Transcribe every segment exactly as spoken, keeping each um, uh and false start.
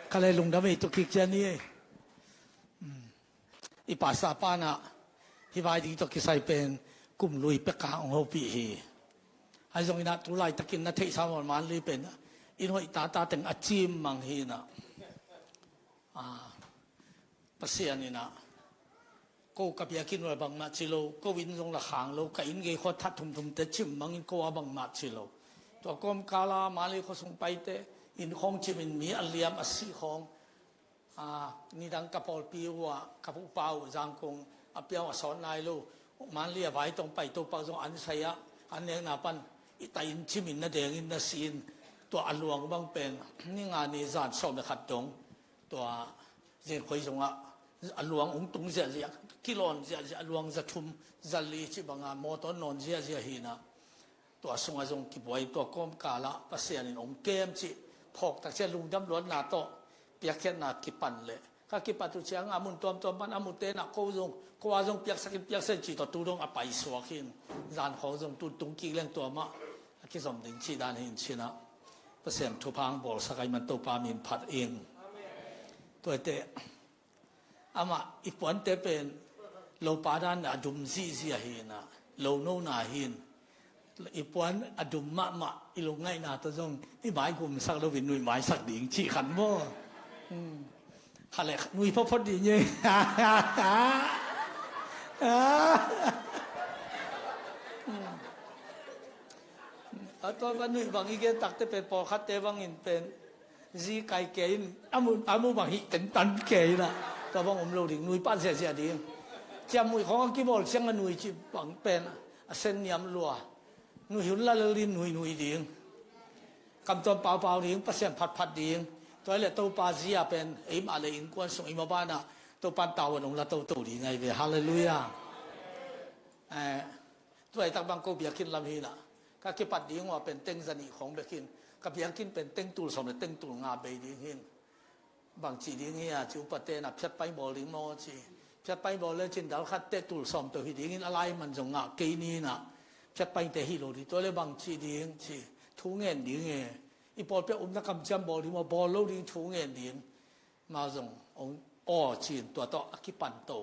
Ka le lungdam ei tuk kik cian hi. I pasa panah hih vai ding tawh kisai pen kum lui peka hong hopih hi. Ahi zongin ah tu laitakin na theihsa maw, Manli pen inn hoih tata teng a cim mang hi inah. Ah, Pasian inah ko ka biakinn uh a bangmah ci lo, ko inn zong la khang lo, ka inn gei khua that thumthumte cim mangin ko a bangmah ci lo. Tua kawmkala Manli khuasung paite inn khawng cimin mi a liam a sih khawng. Ah, nidang ka pawlpi uh ah ka pupa uh Zangkong a piau a sawt nai lo, Manli a vai tawng pai Topa zong an sai ah, an nekna pan i ta in cimin na dengin na si in. Tua a luang bang pen ni nga ni zan sawm le khat dong tua Zenkhuai zongah a luang ung tung ziahziah, kilawn ziahziah, a luang za thum za li ci banga mawtaw nawn ziahziah hi inah. Tua sungah zong kibuai, tua kawmkalah Pasian in ong kem cih phawk tak ciah lungdam luatna tawh piakkhiatna kipan leh ka kipat uh ciangah a mun tuamtuam pan a mute nah ko zong, ko a zong piaksakin piaksakin cih tawh tu dong a paisuak hi in. Zan khawng zong tu tung kik leng tua mah a kizom ding cih dan hi in cinah. Pasian thupha hong bawlsak ahih man Topa min phat ing. Tuate amah i puante pen lopa dan a dum zihziah hi inah, lo nona hi in. I puan a dum mahmah i lungngaihna tawh zong i mai gumsak loin nuih maisak ding cih khan maw? Hmm. Khat le khat nuih photphot ding hi. A tua bang nuih bang i gen takte pen pawlkhatte bangin pen zi kai kei in, a mu, a mu bang hih tentan kei inah. Tua bang om lo ding, nuih pah ziahziah ding. Ciamnuih khawng a kibawl ciang a nuih cih bang pen a sen niam lua. Nuih hun la lel in nuihnuih ding. Kamtuam paupau ding, Pasian phatphat ding. Tua hi leh Topa zia pen eimah le innkuan sung i mabanah Topan tavuan ong la toto ding ahi ve. Halleluiah. Eh, tu laitak bang ko biakinn lam hi inah ka kipat ding uh a pen teng za nih khawng bek hi in. Ka biakinn pen teng tul sawm le teng tul nga bei ding hi in. Bangci ding hi a ci, upate na phiatpai bawl ding maw ci. Phiatpai bawl le cin dal khat teh tul sawm peuh hi dingin a lai man zong ngah kei ni inah. Phiatpaite hi lo ding, tua le bangci ding ci. Thu ngen ding e. I pawlpi a upna kamciam bawl ding maw, bawl lo ding, thu ngen ding. Amau zong ong aw cin tua tawh a kipan to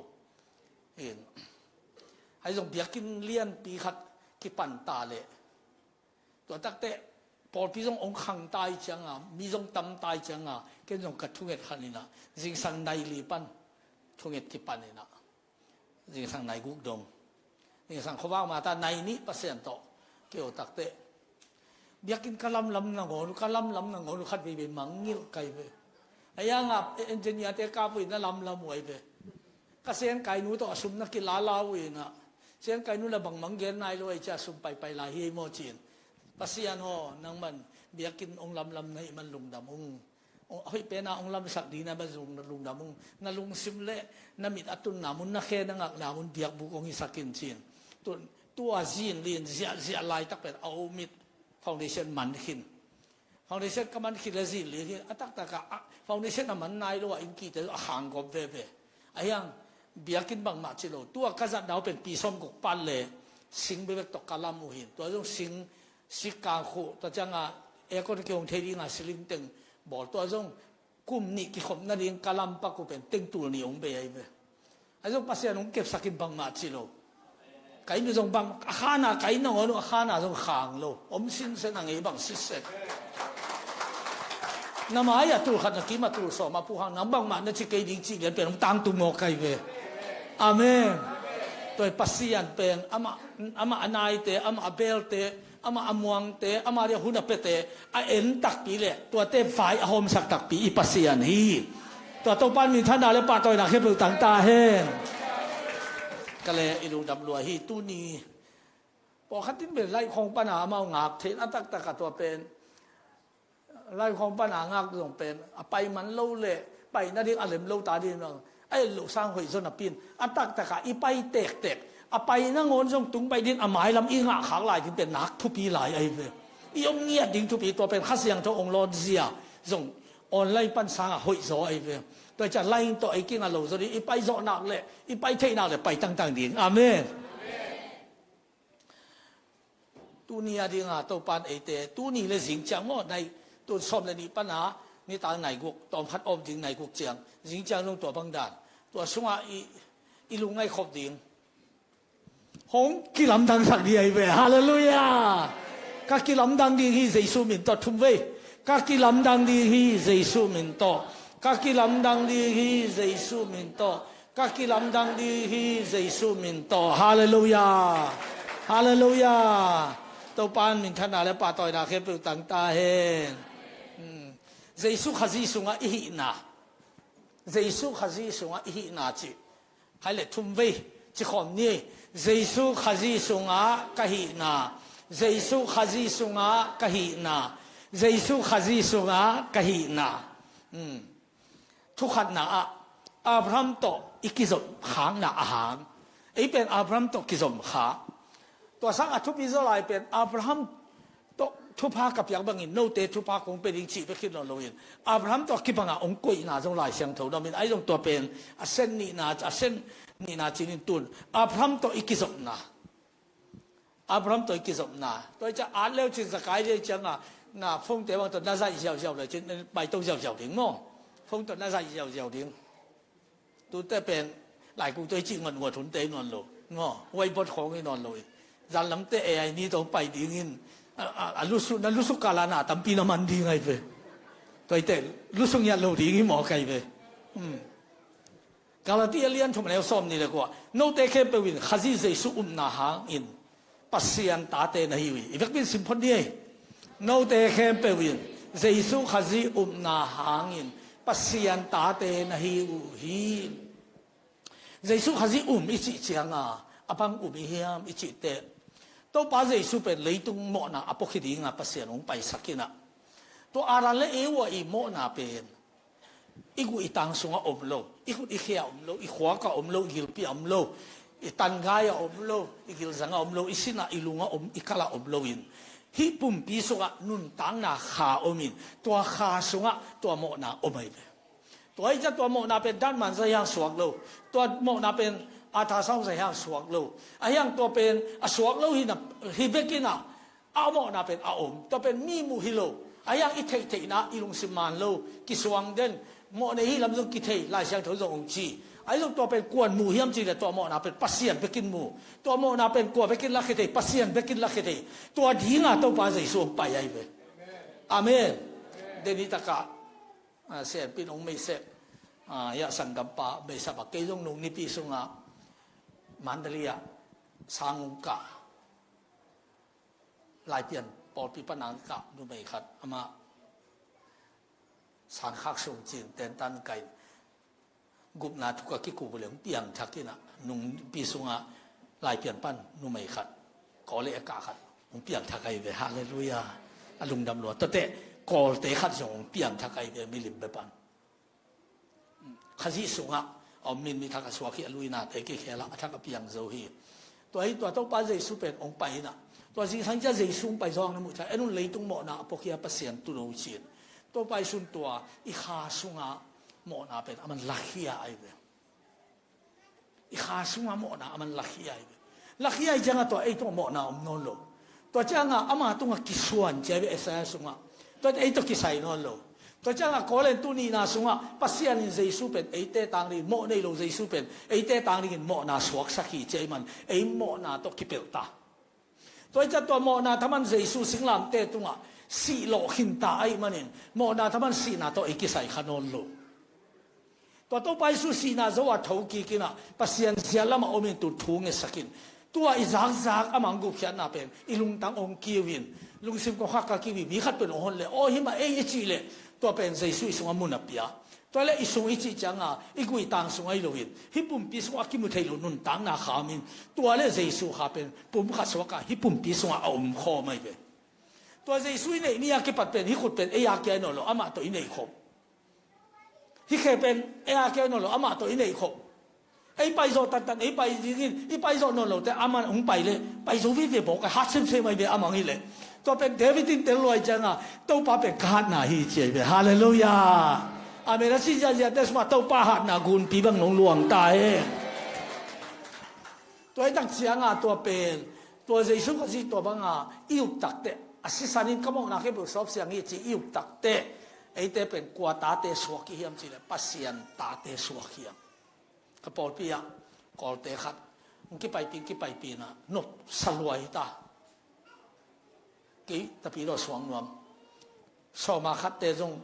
in. Ahi zong biakinn lianpi khat kipan ta leh tua takteh pawlpi zong ong khang tai cianga, mi zong tam tai cianga, ken zong ka thunget khan inah zingsang nai li pan thunget kipan inah. Zingsang nai guk dong. Zingsang khuavak mata nai nih Pasian tawh kei aw takteh biakinn ka lamlam nangawn uh, ka lamlam nangawn uh khat veivei mangngilh kai ve. A ianga engineer-te kap uh in a lamlam uh ahi ve. Ka sengkainu tawh a sum na kilala uh inah, sengkainu la bangmang gen nai lo ahi cia sum paipai lai hi ei maw cin. Pasian aw, nangman biakinn ong lamlam na hih man lungdam ung. Ong, a hoih pena ong lamsak ding na man zong lungdam ung. Na lungsim le na mit a tunna mun, na khe na ngakna mun biakbuk ong hisak in cin. Tu, tua zin lin ziahziah laitak pen a om it foundation man khin. Foundation ka man khit le zin li hi a taktak ah, ah, foundation a man nai lo ah inn kite a khang gawp veve. A hiang biakinn bangmah ci lo. Tua ka zatna uh pen pi sawm guk pan le sing bebek tawh ka lam uh hin. Tua zong sing sik kang khuh, tua cianga aircon kihong thei dinga ceiling teng bawl. Tua zong kum nih kikhop nading ka lampak uh pen teng tul nih hong bei ahi ve. Ahi zong Pasian hong kepsakin bangmah ci lo. Ka inn uh zong bang a khana, ka inn nangawn uh a khana zong khang lo. Om sinsen a ngei bang sitset. Na mai a tul khat, na kim a tul sawm a puhang nang bangmah na ci kei ding cih lian pen hong tangtung mawk ahi ve. Amen. Tua hi Pasian pen amah, amah a naite, amah a belte, amah a muangte, amah dia hun a pete a en takpi le tuate vai a hawmsak takpi i Pasian hi. Tua Topan minthanna le pahtawina khempeuh tang ta hen. Ka le i lungdam lua hi tuni. Pawlkhat in pen laih khawng pana amau ngak theih a taktak a tua pen laih khawng pana ngak zong pen a pai man lo le pai nading a lem lo ta ding a et loh sang hoih zaw napi in a taktak a i pai tektek a pai nangawn zong tung pai ding a mailam i ngah khak lai ding pen nak thupi lai ahi ve. I om ngiat ding thupi tua pen Kha Siangtho ong lawn zia zong online pan sangah hoih zaw ahi ve. Tua ciah laih tawh ei kinga lo zaw ding i pai zawh nak le i pai theih nak le pai tangtang ding. Amen. Tuni a dinga Topan eite tuni le zing ciang maw nai tun sawm le nih pana Nitak nai guk, tawm khat om ding nai guk ciang, zing ciang zong tua bang dan. Tua sungah i, i lungngaih khop ding. Hong kilamdangsak ding ahi ve. Halleluiah. Ka kilamdang ding hi Jesu min tawh, thum vei. Ka kilamdang ding hi Jesu min tawh. Ka kilamdang ding hi Jesu min tawh. Ka kilamdang ding hi Jesu min tawh. Halleluiah. Halleluiah. Topa in minthanna le pahtawina khempeuh tang ta hen. Hmm. Jesu Khazih sungah i hihna. Jesu Khazih sungah i hihna cih. Khai le thum vei ci khawm ni. Jesu Khazih sungah ka hihna. Jesu Khazih sungah ka hihna. Jesu Khazih sungah ka hihna. Hmm. Thukhatna ah Abraham tawh i kizom khakna a hang. Ei pen Abraham tawh kizom kha. Tua sang a thupi zaw lai pen Abraham tawh thupha ka piak bangin note thupha kong pia ding cih bek hi nawn loin, Abraham tawh kibangah hong koihna zong Lai Siangtho na om in, ahi zong tua pen a sen nihna, a sen nihna cinin tun Abraham tawh i kizopna. Abraham tawh i kizopna. Tua i ciah at leu cin zakai lei cianga na phone te bang tawh na zaih ziauziau le cin, paito ziauziau ding maw? Phone tawh na zaih ziauziau ding. Tute pen laikung tawh i cih ngatngat hunte i nawn lo. Maw? Whiteboard khawng i nawn lo i. Zanlamte A I ni tawh pai dingin a, a, a lusuk, na lusuk kala na tampi na man ding ahi ve. Tua i te lusuk ngiat lo ding i maw kai ve. Hmm. Galatia lian thum a neu sawm ni le kua. Note khempeuh in Khazih Jesu upna hangin Pasian tate na hi uh hi. I vekpi in sim phot ni ei. Note khempeuh in Jesu Khazih upna hangin Pasian tate na hi uh hi. Jesu Khazih um i cih cianga a bang um i hiam i cih teh, Topa Jesu pen leitung mawhna a pua hi dinga Pasian hong paisak inah, tua Adam le Eva i mawhna pen i guh i tang sungah om lo, i khut i khia om lo, i khuak ah om lo, i gilpi ah om lo, i tangai ah om lo, i gilzang ah om lo, i sin ah, i lung ah om, i kal ah om loin, hih pumpi sungah nuntakna kha om in, tua kha sungah tua mawhna om ahi ve. Tua hi ciah tua mawhna pen datman zah hiang suak lo, tua mawhna pen ultrasound zah hiang suak lo, a hiang tua pen a suak lo hi na, hi bek inah, a mawhna pen a om. Tua pen mi muh hi lo. A hiang i theihtheihna, i lungsim man lo, kisuang den, mawh nei hi lam zong kithei, Lai Siangtho zong hong ci. Ahi zong tua pen kuan muh hiam cih le tua mawhna pen Pasian bekin mu. Tua mawhna pen kua bekin lakhia thei, Pasian bekin lakhia thei. Tua dinga Topa Jesu hong pai ahi ve. Amen. Deni takah, ah, sianpin hong meisep, ah, hiah sanggampa meisap a kei zong nung nipi sungah Mandalay ah sang hong kah. Laipian pawlpi pan ang kah numei khat, amah sangkhak sung cin tentan kaih, gupna thuk a kikup uh le hong piangthak inah, nungpi sungah Laipian pan numei khat, Kawl le a kah khat hong piangthak ahi ve. Halleluiah. A lungdam lua. Tuate Kawlte khat zong hong piangthak ahi ve, milim bek pan. Khazih sungah a om in mi thak a suak hi, a luinate kikhelah a thak a piang zo hi. Tua hi tua Topa Jesu pen hong pai inah, tua zingsang ciah Jesu hong pai zawng na muh ciah, en un, leitung mawhna a pua hi a, Pasian tu lo cin. Topa Jesu in tua i kha sungah mawhna pen a man lakhia ahi ve. I kha sungah mawhna a man lakhia ahi ve. Lakhia ahi ciangah tua ei tungah mawhna om nawn lo. Tua ciangah ama tungah kisuan ci ahi ve, Isaiah sungah. Tua ei tawh kisai nawn lo. Tua ciangah Korin tu nihna sungah Pasian in Jesu pen eite tang dingin, mawh nei lo Jesu pen eite tang dingin mawhna suaksak hi ci ahih man ei mawhna tawh kipelh ta. Tua hi ciah tua mawhna thaman Jesu singlamteh tungah sih lawh khinta ahih manin mawhna thaman sihna tawh ei kisai kha nawn lo. Tua Topa Jesu sihna zo a tho kik inah Pasian zia lamah om in tu thu ngetsak in. Tua i zakzak amah hong gupkhiatna pen i lungtang hong kiu in, lungsim kong khak ka kiu in, mi khat pen hong hon le, aw, himah ei i cih le, tua pen Jesu i sungah mun a pia. Tua le i sung i cih cianga i guh i tang sung ahi loin, hih pumpi sungah a kimu thei lo nuntakna kha om in, tua le Jesu kha pen pum khat suakah hih pumpi sungah a om khawm ahi ve. Tua Jesu i neih ni a kipat pen hih khut pen ei a kia nawn lo, amah tawh i neih khop. Hih khe pen ei a kia nawn lo, amah tawh i neih khop. Ei pai zawh tantan, ei pai dingin, i pai zawh nawn lote, amah hong pai le pai zo vive bawk a, hat semsem ahi ve amah hi le. Tua pen David in tel luai cianga, Topa pen ka hatna hi ci ahi ve. Halleluiah. Amen. A ci ziahziahte sungah Topa hatna gunpi bang nong luang ta hi. Tua i tak cianga tua pen, tua Jesu Khazih tua banga i up takteh, a sisan in ka mawhna khempeuh sawp siang hi ci i up takteh, Eite pen kua tate suak i hiam cih leh Pasian tate suak hiam. Ka pawlpi ah Kawlte khat hong kipaipi, hong kipaipi in ah nopsa lua hi ta. Kei Tapidaw suak nuam, sawma khatte zong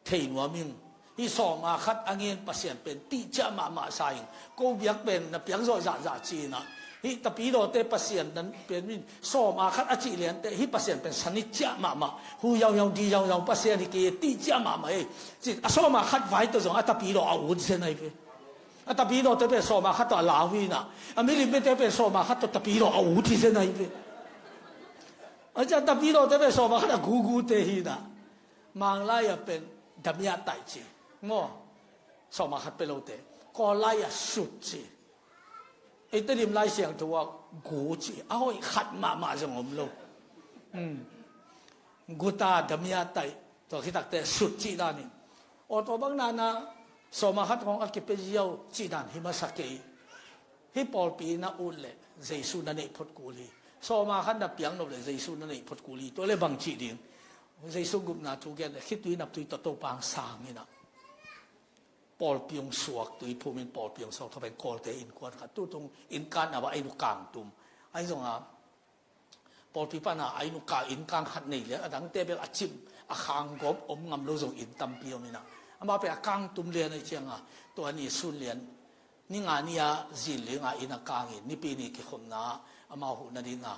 thei nuam ing. Hih sawma khat a ngen Pasian pen tihciah mahmah sa ing. Ko biak pen na piak zawh zahzah ci in ah, hih Tapidawte Pasian nan pen in sawma khat a cih liante hih Pasian pen sanit ciah mahmah, hu yaungyau di yaungyau Pasian hi kei, tihciah mahmah ei. Ci a sawma khat vai tawh zong a Tapidaw a ut zen ahi ve. A Tapidawte pen sawma khat tawh a lau hi in ah, a milimte pen sawma khat tawh Tapidaw a ut hi zen ahi ve. A ci a Tapidawte pen sawma khat a gugute hi in ah, Manglai ah pen damiah taih ci maw, sawma khat pia lote. Kawllai ah sut ci. Eite lim Lai Siangtho ah gu ci, a hoih khat mahmah zong om lo. Guta damiah taih, tua khit takte sut cih dan in. Aw, tua bang nana sawma khat hong a kipia ziau cih dan hi masa kei. Hih pawlpi na ut leh Jesu na neih phot kul hi. Sawma khat na piak nop leh Jesu na neih phot kul hi. Tua leh bang cih ding? Jesu gupna thu gen leh khitui naptui tawh Topa hong sang in ah, pawlpi hong suak, tuiphum in pawlpi hong suak. Tua pen Kawlte innkuan khat, tutung innkan a va a inn uh kangtum. Ahi zongin pawlpi pan a inn uh kang, innkan khat nei lian, a dangte bel a cim a khang gawp om ngam lo zong inn tampi om in ah, amah pen a kangtum lian ahih ciangin tua ni sun lian, ni nga ni a zin ling a inn a kang in, Nipi ni kikhopna amau huh nading a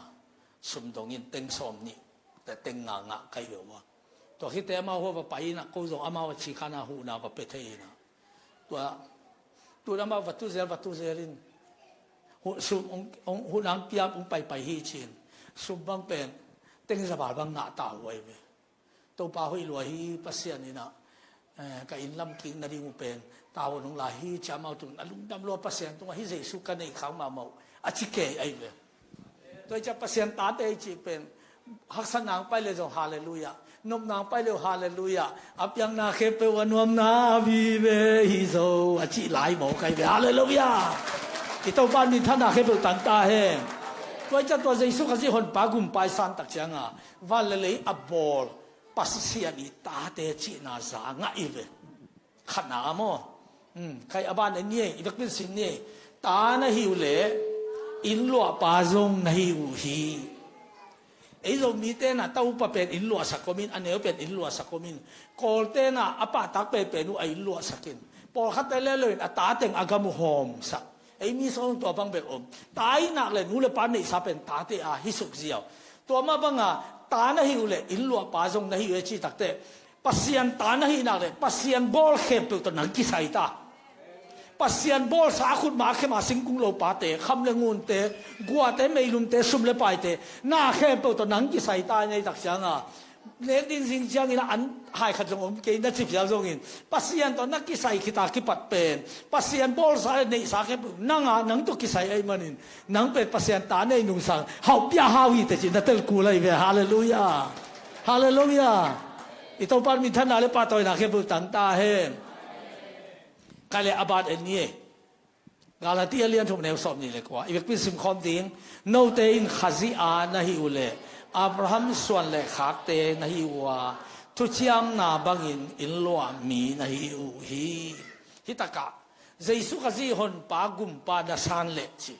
sum dong in teng sawmnih teng nga ngah ka hi uh a. Tua khit teh amau huh a va pai in ah, ko zong amau a cikhana huhna va pia thei in ah, tua, tu in amau va tu zel, va tu zel in, huh, sum hong, hong, huhna hong pia, hong paipai hi ci in, sum bang pen teng za val bang ngah ta uh ahi ve. Topa hoih lua hi, Pasian in ah, eh, ka inn lam kik nading uh pen tawh hong la hi ci a, amau tung a lungdam lua, Pasian tungah hih Jesu ka neih khak mahmah uh a ci kei ahi ve. Tua hi ciang Pasian tate i cih pen haksatna hong pai leh zong halleluiah, nopna hong pai leh halleluiah, a piakna khempeuh a nuamna vive hi zo a cih lai mawk ahi ve. Halleluiah. I Topa minthanna khempeuh tang ta hen. Tua hi ciang tua Jesu Khazih Honpa Gumpa i san tak ciangin van le lei a bawl Pasian i tate cihna za ngah i ve. Khatna ah maw? Hmm, khai a ban en ni ei, i vekpi in sim ni ei. Ta na hi uh leh inn luahpa zong na hi uh hi. Ei Zomite in ah ta upa pen inn luahsak om in, a neu pen inn luahsak om in, Kawlte in ah a pahtak penpen uh a inn luahsak in, pawlkhatte leh lo in a ta teng a gam uh hawmsak. Ei mi sung tua bang bel om. Ta i nak leh nu le pa neihsa pen tate a hi suk ziau. Tua mah bangin ta na hi uh leh inn luahpa zong na hi uh hi ci tak teh, Pasian ta na hih nak leh Pasian bawl khempeuh tawh nang kisai ta. Pasian bawlsa a khutma a khem a singkung lopate, kham le ngunte, guate, meilumte, sum le paite, na khempeuh tawh nang kisai ta. Ngai tak ciangin nek ding zing ciangin an hai khat zong om kei na ci phial zongin, Pasian tawh na kisai khit a kipat pen, Pasian bawlsa le neihsa khempeuh nang a, nang tawh kisai ahih manin, nang pen Pasian ta nei nungsang hauh pia hau hi teh ci na tel kul ahi ve. Halleluiah. Halleluiah. I Topa minthanna le pahtawina khempeuh tang ta hen. Khai le a ban en ni ei. Galatia lian thum neu sawmnih le kua, i vekpi in sim khawm ding. Note in Khazih a na hi uh leh Abraham suan le khakte na hi uh a, thuciamna bangin inn luah mi na hi uh hi. Hih takah Jesu Khazih Honpa Gumpa na san leh ci,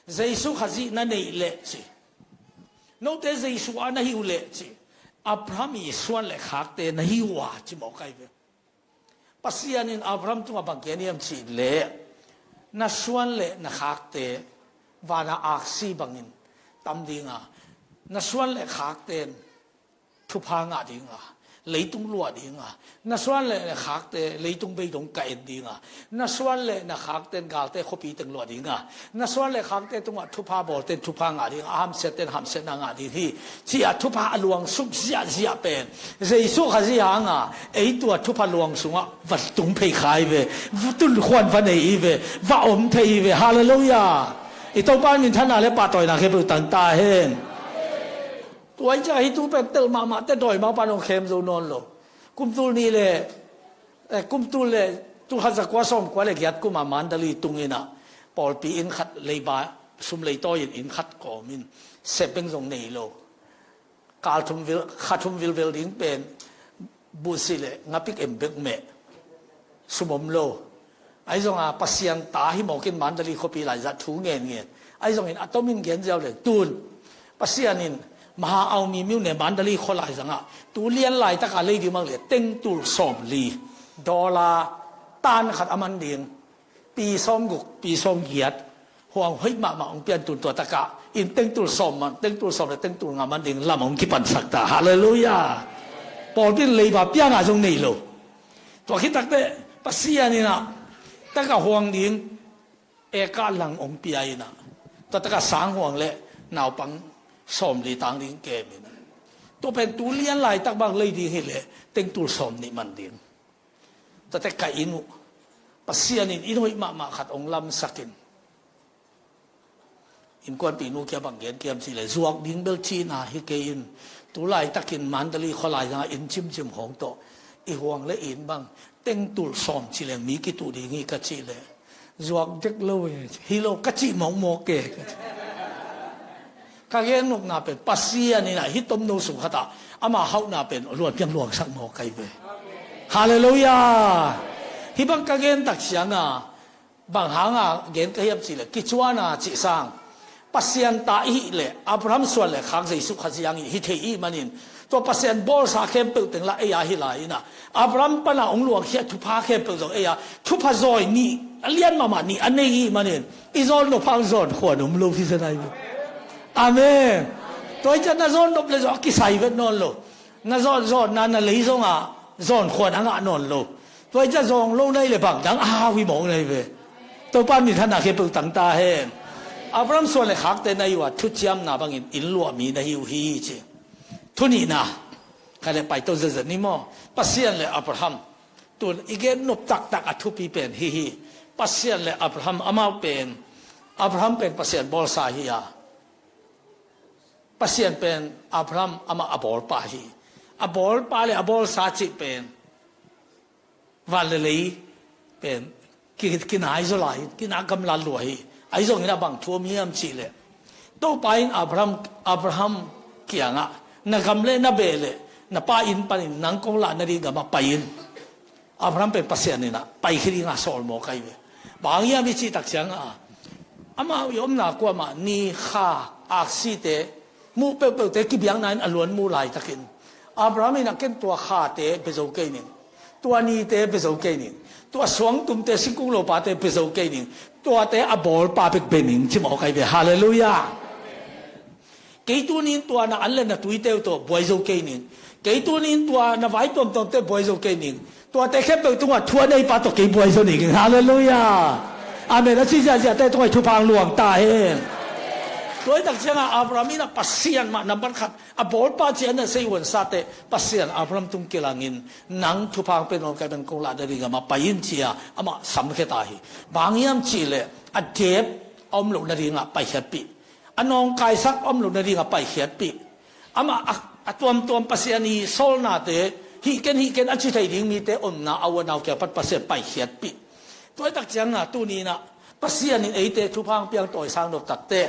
Jesu Khazih na neih leh ci, note Jesu a na hi uh leh ci, Abraham i suan le khakte na hi uh a ci mawk ahi ve. Pasian in Abraham tungah bang gen hiam cih leh, na suan le na khakte vana aksi bangin tam ding a, na suan le khakte in thupha ngah ding a, leitung luah ding a, na suan le na khakte leitung beidong ka en ding a, na suan le na khakte in galte khuapi teng luah ding a, na suan le khakte tungah thupha bawlte in thupha ngah ding a, a hamsiatte in hamsiatna ngah ding hi, ci a thupha a luangsuk ziahziah pen Jesu Khazih hangin ei tua thupha luang sungah va tung phei kha hi ve, va tunkhuan va nei hi ve, va om thei hi ve. Halleluiah. I Topa minthanna le pahtawina khempeuh tang ta hen. Tua hi ciang hih tu pen tel mahmah teh, dawi mah pan hong khem zo nawn lo. Kum tul nih le, eh, kum tul le tul khat za kua sawm kua le giat kum a Mandalay tung in ah, pawlpi inn khat leiba, sum leitawi in inn khat kawm in, sep beng zong nei lo. Kal thum vil, kha thum vilvel ding pen Busi le ngapik em bek meh, sum om lo. Ahi zonga Pasian ta hi mawkin Mandalay khuapi laizah thu ngen ngen. Ahi zongin a tomin gen ziau leng tun Pasian in maha aumi miu ne Mandalay khua laizangah tu lian laitaka lei ding mang le tengtul sawmli, dollar tan khat a man ding, pi sawmguk, pi sawmgiat, huang hoih mahmah hong pian tun tua takah in tengtul sawm man, tengtul sawm le tengtul nga man ding lam hong kipansak ta. Halleluiah. Pawlpi in leiba pianga zong nei lo. Tua khit takte Pasian inah taka huang ding eka lang hong pia inah tua taka sang huang le naupang sawmli tang ding kem inah tua pen tu lian laitak bang lei ding hileh tengtul sawm nih man ding. Tate ka inn uh Pasian in inn hoih mahmah khat hong lamsakin innkuanpih nu kia bang gen kiam cihleh zuak ding bel cihna hi kei in, tu laitakin Mandalay khua laizangah inn cimcim khawng tawh i huang le inn bang tengtul sawm cileng mi kituh ding hi ka cihleh zuak dek lo hi lo ka cih mawkmawk ke. Ka gen nopna pen Pasian inah hih tomno sung khatah ama hauhna pen luan piang luangsak mawk kai ve. Halleluiah. Hih bang ka gen tak cianga bang hanga gen ka hiam cihleh kicuana cih sang Pasian ta ihih leh Abraham suan le khak Jesuh Khazih ang ih hi thei ih manin tua Pasian bawlsa khempeuh teng lah ei a hi lai inah Abraham pana hong luangkhia thupha khempeuh zong ei a thupha zawi nih a lian mahmah nih a nei ih manin i zawn nop hang zawn khuan om lo hi zenai. Amen. Tua hi ciah na zawn nop le zong a kisai vet nawn lo. Na zawn zawnna na lei zongah zawn khuan a ngah nawn lo. Tua hi ciah zawng lo nai le bang dang a hau hi mawk nai ve. Topa min thanna khempeuh tang ta hen. Abraham suan le khakte na hi uh a thuciamna bangin inn luahmi na hi uh hi ci. Thu nihna kha le paito zetzet ni maw? Pasian le Abraham. Tun i gen nop taktak a thupi pen hihi. Pasian le Abraham amau pen Abraham pen Pasian bawlsa hi a Pasian pen Abraham amah a bawlpa hi. A bawlpa le a bawlsa cih pen van le lei pen ki- kinai zaw lai, kinah gamlat lua hi. Ahi zongin a bang thu om hiam cihleh Topa in Abraham, Abraham kiangah na gam le na beh le na pa inn panin nang kong lah nading gamah pai in. Abraham pen Pasian inah paikhia dinga sawl mawk ahi ve. Bang hiam i cih tak ciangah amau i omna kuamah ni kha aksite muh peuhpeuhte kibiakna in a luan muh laitakin Abraham inah ken tua khate pia zo kei ning, tua nite pia zo kei ning, tua suangtumte singkung lopate pia zo kei ning, tuate a bawlpa bek bia ning ci mawk ahi ve. Halleluiah. Kei tunin tua na an le na tuite uh tawh buai zo kei ning. Kei tunin tua na vai tuamtuamte buai zo kei ning. Tuate khempeuh tungah thu a neipa tawh kei buai zo ning. Halleluiah. Amen. A ci ziahziahte tungah i thupha hong luang ta hen. Tua hi tak ciangah Abraham inah Pasian mah nambat khat a bawlpa ci a na sei huansate Pasian Abraham tung kilangin nang thupha hong pia nawn kai pen kong lah nading gamah pai in ci-a amah samkhia ta hi. Bang hiam cihleh a dep a om loh nadingah paikhiatpih. A nawngkaisak om loh nadingah paikhiatpih. Amah a, a tuamtuam Pasian i sawlnate hih ken hih ken a ci thei ding mite omna a u a nau kia pat Pasian paikhiatpih. Tua hi tak cianga tuninah Pasian in eite thupha hong piang tawisang nop takte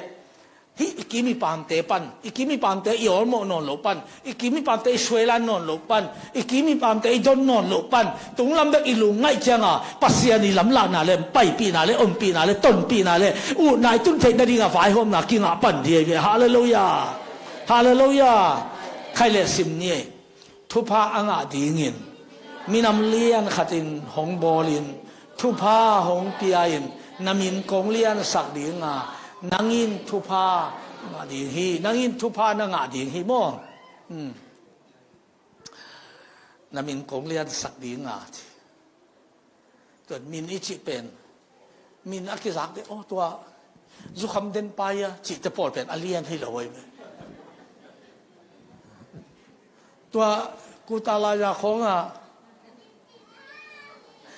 hih i kim i pamte pan, i kim i pamte i awlmawh nawn loh pan, i kim i pamte i suailan nawn loh pan, i kim i pamte i don nawn loh pan tunglam bek i lungngaih cianga Pasian i lamlahna le paipihna le ompihna le tonpihna le utna i tun theih nadinga vaihawmna kingah pan ding ahi ve. Halleluiah. Halleluiah. Khai le sim ni ei. Thupha a ngah dingin minam lian khatin hong bawlin thupha hong pia-in na min kong liansak dinga nangin thupha ngah ding hi. Nangin thupha na ngah ding hi maw? Hmm. Na min kong liansak dinga ci. Tua min i cih pen min a kizakte aw tua zukham den paia cihte pawl pen a lian hi lo ahi ve. Tua kuta laiza khawngah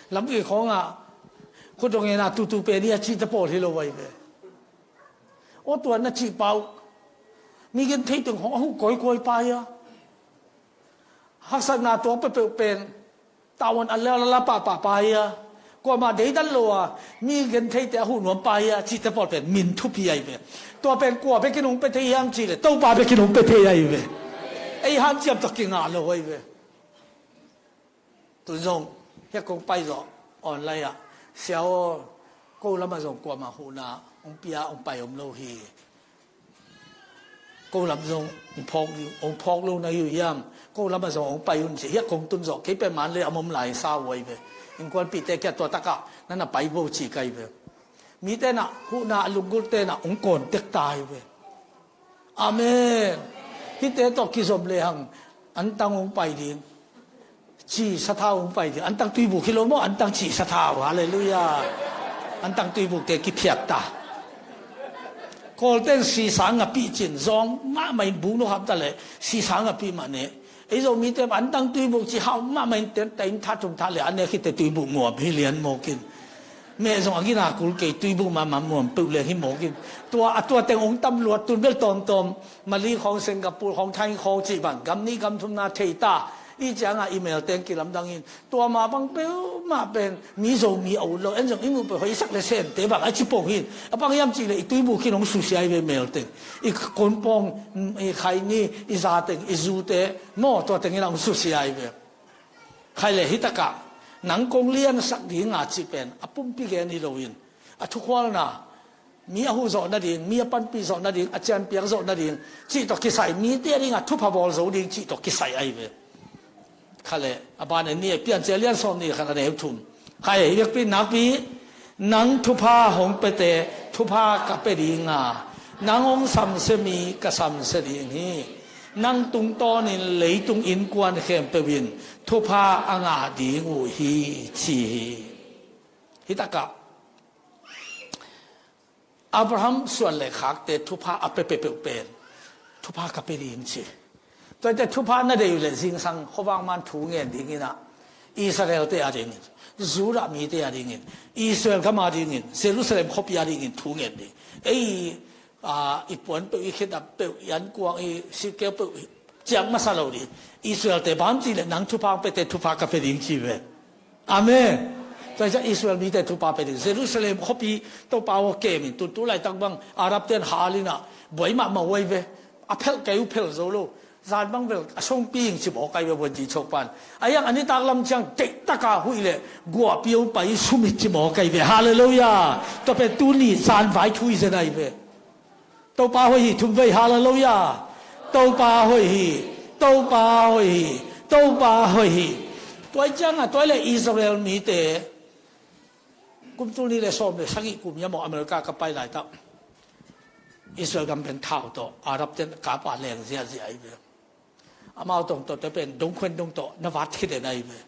lamkei khawngah khutdongena tutu pen hi a cihte pawl hi lo ahi ve. Aw tua na cih pah uh mi genthei teng khawng a huh kawikawi paia haksatna tuak peuhpeuh pen tavuan a lala pahpah paia kuamah deidan lo a mi gentheite a huh nuam paia cihte pawl pen min thupi ahi ve. Tua pen kua bekin hong pia thei hiam cihleh Topa bekin hong pia thei ahi ve. Ei hanciam tawh kingah lo ahi ve. Tu zong hiah kong pai zawh online ah, "Sia aw, ko lamah zong kuamah huhna hong pia hong pai om lo hi. Ko lam zong hong phawk, hong phawk lo na hi uh hiam? Ko lamah zong hong pai un," ci. Hiah kong tun zawh, kei pen man le a mom lai sa uh ahi ve. Innkuanpihte kiang tua takah na na pai vo ci ka hi ve. Mite na huhna a lunggulhte na hong kawn tek ta hi ve. Amen. Hihte tawh kizom lehang antang hong pai ding, cih sathau hong pai ding. Antang tuibuk hi lo maw, antang cih sathau. Halleluiah. Antang tuibukte kiphiat ta. Kawlten sisang a pih cin zawng mahmah in buk nukhamta le sisang a pih mah ne. Ei Zomite antang tuibuk cih hau mahmah in ten tain tha thum tha le a nek hite tuibuk muam hi lian mawkin. Meh zong a gina kul kei, tuibuk mahmah muam peuh leng hi mawkin. Tua a tua teng hong tam luat tun bel tawmtawm Mali khawng, Singapore khawng, Thai khawng cih bang gam nih gam thum na thei ta. I ciangah i mel teng kilamdang in, tua mah bang peuhmah pen mi Zomi a ut lo, en zong i muh peuh hoih sak le sente bang a ci pong hin. A bang hiam cih le i tuibuk khin hong susia hi ve mel teng. I konpawng, i khaini, i zateng, i zute maw, tua teng in a hong susia hi ve. Khai le hitakah nang kong liansak dinga cih pen a pumpi gen hi loin, a thukhualna, mi a huh zawh nading, mi a panpih zawh nading, a cianpiak zawh nading cih tawh kisai, mite a dingah thupha bawl zo ding cih tawh kisai ahi ve. Kha le a ban en ni a Piancil lian sawm nih khat a neu thum. Khai, i biakpi nakpi, nang thupha hong pete thupha ka pe dinga, nang hong samsia mi ka samsia ding hi. Nang tungtawnin leitung innkuan khempeuh in thupha a ngah ding uh hi, ci hi. Hitakah Abraham suan le khakte thupha a pe peuhpeuh pen thupha ka pe ding ci. Tuate thupha na deih uh le zingsang khuavak man thu ngen dingin ah, Israelte a dingin, Judah mite a dingin, Israel gam a dingin, Jerusalem khuapi a dingin thu ngen ding. Ei, aa, i puan peuh, i khedap peuh, i ankuang, i sikkeu peuh ciang masa lo ding. Israelte bang ci le nang thupha hong pete thupha ka pe ding ci ve. Amen. Tua hi ciah Israel mite thupha pe ding. Jerusalem khuapi Topa aw kem in, tun tu laitak bang Arab ten hal in ah buai mahmah uh ahi ve. A phelh kei uh, phelh zo lo. Zan bang bel a songpi ing ci mawk ahi ve, buan ci chok pan. A hiang a nitak lam ciang deihtaka huih le guahpi hong pai, sumit ci mawk ahi ve. Halleluiah. Tua pen tuni zan vai thu hi zen ahi ve. Topa hoih hi, thum vei, halleluiah. Topa hoih hi, Topa hoih hi, Topa hoih hi. Tua hi ciangah tua hi le Israel mite kum tul nih le sawm le sagih kum hiam aw, America ka pai laitak Israel gam pen thau tawh Arab ten kapa leng ziahziah ahi ve. Amau tawng tawh te pen dongkhuan dong tawh na vat khit den ahi ve.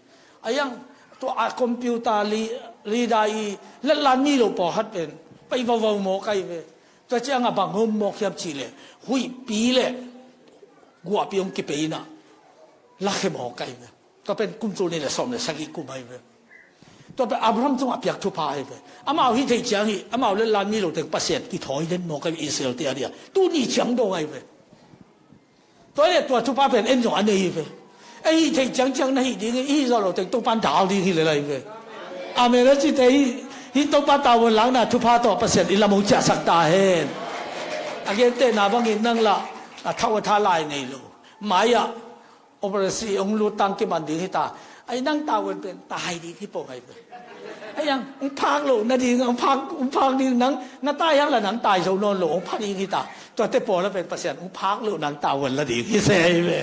A hiang tua a computer li, li dai i letlan mi lo pawlkhat pen pai vauvau mawk ahi ve. Tua ciangah bang hong mawk hiam cih le huihpi le guahpi hong kipei in ah lakhia mawk ahi ve. Tua pen kum tul nih le sawm le sagih kum ahi ve. Tua pen Abraham tungah piak thupha ahi ve. Amau hih theih ciang hi, amau letlan mi lo teng Pasian kithawi den mawk ahi ve, Israel te a dia. Tuni ciang dong ahi ve. Tua le tua thupha pen en zong a nei hi ve. Ei hih theih ciangciang na hih ding hi, i hih zawh lo teng Topan dal ding hi le lai ve. Amen a cite hi. Hih Topa tavuan lakna thupha tawh Pasian i lam hong ciahsak ta hen. A gentehna bangin nang lah a thauh a tha lai nei lo. Mai-ah operation hong lut tang kiman ding hi ta. Ai, nang tavuan pen tai ding hi pong ahi ve. Ai ang, hong phak loh nading, hong phak, hong phak ding, nang na tai hang la nang tai zo nawn lo, hong pha ding hi ta. Tuate pawl a pen Pasian hong phak loh nang tavuan la ding hi se ahi ve.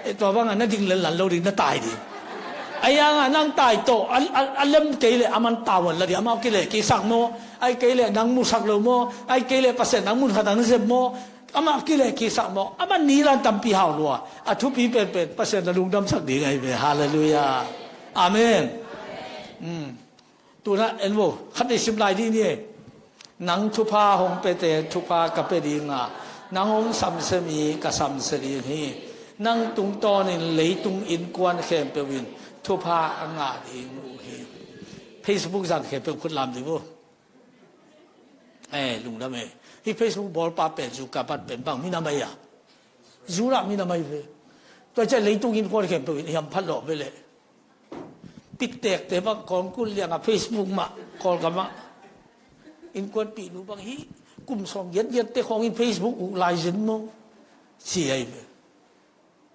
Eh, tua bangah na ding lenlan lo ding, na tai ding. Ai ang ah nang tai tawh a, a, a lem kei le a man tavuan la ding, amau kileh kiksak maw? Ai kei le nang musak lo maw? Ai kei le Pasian nang mun khat ang zem maw? Amah kileh kiksak maw? Amah nilan tampi hau lua. A thupi penpen Pasian na lungdamsak ding ahi ve. Halleluiah. Amen. Tunah en vo, khat vei sim lai dih ni. Nang thupha hong pete thupha ka pe dinga, nang hong samsia mi ka samsia ding hi. Nang tungtawnin leitung innkuan khempeuh in thupha a ngah ding uh hi. Facebook zan khempeuh khut lam dih vo. Eh, lungdam eh. Hih Facebook bawlpa pen, Zuckerberg pen bang minam ahi a? Zu lah minam ahi ve. Tua ciah leitung innkuan khempeuh in hiam phat lawh ve leh. Pittekte bang kawngkul liangah Facebook mah, Kawlgam ah innkuanpihnu bang hih kum sawm giatgiatte khawngin Facebook uk lai zen maw? Ci ahi ve.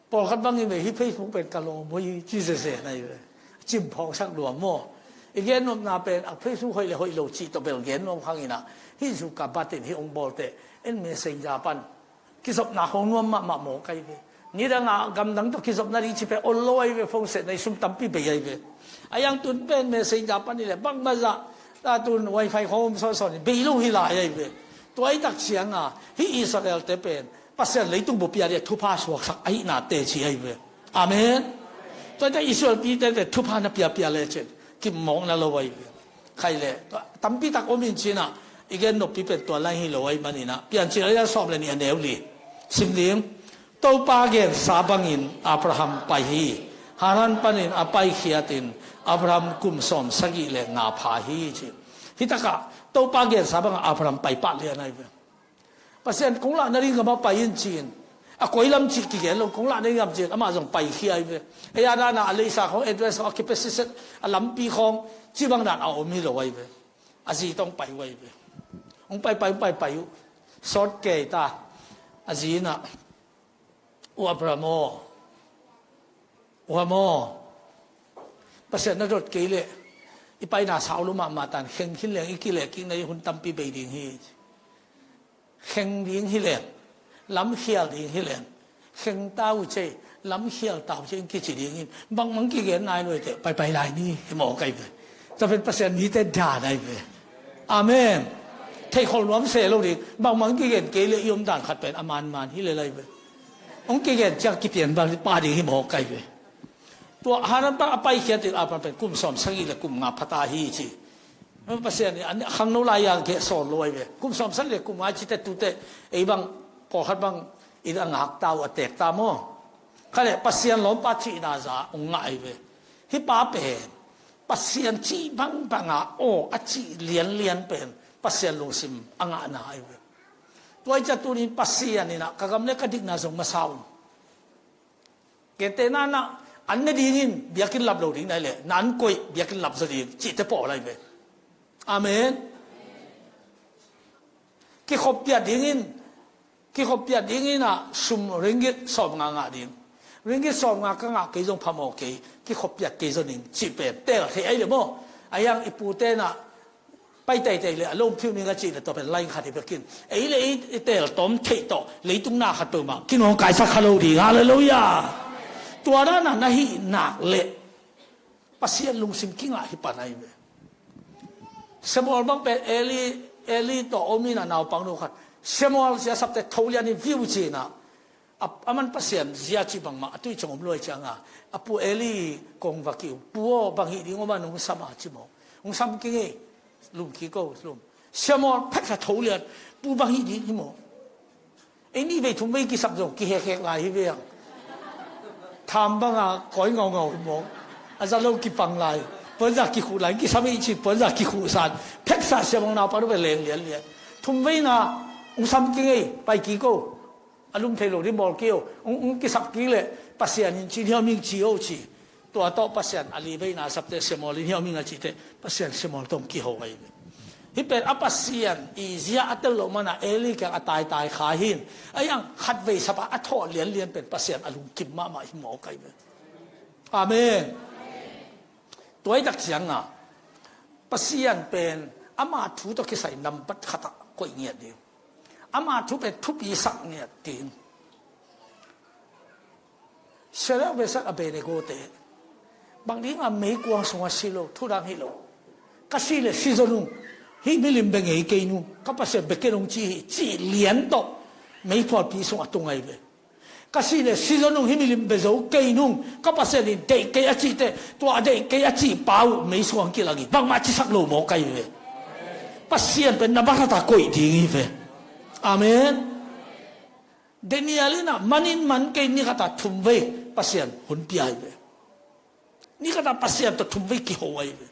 Pawlkhat bangin ve, hih Facebook pen ka lawm hoih hi ci sese na hi ve. Cimphawngsak lua maw? I gennopna pen a Facebook hoih le hoih lo cih tawh bel gennuam hang inah, hih Zuckerberg in hih hong bawlte en messenger pan kizopna khong nuam mahmah mawk ahi ve. Nidangah gamdang tawh kizopna ding cih pen ol lo ahi ve, phone setna i sum tampi bei ahi ve. A yang tun pen messenger pan i le bangmah zah, ta tun wifi khong om sawnsawn in bei lo hi lai ahi ve. Tua i tak cianga hih Israel-te pen Pasian leitung bup pia dih a thupha suaksak ahihna teci ahi ve. Amen. Tua i tak Israel pite te thupha na piapia lecin kimmawkna lo ahi ve. Khai le, tua tampi tak om in cinah, i gen noppi pen tua lai hi lo ahi maninah, Piancil a lian sawm le nih a neu li sim ding. Topa gensa bangin Abraham pai hi. Haran panin a paikhiatin Abraham kum sawm sagih le nga pha hi ci. Hitakah Topa gensa bangah Abraham pai pah lian ahi ve. Pasian kong lah nading gama pai in ci-in, a koi lam cih kigen lo, kong lah nading gam ci-in amah zong paikhia ahi ve. Ei a dana a leisa khong, address khong, a kipia siset, a lampi khong cih bang dan a om hi lo ahi ve. A zi tawh hong pai uh ahi ve. Hong paipai hong paipai uh, sawt kei ta. A zi inah, "U Abraham aw, U Abraham aw, Pasian na dot kei leh i paina sau lo mahmah tan, kheng khin leng i kilehkikna i hun tampi bei ding hi. Kheng ding hi leng, lamkhial ding hi leng, kheng ta uh cei, lamkhial ta uh cei," in kici dingin bangmah hong kigen nai lo hi teh, paipai lai ni hi mawk ahi ve. Tua pen Pasian mite dan ahi ve. Amen. Theihkholh nuam se lo ding, bangmah hong kigen kei leh i omdan khat pen a manman hi lel ahi ve. Hong kigen ciang kipian bang pah ding hi mawk ahi ve. Tua Haran pan a paikhiatin Abraham pen kum sawm sagih le kum nga phata hi ci. Pasian in a khangno lai-a geh sawl lo ahi ve. Kum sawm sagih le kum nga cite tute ei bang pawlkhat bang in a ngakta uh a tekta maw? Kha le Pasian lawmpa cihna za hong ngah ahi ve. Hih pa pen Pasian cih bangbanga aw a cih lianlian pen Pasian lungsim a ngahna ahi ve. Tua i ciah tunin Pasian inah ka gam le ka dikna zong masa un. Kente nanah an ne dingin biakinn lap lo ding nai leh, na an koih biakinn lap zaw ding cihte pawl ahi ve. Amen. Kikhoppiat dingin, kikhoppiat dingin ah sum ringgit sawm nga ngah ding. Ringgit sawm nga ka ngah kei zong phamawh kei, kikhoppiat kei zaw ning cih pen tel thei ahi le maw? A yang i pute nah pai teitei le a lom phiu ning a cih le tua pen lain khat hi bekin, ei le ei i tel tawm theih tawh leitung na khat peuhmah kinawngkaisak kha lo ding. Halleluiah. Tua dana na hih nak le Pasian lungsim kingah hi pan ahi ve. Samuel bang pen Eli, Eli tawh om in a naupang no khat Samuel sia sapte tho lian in viu cinah, a, a man Pasian zia cih bangmah a tui ciang om luai cianga a pu Eli kong va kiu, "Pu aw, bang hih ding om a nong sam a?" ci maw. "Hong sam kingei, lum kiko, lum." Samuel pheksa tho lian, "Pu, bang hih ding hi maw?" Ei nih vei thum vei kisap zong kihekhek lai hi ve ang. Tham banga kawi ngaungau hi maw? A za lo kipang lai. Puanza kikhuh lai, kisam ei cin puanza kikhuh san. Pheksa siamang nau pan uve leng lianlian. Thum veina, "Hong sam kingei, pai kiko. A lum thei lo ding bawl kio. Hong, hong kisap kik leh Pasian in cin hiau ming ci o," ci. Tua tawh Pasian a li veina sapte Samuel in hiau ming a cihte Pasian Samuel tawh hong kiho ahi ve. Hih pen a Pasian i zia a tel loh mana Eli kiang a taitai kha hin. A yang khat vei sapa a thawh lianlian pen Pasian a lungkim mahmah hi mawk ahi ve. Amen. Tua i tak cianga Pasian pen ama thu tawh kisai nambat khatah koih ngiat ding. Ama thu pen thupi sak ngiat ding. Shadrach, Meshach, Abednego te bang dinga meikuang sungah si lo, thudang hi lo. Ka si le si zo nung, hih milim bia ngei kei nung, ka Pasian bia kei nung ci hi, cih lian tawh meiphualpi sungah tung ahi ve. Ka si le si zo nung, hih milim bia zo kei nung, ka Pasian in deih kei a cihte, tua a deih kei a cih pa uh mei sungah kilang hi, bangmah cisak lo mawk ahi ve. Pasian pen na bahrata koih ding hi ve. Amen. Daniel in ah manin man kei ni khatah thum vei Pasian hun pia hi ve. Ni khatah Pasian tawh thum vei kiho ahi ve.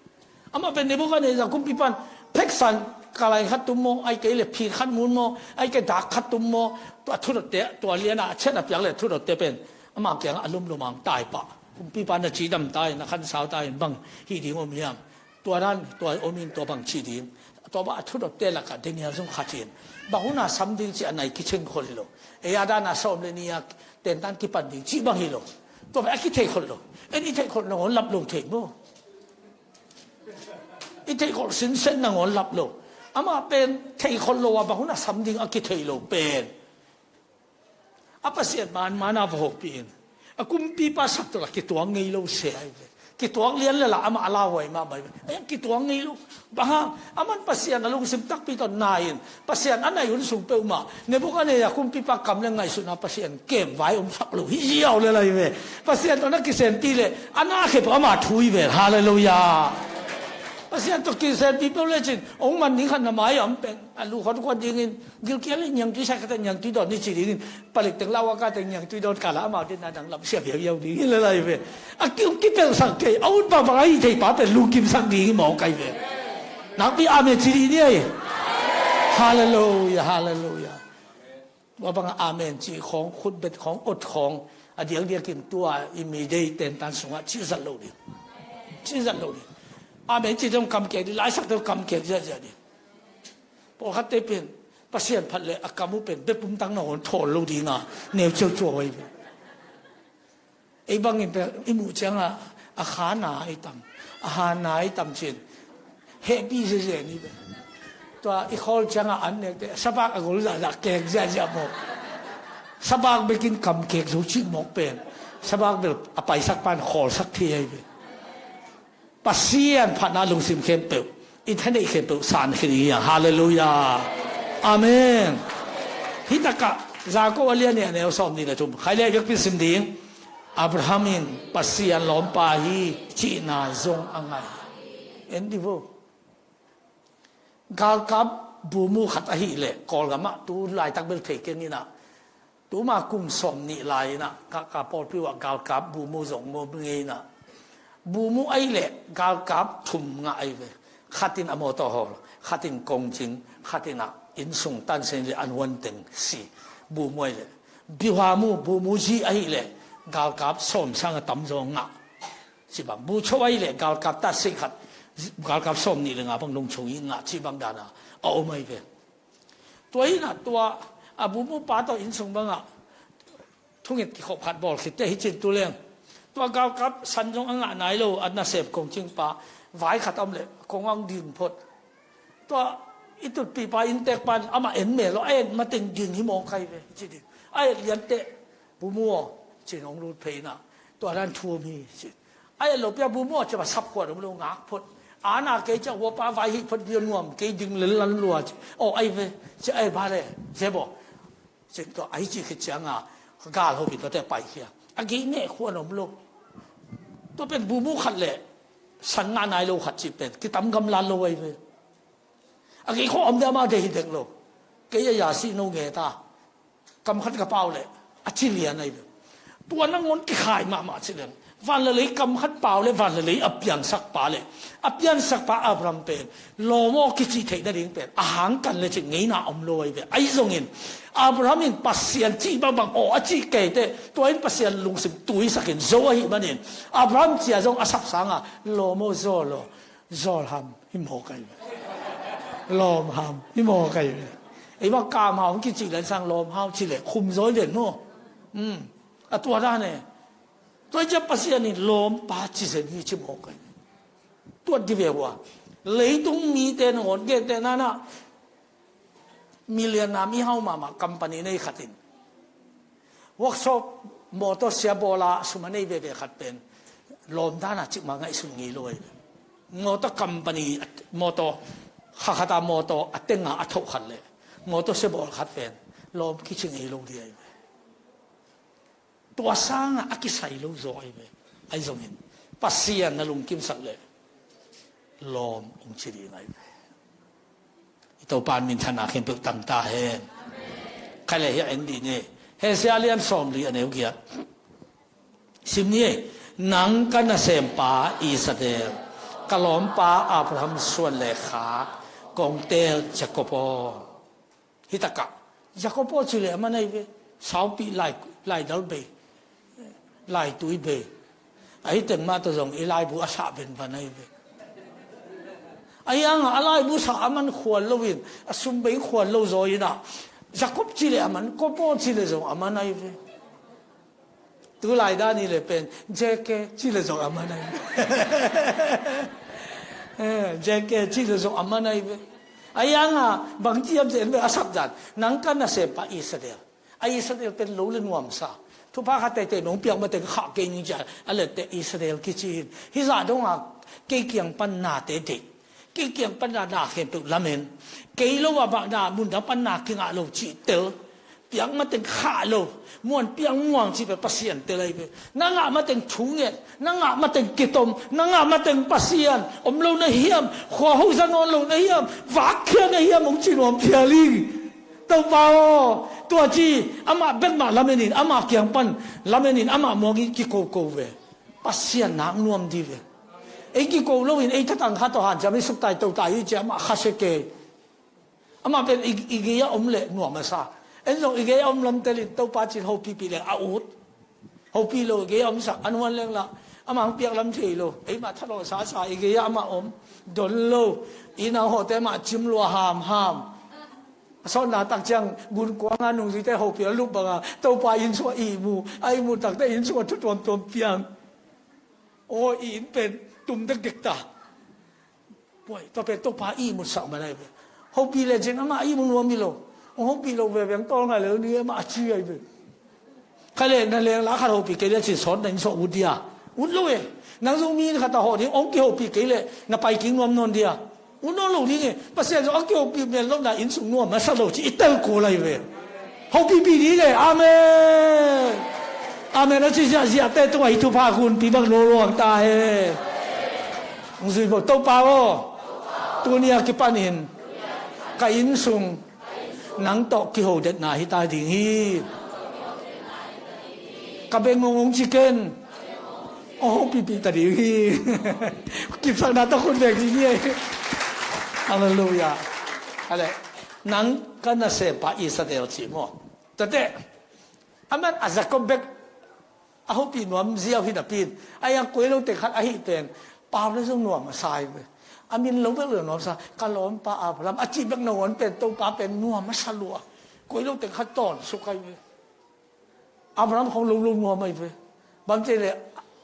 Amah pen Nebuchadnezzar kumpipan pheksan kalai khat tum maw, ai kei le phin khat mun maw, ai kei dak khat tum maw, tua thu dawtte, tua liana a chet a piak le thu dawtte pen amah kiangah a lumlum ang tai pah. Kumpipan na cidam tai, na khansau tai in bang hih ding om hiam? Tua dan tua omin tua bang ci ding. Tua bang a thu dawtte lakah Daniel zong khat in bang huna sam ding ci a nai kicing khol hi lo. Ei a dana sawm le ni a tentan kipan ding ci bang hi lo. Tua bang a kithei khol lo. En i thei khol lo, lap lo thei maw? Theih khol sinsen nangawn lap lo. Amah pen theih khol lo a bang hun a sam ding a kithei lo pen. A Pasian man man a va hopih in a kumpipa sak tawh la kituang ngei lo se ahi ve. Kituang lian le la amah a lauhuai mahmah ahi ve. Ai, kituang ngei lo. Bang hang, aman Pasian a lungsim takpi tawh nai in Pasian a nai hun sung peuhmah Nebuchadnezzar kumpipa kam le ngaihsutna Pasian kemvai om sak lo hi ziau le lai ve. Pasian tawh na kisenpi le a na khep amah thu hi ve. Halleluiah. Pasian tawh kisenpi peuh lecin ong man ding khat na mai a om pen a lu khon khon dingin gilkial in niangtui sai khat a niangtui dawn ni ci dingin palik teng lau a ka teng niangtui dawn kala amau din na dang lam sia viauviau ding hi le lai ve. A ki ong kipelhsak kei a ut bangbang a hi thei pa pen lungkimsak ding hi mawk ai ve. Nakpi amen ci dih ni ai. Halleluiah, halleluiah. Tua banga amen ci khawng, khutbet khawng, ot khawng a diakdiakin tua i mi dei tentan sungah cihzat lo ding. Cihzat lo ding. Amen ci teng kamkek ding, laisak teng kamkek ziahziah ding. Pawlkhatte pen Pasian phat le a kam uh pen bepum tang na hawn thawl lo dinga neu ciauciau ahi ve. Ei bangin pen i muh cianga a khana i tam, a hana i tam cin hehpih zezen i ve. Tua i khawl cianga an nekte sabak a gol zahzah kek ziahziah mawk. Sabak bekin kam kek zo cih mawk pen sabak bel a paisak pan khawlsak thei ahi ve. Pasian phatna lungsim khempeuh, i thaneih khempeuh san khin hi a. Halleluiah. Amen. Hitakah Jakob a lian nih a neu sawm nih le thum khai le vekpi sim ding. Abraham in Pasian lawmpa hi cihna zong a ngai. En divo. Galkap bumu khat ahih leh Kawlgamah tu laitak bel thei keng inah tuma kum sawm nih lai inah ka, ka pawlpi uh ah galkap bumu zong mawm ngei inah bumu ahih leh galkap thum ngah ahi ve. Khat in a mawtaw hawl, khat in kongcing, khat inah innsung tansen le an huanteng si bumu ahih leh biuha mu bumu zi ahih leh galkap sawm sang a tam zaw ngah. Cibang bucho ahi le galkap ta sei khat galkap sawm nih le nga bang lungchung i ngah cibang dana a om ahi ve. Tua hi na tua a bumu pa tawh innsung bangah thunget kikhop khat bawl khitte hi cin tu leng tua galkap san zong a ngah nai lo a nasem kongcing pa vai khat a om le kong ang ding phot. Tua i tutpi pa inntek pan amah en mel lo a en mateng ding hi mawk ahi ve hi ci ding a et liante bumu aw cin hong lut phei na tua dan thu om hi cin. A et lo pia bumu a ciaba sap khuan om lo ngak phot. Ana kei cia huapa vai hih phot bia nuam kei ding lel lan lua ci. Aw ai ve ci ai ba le zebo. Cin tua ai ci khit cianga gal hopin tuate pai khia. A gei neh khuan om lo. Tua pen bumu khat le san ngah nai lo khat ci pen kitam gamlan lo ai ve. A gei khuan om deh amah dei hi dek lo. Kei a yasi no nge ta. Kam khat ka pau le a ci lian ahi ve. Tua nangawn kikhai mahmah ci lian. Van le lei kam khat pau le van le lei a piangsak pa le a piangsak pa Abraham pen lawm aw kici theih nading pen a hang kan le ci ngeina om lo ahi ve. Ahi zongin Abraham in Pasian cih bangbang aw a cih keite tua in Pasian lungsim tuisakin zo ahi manin Abraham cia zong a sapsanga lawm aw zawl aw. Zawl ham hi mawk ahi ve. Lawm ham hi mawk ahi ve. Ei bang kam hau hong kicih le sang lawm hau ci le khum zawi ven maw? A tua dan e. Tua i ciah Pasian in lawmpa ci zen hi ci mawk ahi ve. Tuat di ve hua. Leitung mite nangawn genteh nanah Million nam i hau mahmah company nei khatin workshop motor sia bawla sum a nei veve khat pen lawmdana cikmah ngaihsun ngei lo ahi ve. Motor company motor khakhata motor a tenga a thoh khat le motor sia bawl khat pen lawm kici ngei lo di ahi ve. Tua sangah a kisai lo zaw ahi ve. Ahi zongin Pasian na lungkimsak le lawm ong ci ding ahi ve. I Topa in minthanna khempeuh tangta hen. Khai le hi a en dih ni. Hosea lian sawmli a neu giat sim ni. Nang ka nasempa Isak, ka lawmpa Abraham suan le khak kong teel Jakob aw. Hitakah Jakob aw ci le a man ahi ve. Saupi lai, laidal bei, laitui bei. Ahi teng mah tawh zong i laibu a sah venvan ahi ve. Ahi hangah a laibu sah a man khual loin a sum bei khual lo zaw inah Jakob ci le a man, Kob aw ci le zong a man ahi ve. Tulai dan i le pen J K ci le zong a man ahi ve. Amen. J K cih zong a man ahi ve. A yang a bang ci hiam cih en ve a sap dan. Nang ka nasem pa Israel. A Israel pen lo le nuamsa. Thupha khat teitei nong piak mateng khah kei ning ci a lette Israel kici hi. Hih zah dong a kei kiang pan nate deih. Kei kiang pan na na khempeuh lamen. Kei lo a bang na mun dang pan na kingah lo cih tel. Piak mateng khah lo, muan piang muang cih pen Pasian tel ahi ve. Na ngah mateng thungen, na ngah mateng kitom, na ngah mateng Pasian om lo na hiam, khua ho za nawn lo na hiam, vakkhia na hiam, hong ci nuam phial ing. Topa aw, tua ci, amah bek mah lamenin, amah kiang pan lamenin, amah muangin kikoko ve. Pasian nak nuam di ve. Ei kiko loin, ei thatang khat tawh hanciam i suktai totai i ci, amah khasia kei. Amah pen i, i gei a om leh nuam a sa. En zong i gei a om lam telin Topa cin hopihpih leng a ut. Hopih lo i gei a om sak an huan leng lah. Amah hong piak lam thei lo. Eimah thalawh sasa i gei a amah om. Don lo. I nau hawte mah cim lua hamham. A sawtna tak ciang gunkuang a nungzuite hopih a lup banga Topa inn sungah ihmu. A ihmu takte inn sungah thu tuamtuam piang. Aw, i inn pen tum dekdek ta. Puai, tua pen Topa ihmutsak man ahi ve. Hopih le cin amah ihmu nuam hi lo. Hong hopih lo veve hong tawl ngai le ni amah a ci ahi ve. Kha le na leng la khat hopih kei le cin sawt na inn sawh ut dia. Ut lo e. Nang zong mi inn khat a hawh ding hong kihopih kei le na pai kik nuam nawn dia. Ut nawn lo ding e. Pasian zong a kihopih men lo na inn sung nuam a sa lo ci i tel kul ahi ve. Hopihpih ding e. Amen. Amen. A ci ziahziahte tungah hi thupha hunpi bang lawluang ta he. Hong zui bo Topa aw. Tuni a kipanin ka inn sung nang tawh kihodetna hi ta ding hi. Ka beng ngongong ci ken. Aw hopihpih ta ding hi. Kipsakna tawh khut vek ding hi. Halleluiah. Ale, nang ka nasempa Israel ci maw? Tate, aman a Jacob bek a hopih nuam ziau hi napi in, a yang koi lo teng khat ahi pen pau le zong nuam a sa hi ve. A min lo bek le nuam sa, ka lawmpa Abraham a cih bek nangawn pen Topa pen nuam a sa lua. Koi lo teng khat tawn suk ahi ve. Abraham khong lo lo nuam ahi ve. Bang ci le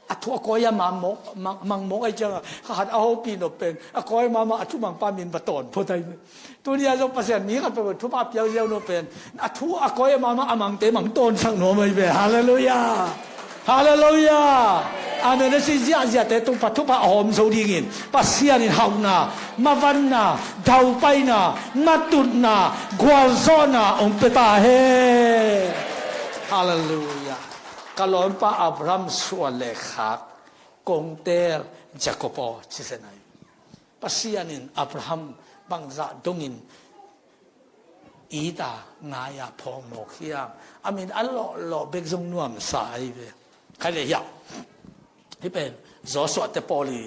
a thu a koi a mang mawk, mang, mang mawk ahi cianga kha khat a hopih nop pen a koi mahmah a thumang pa min va tawn phot ahi ve. Tuni a zong Pasian mi khat peuh thupha piak ziau nop pen a thu a koi a mahmah a mangte mang tawnsak nuam ahi ve. Halleluiah. Halleluiah. Amen. A ci ziahziahte tung pa thupha a hawm zo dingin Pasian in hauhna, mavanna, daupaina, matutna, gualzawhna hong pia ta hen. Halleluiah. Ka lawmpa Abraham suan le khak kong teel Jacob aw ci zen ahi. Pasian in Abraham bangzah dongin it a ngai a phawk mawk hiam? A min a lawhlawh bek zong nuamsa ahi ve. Khai le hiah hih pen Joshua te pawl i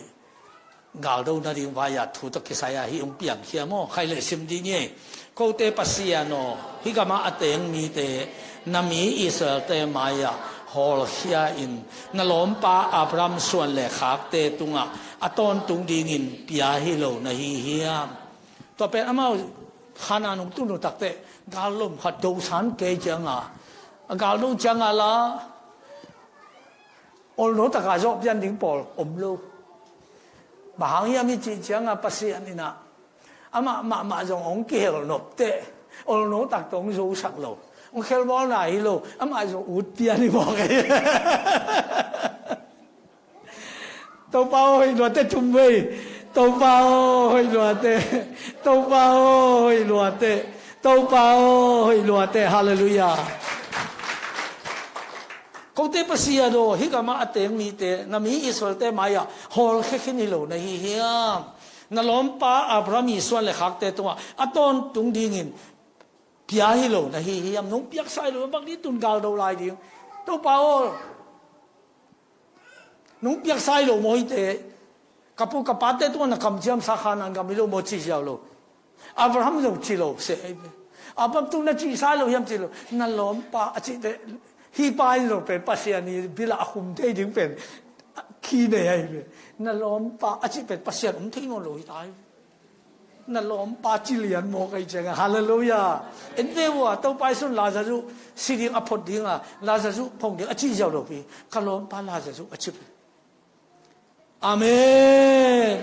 galdo nading vai-ah thu tawh kisai-ah hih hong piangkhia maw? Khai le sim ding hi. Kote Pasian aw, hih gamah a teng mite na mi Israel-te mai-ah hawlkhia in na lawmpa Abraham suan le khakte tungah a tawntung dingin pia hi lo na hi hiam? Tua pen amau Khanaan hong tun lo takteh gallom khat dosan kei cianga a galdo cianga la olno taka zawh pian ding pawl om lo. Bang hang hiam i cih cianga Pasian inah amah mahmah zong hong kihel nopteh olno takte hong zosak lo. Hong khelbawlna hi lo, amah zong ut pian hi mawk ei. Topa aw hoih luate thum vei. Topa aw hoih luate. Topa aw hoih luate. Topa aw hoih luate. Halleluiah. Kote Pasian aw, hih gamah a teng mite na mi Israel-te mai-ah hawlkhia khin hi lo na hi hiam? Na lawmpa Abraham i suan le khakte tungah a tawntung dingin pia hi lo na hi hiam? Nong piaksa hi lo, bang ding tun galdo lai ding? Topa aw, nong piaksa hi lo maw hite? Ka pu ka pate tungah na kamciamsa Khanaan gam hi lo maw ci ziau lo. Abraham zong ci lo seh ahi ve. Abraham tung na cihsa hi lo hiam ci lo. Na lawmpa a cihte hih pa in zong pen Pasian i bilah a khum thei ding pen khi nei ahi ve. Na lawmpa a cih pen Pasian om thei nawn lo hi ta hi ve. Na lawmpa ci lian mawk ahi cianga. Halleluiah. En ve uh a Topa i sun Lazarus si ding a phot dinga Lazarus phong ding a cih ziau lo pi. Ka lawmpa Lazarus a ci pi. Amen.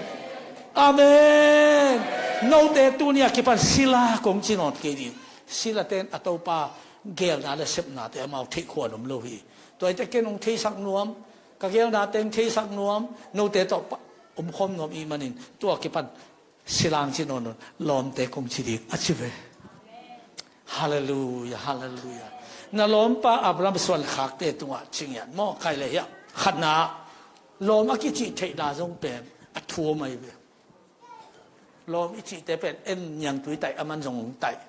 Amen. Note tuni a kipan sila kong ci nawn kei ding. Sila ten a Topa gelna le sepnate amau theih khuan om lo hi. Tua hi teh ken hong theisak nuam, ka gelna teng theisak nuam, note tawh pa- omkhawm nuam i hih manin tua kipan silang ci nawn un, lawmte kong ci ding a ci ve. Halleluia, halleluia. Na lawmpa Abraham suan khakte tungah ci ngiat maw, khaile hiah. Khatna, lawm a kicih theihna zong pen a thu om ahi ve. Lawm i cihte pen en niangtui taih, aman zong hong taih.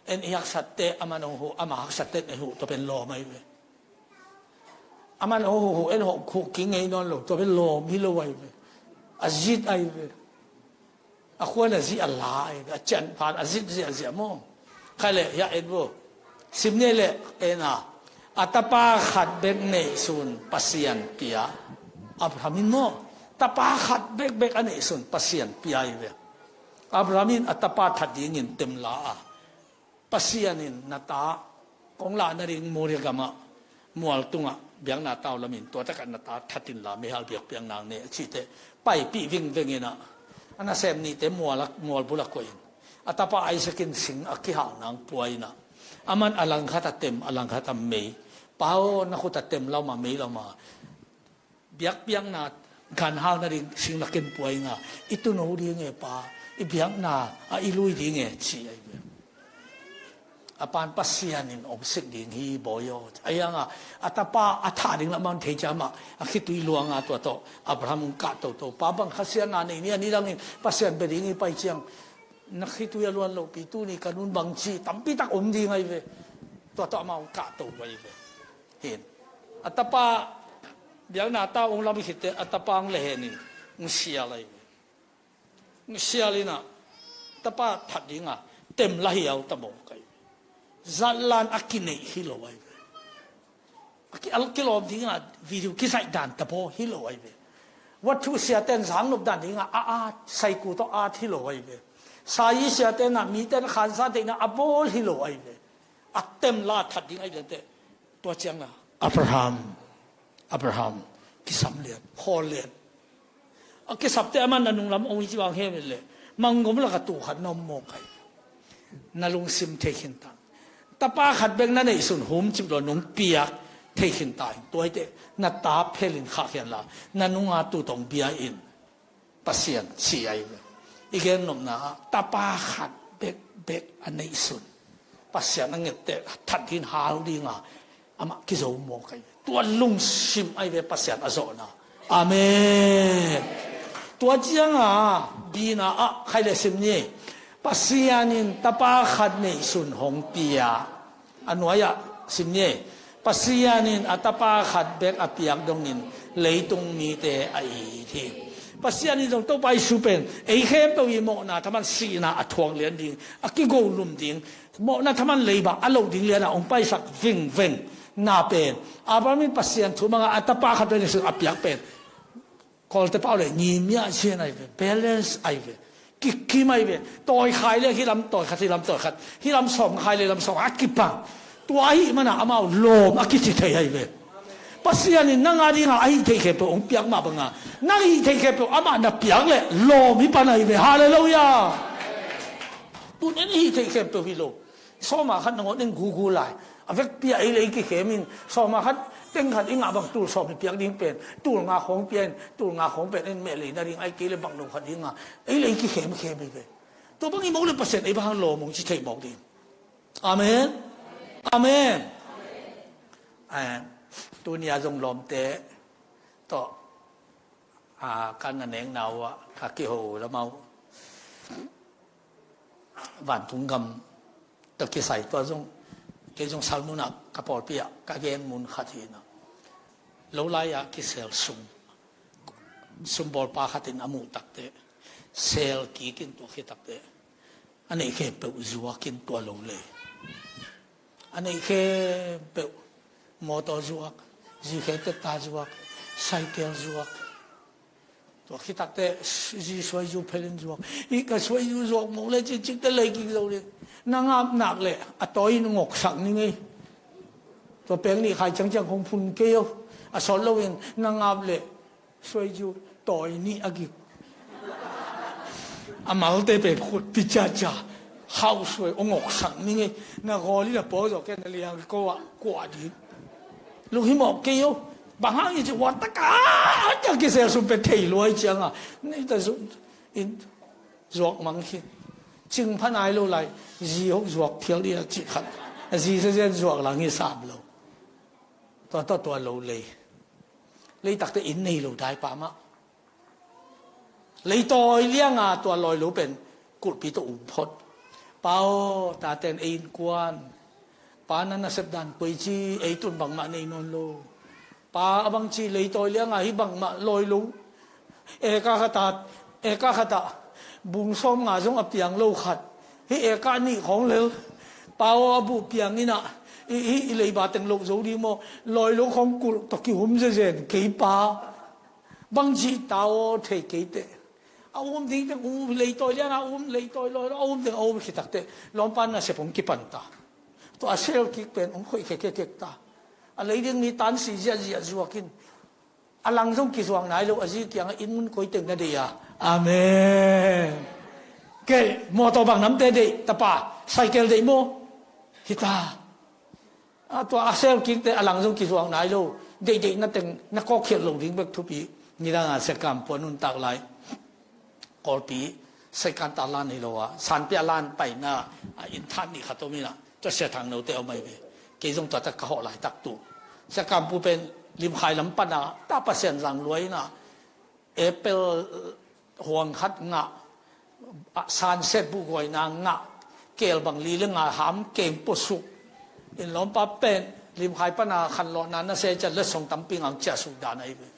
En i haksatte aman hong huh, ama haksatte en huh, tua pen lawm ahi ve. Aman hong huh, en hong huh kik ngei nawn lo, tua pen lawm hi lo ahi ve. A zit ahi ve. A khuan a zih a la ahi ve, a cianphan a zit ziahziah maw. Khaile hiah en vo. Sim ni leh en a, a tapa khat bek neihsun Pasian pia. Abraham in maw, tapa khat bekbek a neihsun Pasian pia ahi ve. Abraham in a tapa that dingin temla a, Pasian in na ta kong lah nading Moria gamah mual tungah biakna tau lamin, tua takah na ta that inla meihal biakpiak nang ne a cih teh, paipih vingveng in a, a nasem nihte mual a, mual bul a koih in, a tapa Isaac in sing a kihal nang pua in a, aman a langkhat a tem, a langkhat a mei. Pa aw, na khut a tem lama, mei lama, biakpiakna ganhal nading sing lakin pua ing a, i tuuno ding e pa, i biakna ah i lui ding e, ci ahi ve. A pan Pasian in om sik ding hi bawi aw. Ahi hang a, a tapa a thah ding lamah thei ciang mah, a khitui luang a, tua tawh Abraham hong kah toto. Pa bang khasiatna nei ni, a nidangin Pasian bia ding i pai ciang, na khitui a luan lohpi, tuni ka nun bang ci, tampi tak om ding ahi ve. Tua tawh amah hong kah to ahi ve. Hin. A tapa, biakna tau hong lam khit teh, a tapa hong lehenin hong sial ahi ve. Hong sial in a, tapa that ding a, tem la hi au ta mawk ahi ve. Zatlan a kineih hi lo ahi ve. A ki, a kilawm ding a, video kizaih dan ta baw hi lo ahi ve. Wathu siate in zangnop dan ding a, a at, saiku tawh at hi lo ahi ve. Sai siate in a, mite in khansa theihna a bawl hi lo ahi ve. A tem la that ding ahi ve teh. Tua ciang a, Abraham, Abraham, kisam lian, khawl lian. A kisapte aman a nunglam ong i ci bang hem le, manggom laka tuu khat na om mawk ahi. Na lungsim thei khin ta. Tapa khat bek na neihsun humcip lo nong piak thei khin ta in. Tua hi teh, na ta phelin khahkhian la, na nunga tuu tawh bia in. Pasian ci ahi ve. I gennopna ah tapa khat bekbek a neihsun Pasian a ngette that ding hal dinga amah kizo mawk ahi ve. Tua lungsim ahi ve Pasian a zawhna. Amen. Tua cianga bina ah khai le sim ni. Pasian in tapa khat neihsun hong pia. A nuai-ah sim ni. Pasian in a tapa khat bek a piak dongin leitung mite a it hi. Pasian in zong Topa Jesu pen ei khempeuh i mawhna thaman sihna a thuak lian ding, a kigolum ding, mawhna thaman leiba a loh ding liana hong paisak vingveng na pen, Abraham in Pasian thu manga a tapa khat bek neihsun a piak pen Kawlte pau le ngimia cian ahi ve, balance ahi ve, kikim ahi ve, tawi khai le hilam tawi khat, hilam tawi khat, hilam sawm khai le lam sawm a kipang. Tua ahi mana amau lawm a kici thei ahi ve. Pasian in nang a dinga a hih theih khempeuh hong piak mah banga, nang hih theih khempeuh amah na piak le lawm hi pan ahi ve. Halleluiah. Tun en hih theih khempeuh hi lo. Sawma khat nangawn en gugu lai. A vekpi a ei le ei kikhem in, sawma khat teng khat i ngah bang tul sawm i piak ding pen, tul nga khawng pia in, tul nga khawng pen en meh lei na ding, ai kei le bang lo khat ding a, ei le ei kikhemkhem hi ve. Tua bang i mawk le Pasian ei bang hang lawm hong ci thei mawk ding. Amen. Amen. Eh, tunia zong lawmte tawh, ah, kan na nekna uh ah ka kiho lamau. Vantung gam tawh kisai tua zong, kei zong sal munah ka pawlpi ah ka gen mun khat hi na. Lo lai-ah kisel sum, sumbawlpa khatin a muh takteh, sel kikin tua khi takteh, a neih khempeuh zuakin tua lo lei. A neih khempeuh, mawtaw zuak, zikhe tetta zuak, saikel zuak. Tua khitakteh zi suaizu phelin zuak. Hi ka suaizu zuak mawk le cikcikte lei kik zo ding. Na ngap nak le a tawi in ngoksak ni ngei. Tua peng nih khai ciangciang kong phun kei o. A sawt loin na ngap le suaizu tawi nih a kik. A malte pen khutpi ciacia hausuai ong oksak ning ei. Na gawl in a pawl zawh ken na liang ko ah kuah ding. Lunghimawh kei o. Bang hang i ci ua taka a kisel sum pen thei luai cianga nei ta zu in zuak mang khin. Cing pha nai lo lai. Zi hok zuak phial dih a cih khat. A zi sia zen zuak lang hi sam lo. Tua tua tua lo lei. Lei takte inn nei lo dai pa mah. Leitawi lianga tua lawi lo pen kulhpi tawh um phot. Pa aw, taten ei innkuan pa na nasep dan koici ei tun bangmah nei nawn lo. Pa a bangci leitawi lianga hi bangmah lawi lo. Eka khatah, eka khatah bung sawm nga zong a piang lo khat. Hi eka nih khawng lel. Pa aw, a buh piang inah i, i, i leiba teng loh zo ding maw? Lawi lo khawng kulh tawh kihum zezen kei pa. Bangci ta aw thei keite. A um ding teng um, leitawi lianga um, leitawi lawi lo a um ding a um khitakte lawmpa nasep hong kipanta. Tua a sel kik pen hong khoih khekhekek ta. A lei ding mi tansi ziahziah zuakin a lang zong kizuak nai lo, a zi kiangah inn mun koi teng na deih a? Amen. Kei mawtaw bang namte deih tapa, cycle deih maw? Hita. A tua a sel kikte a lang zong kizuak nai lo. Deihdeih na teng na kawkkhiat lo ding bek thupi. Nidanga siakam puan nuntak lai. Kawlpi saikanta lan hi lo a, sanpia lan paina a, inn than nih khat om inah tua sia thang note om ahi ve. Kei zong tuata ka hawh laitak tu siakampu pen Limkhai lam pana ta Pasian zang luai inah apple huang khat ngah, a, sunset buhgawina ngah, kel bang li le nga ham keng puasuk. In lawmpa pen Limkhai pana khanlawhna na se cian letsong tampi ngang ciahsuk dan ahi ve.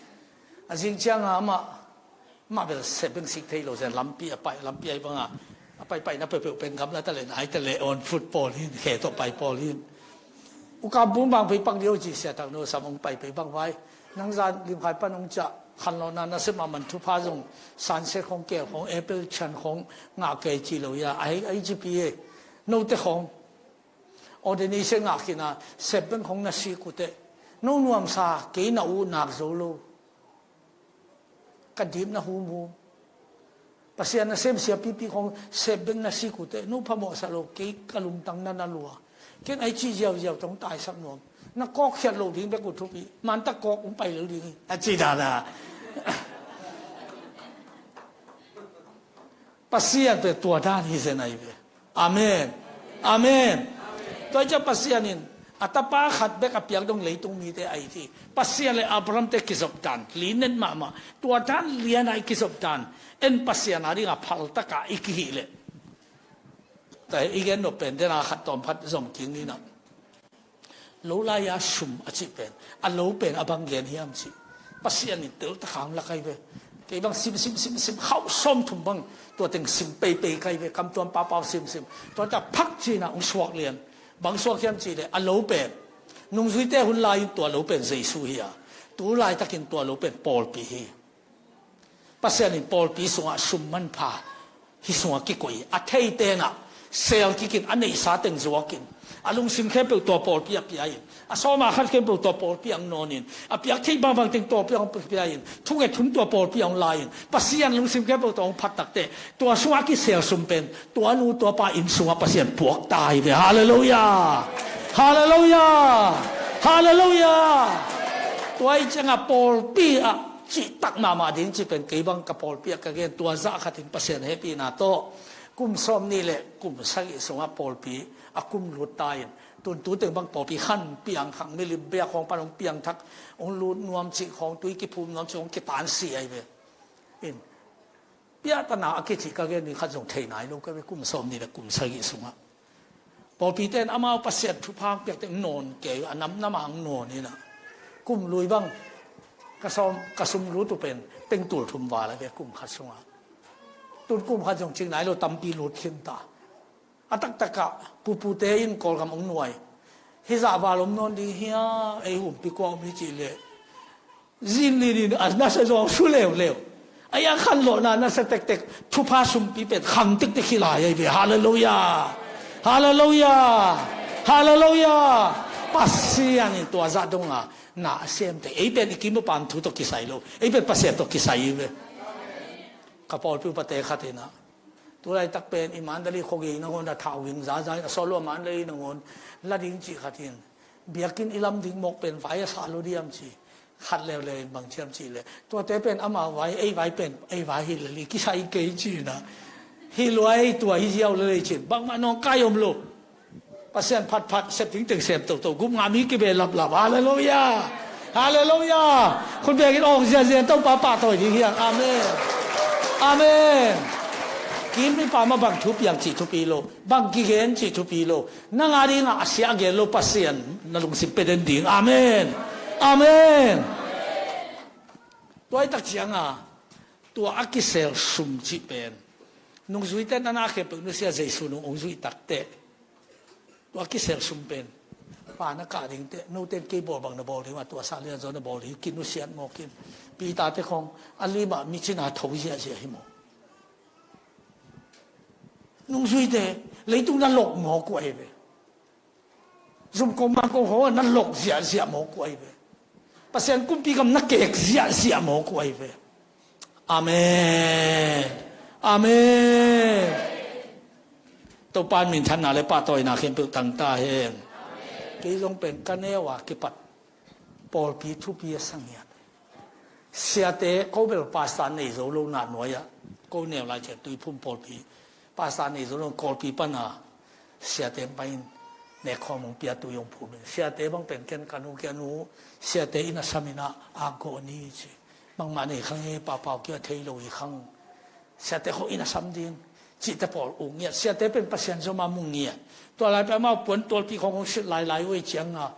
A zing cianga amah mah bel sep beng sik thei lo zen lampi a pai, lampi ahi banga a paipaina peuhpeuh pen gamla tale nai tale on football hin khe tawh pai pawl hin. U kampung bang pei pak dio ci sia thak no sam ong pai pei bang vai. Nang zan Limkhai pan ong ciah khanlawhna na sep mahmah thupha zong sunset khawng kel khawng apple cian khawng ngah kei ci lo ia ahi, ahi ci pi e. Note khawng ordination ngah khina sep beng khawng na sik uh teh no nuamsa kei na uh nak zo lo. Ka dipna humhum. Pasian nasem siapipi khawng sep beng na sik uh teh no phamawhsa lo, kei ka lungtang na na lua. Ken ai cih ziauziau tawh hong taisak nuam. Na kawkkhiat lo ding bek uh thupi. Mantak kawk hong pai lo ding hi a ci dana. Pasian pe tua dan hi zen ahi ve. Amen. Amen. Tua i ciah Pasian in a tapa khat bek a piak dong leitung mite a it hi. Pasian le Abraham te kizop dan linet mahmah. Tua dan liana i kizop dan en Pasian a dinga phaltaka i kihih leh. Tua i gen nop pen dena khat tawm khat zom kik ninah. Lo lai-a sum a cih pen a lo pen a bang gen hiam cih Pasian in teltak hang lak ahi ve. Kei bang sim sim sim sim khauh sawm thum bang tua teng sim peipei kai ve, kamtuam papau sim sim. Tua ta phak cina hong suak lian. Bang suak hiam cih le a lo pen nungzuite hun lai-in tua lo pen Jesu hi a, tu laitakin tua lo pen pawlpi hi. Pasian in pawlpi sungah sum manpha hi sungah kikoih hi. A thei tenah sel kikin a neihsa teng zuakin a lungsim khempeuh tua pawlpi a pia in, a sawma khat khempeuh tua pawlpi ang nawnin, a piak theih bangbang teng tua pawlpi ang pia in, thunget hun tua pawlpi ang lai-in Pasian lungsim khempeuh tua ang phat takte tua sungah kisel sum pen tua nu tua pa inn sungah Pasian puak ta hi ve. Halleluiah. Halleluiah. Halleluiah. Tua i cianga pawlpi ah cihtak mahmah ding cih pen kei bang ka pawlpi ah ka gen tua zah khatin Pasian hehpihna tawh kum sawm nih le kum sagih sungah pawlpi a kum lut ta in, tun tu teng bang pawlpi khan piang khang milim bia khawng pan hong piang thak hong lut nuam cih khawng tui kiphum nuam cih khawng kitansi ahi ve. In piahtana a kicih ka gen ding khat zong thei nai lo ka ve kum sawm nih le kum sagih sungah. Pawlpite in amau Pasian thupha piakte nawn kei a namnam ang nawn inah kum lui bang ka sawm ka sum lut uh pen pengtul thum val a ve kum khat sungah. Tun kum khat zong cing nai lo tampi lut khinta. A taktakah pupute in Kawlgam ong nuai. Hizah val om nawn ding hia, ei humpi kua om hi cih leh zin linin a nasa zong su leuleu. Ai a khanlawhna nasa tektek thupha sumpi pen khang tektek hi lai ahi ve. Halleluiah. Halleluiah. Halleluiah. Pasian in tua zah donga na a semte ei pen i kim upam thu tawh kisai lo, ei pen Pasian tawh kisai hi ve. Ka pawlpi upate khat inah Tulaitak pen i Mandalay khuagei nangawn a thau hing zaza in a sawt lo a Mandalay nangawn la ding cih khat in biakinn i lam ding mawk pen vai a sa lo diam ci. Khat leuleu in bang ciam cih leh tuate pen ama vai ei vai pen ei vai hi lel i kisai kei cina. Hi luai tua hi ziau lel ei cin bangmah nawngkai om lo. Pasian phatphat sep ding teng sep toto gup nga mi kibe laplap. Halleluia. Halleluia. Khun biakin awk ziazia Topa pahtawi ding hiang. Amen. Amen. Kim i pama bang thu piang cih thupi lo, bang kigen cih thupi lo, nang a dingah a sia a gen lo Pasian na lungsim peden ding. Amen. Amen. Tuaitak cianga tua a kisel sum cih pen nungzuite nana khempeuh nusia Jesu nung ong zuih takteh tua kisel sum pen pa na kah dingte noten kei bawl bang na bawl ding a tua sa lian zaw na bawl ding kinusiat mawkin Peter te khong a lima micina tho ziahziah hi maw? Nungzuite leitung na lok mawk uh ahi ve. Zumkong mangkong ho na lok ziahziah mawk uh ahi ve. Pasian kumpi gam na kek ziahziah mawk uh ahi ve. Amen. Amen. Topan minthanna le pahtawina khempeuh tangta hen. Kei zong pen ka neu a kipat pawlpi thupi a sangiat. Siate ko bel pasta nei zo lo na nuai-ah ko neu lai cian Tuiphum pawlpi pasta nei zo lo kawlpi pana siate pain nek khawm hong pia tui hong phum in siate bang pen ken ka nu kia nu siate in a samin ah a gawh ni ci. Bangmah nei khang hi papau kia thei lo hi khang. Siate khawng in a sam ding cihte pawl uh ngiat siate pen Pasian zoma mu ngiat. Tua lai pia amau puan tualpi khawng hong sit lailai uh ei cianga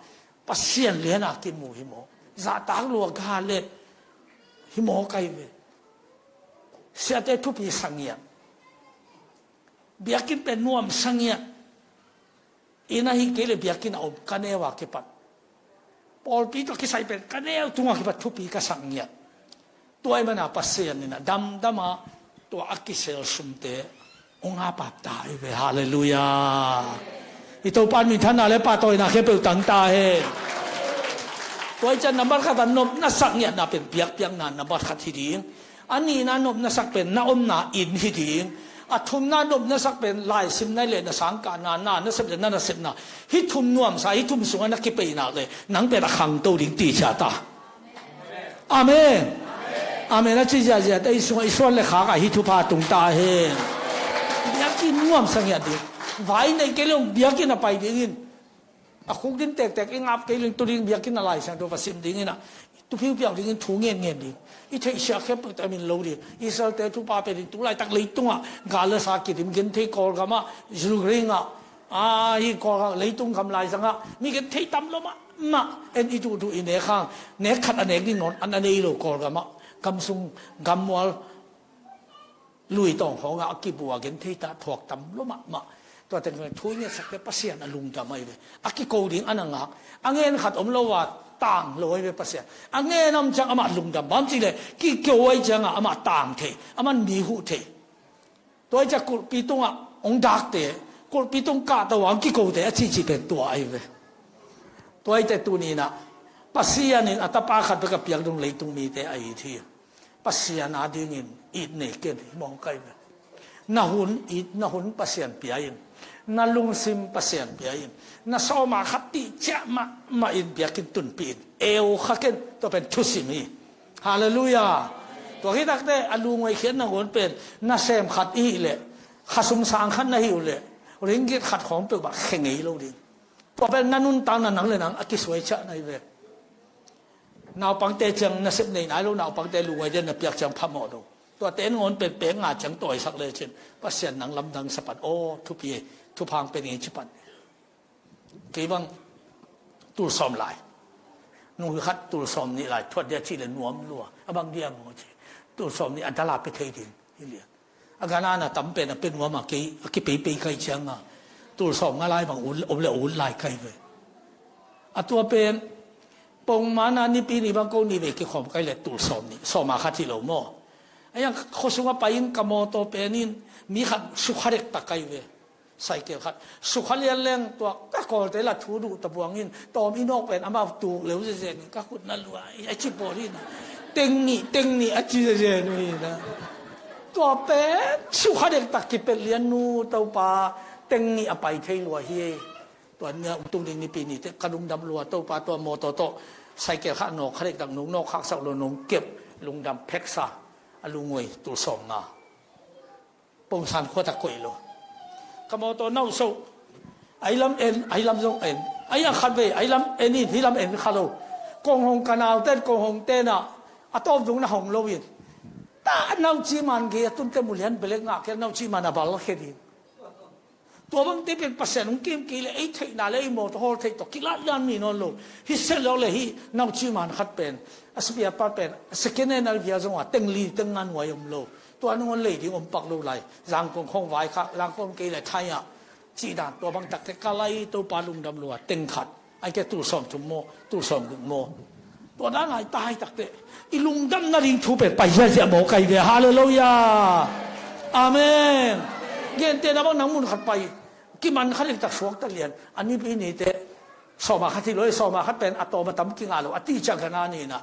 Pasian liana kimu hi maw? Zahtak lua ga le hi maw kai ve. Siate thupi sangiat. Biakinn pen nuam sangiat. Inn ahi kei le biakinn a om ka neu a kipat pawlpi tawh kisai pen ka neu tunga kipat thupi ka sak ngiat. Tua i mana Pasian in a damdama tua a kisel sumte hong a papta i ve. Halleluia. I Topan minthanna le pahtawina khempeuh tangta he. Tua i cian nambat khat a nopna sak ngiatna pen piakpiakna nambat khat hi ding. A nihna nopna sak pen na omna inn hi ding. A thumna nopna sak pen laisimna le na sangkahna na nasep le na nasepna. Hih thum nuamsa hih thum sungah na kipeinak le nang pen a khangto ding ti ciata. Amen. Amen a ci ziahziah te i sungah i suan le khak ah hih thupha tungta hen. Biakinn nuamsa ngiat ding. Vai nei kei le biakinn a pai dingin a khuk din tektek i ngap kei ling tu ding biakinn a Lai Siangtho va sim dingin ah tu phiupiau dingin thu ngen ngen ding. I theihsiah khempeuh te a min lo ding. Israel te thupha pe ding tu laitak leitungah Gaza sa kidim genthei Kawlgamah Ukraine ah a hi Kawlgam leitung gam laizangah mi genthei tam lo mahmah. En i duhduh i nek hang nek khat a nek ding nawn an a nei lo Kawlgamah gamsung gammual lui tawng khawngah a kibua genthei ta thuak tam lo mahmah. Tua teng thu i ngetsak te Pasian a lungdam ahi ve. A kiko ding a na ngak a ngen khat om lo a tang lo ahi ve Pasian. A ngen om ciang amah lungdam bam cih le kiko ahi ciangah amah tang thei a man mi huh thei. Tua i ciah kulhpi tungah hong dakte kulhpi tung kahto a hong kikote a cihcih pen tua ahi ve. Tua i te tuninah Pasian in a tapa khat bek a piak dong leitung mite a it hi. Pasian a dingin it nei ken hi mawngkai ve. Na hun it na hun Pasian pia in na lungsim Pasian pia in na sawma khat tih ciah mahmah in biakinn tunpih in eu kha ken tua pen thusim hi. Halleluia. Tua khitakte a lunguai khiat nangawn pen nasem khat i hih leh khasum sang khat na hih uh leh ringgit khat khawng peuh bak khe ngei lo ding. Tua pen na nuntakna nang le nang a kisuai ciah na hi ve. Naupangte ciang nasep nei nai lo naupangte lunguai dia na piak ciang phamawh lo. Tuate nangawn pen pek nga ciang tawisak le cin Pasian nang lamdang sapan aw thupi thuphang pen ngei cipan. Kei bang tul sawm lai nung khat tul sawm nih lai thuat dia cih le nuam lua a bang dia maw ci. Tul sawm nih a dala pe thei ding hi lian. A ganana tam pen a pe nuam a kei a kipeipei kai cianga tul sawm nga lai bang om le ut lai kai ve. A tua pen pongmana nipi ni bang ko ni ve kikhawm kai le tul sawm nih sawma khat hi lo maw? A yang khuasung a pai in ka mawtaw pen in mi khat sukha dek ta kai ve. Cycle khat sukha lian leng tua ka kawlte la thu duh ta buangin tawm i nawk pen amau tuk leu zezen in ka khut na lua a ci pawl hi na. Teng nih teng nih a ci zezen uh hi na. Tua pen sukha dektak kipelh lian nu Topa teng nih a pai thei lua hi. Tua ni a ung tung ding Nipi ni teh ka lungdam lua Topa, tua mawtaw tawh cycle kha nawk kha dektak nong nawk khaksak lo nong kep lungdam pheksa a lungui tul sawm nga. Pongsan khua tak koih lo. Ka mawtaw nauh soh. Ai lam en, ai lam zong en. Ai a khat vei, ai lam en in, hi lam en kha lo. Kong hong ka nau ten, kong hong ten ah a tawp zong na hong lo in. Ta nauci man gei a tun te mulian belek ngah kei nauci man a bal khe ding. Tua bangte pen Pasian hong kim kei le ei theihna le ei mawtaw hawl theih tawh kilat lian mi nawn lo. Hi se lo le hi nauci man khat pen a spare part pen a second hand a bia zong a teng li teng nga nuai om lo. Tua nangawn lei ding om pak lo lai. Zangkong khong vai kha, Zangkong kei le thai ah cih dan tua bang takte ka lai Topa lungdam lua teng khat. Ai ke tul sawm thum maw, tul sawm guk maw. Tua dan ai tai takte i lungdam na ding thu pen pai ziahziah maw kai ve. Halleluiah. Amen. Gente na bang nang mun khat pai kiman khat lik tak suak ta lian. A Nipi ni teh sawma khat hi lo, sawma khat pen a tawm a tam kinga lo. A ti ciah gana ni na.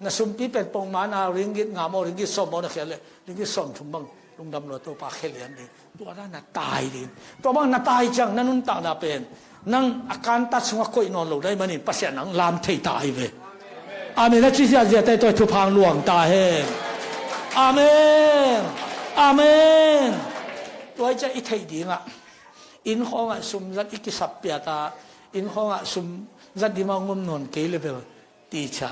Na sumpi pen pongman a ringgit nga maw, ringgit sawm maw na khia le, ringgit sawm thum bang lungdam lo Topa khia lian ding. Tua na na tai ding. Tua bang na tai ciang na nuntakna pen nang a kantat sungah koih nawn lo dai manin Pasian nang lam thei ta hi ve. Amen. A ci ziahziah te tua thuphang luang ta hen. Amen. Amen. Tua i ciah i theih dingah inn khawngah sum zat i kisap piata, inn khawngah sum zat dima ngom nawn kei level ti cia.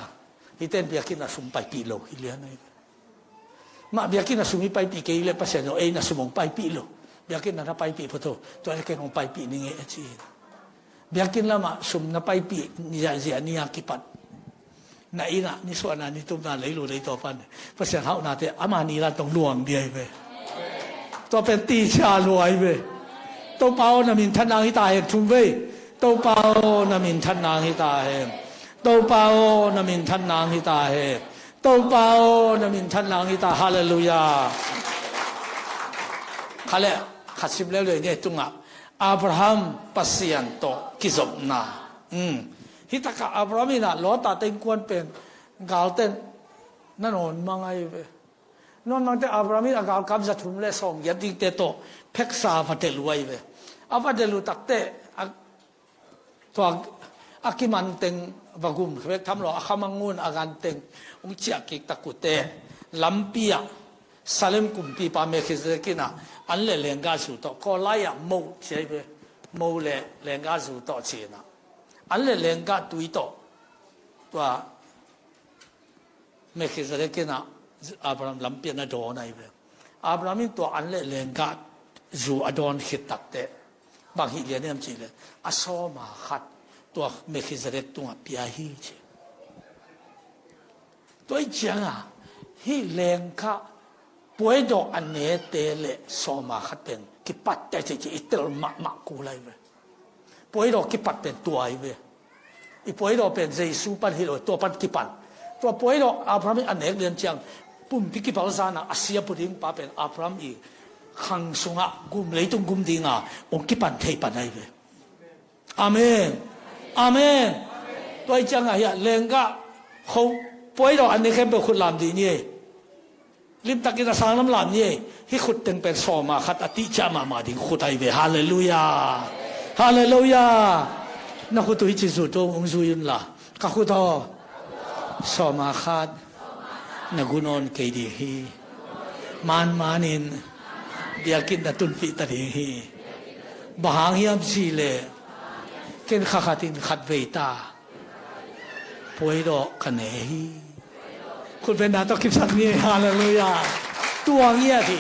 Hiten biakinn a sum paipih lo hi lian ahi. Mah biakinn a sum i paipih kei le Pasian zong ei na sum hong paipih lo. Biakinn a na paipih photo tua le keng hong paipih ni ngei a ci. Biakinn lamah sum na paipih ziahziah ni a kipat na inn ah nisuahna nitupna lei lo lei tawh pan Pasian hauhnate ama ni lan tong luang dia hi ve. Tua pen ti cia lua hi ve. Topa aw na minthan nang hi ta hen thum vei. Topa aw na minthan nang hi ta hen. Topa aw na minthan nang hi ta hen. Topa aw na minthan nang hi ta. Halleluiah. Kha le khat sim leuleu ni tungah Abraham Pasian tawh kizopna. Hi takah Abraham in ah Lota tengkuan pen galten na nawn mang ahi ve. Nawn mangte Abraham in a galkap za thum le sawm giat dingte tawh pheksa va delh uh ahi ve. A va delh uh takte a tua a kiman teng va gum vek tham lo, a khamangun a gan teng hong ciah kik tak uh te lampi ah Salem kumpipa Melkhizedek in ah an le lenggah zu tawh, Kawl lai ah mo ci ahi ve, mo le lenggah zu tawh ci in ah an le lenggah tui tawh tua Melkhizedek in ah Abraham lampi ah na dawn ahi ve. Abraham in tua an le lenggah zu a dawn khit takte bang hih lian hiam cih le a sawma khat tua Melkhizedek tungah pia hi ci. Tua i cianga hih lenggah puaidawh a nete le sawma khat pen kipat teci ci i tel mahmah kul ahi ve. Puaidawh kipat pen tua hi ve. I puaidawh pen Jesu pan hi lo, tua pan kipan. Tua puaidawh Abraham in a nek lian ciang pumpi kipalzana a sia pu ding pa pen Abraham i khang sungah gum, leitung gum dinga hong kipan thei pan ahi ve. Amen. Amen. Tua i cianga hiah lenggah kho puaidawh a nek khempeuh khut lam dih ni ei. Limtakin a sang lam lam ni ei. Hih khut teng pen sawma khat a tihciah mahmah ding khut ahi ve. Halleluiah. Halleluiah. Na khut uh hih ci zut uh hong zui unla ka khut aw sawma khat na gu nawn kei ding hi. Manmanin biakinn na tunpih ta ding hi. Bang hang hiam cih leh ken kha khatin khat vei ta puaidawh ka ne hi. Khutbetna tawh kipsak ni. Halleluiah. Tua ngiat hi.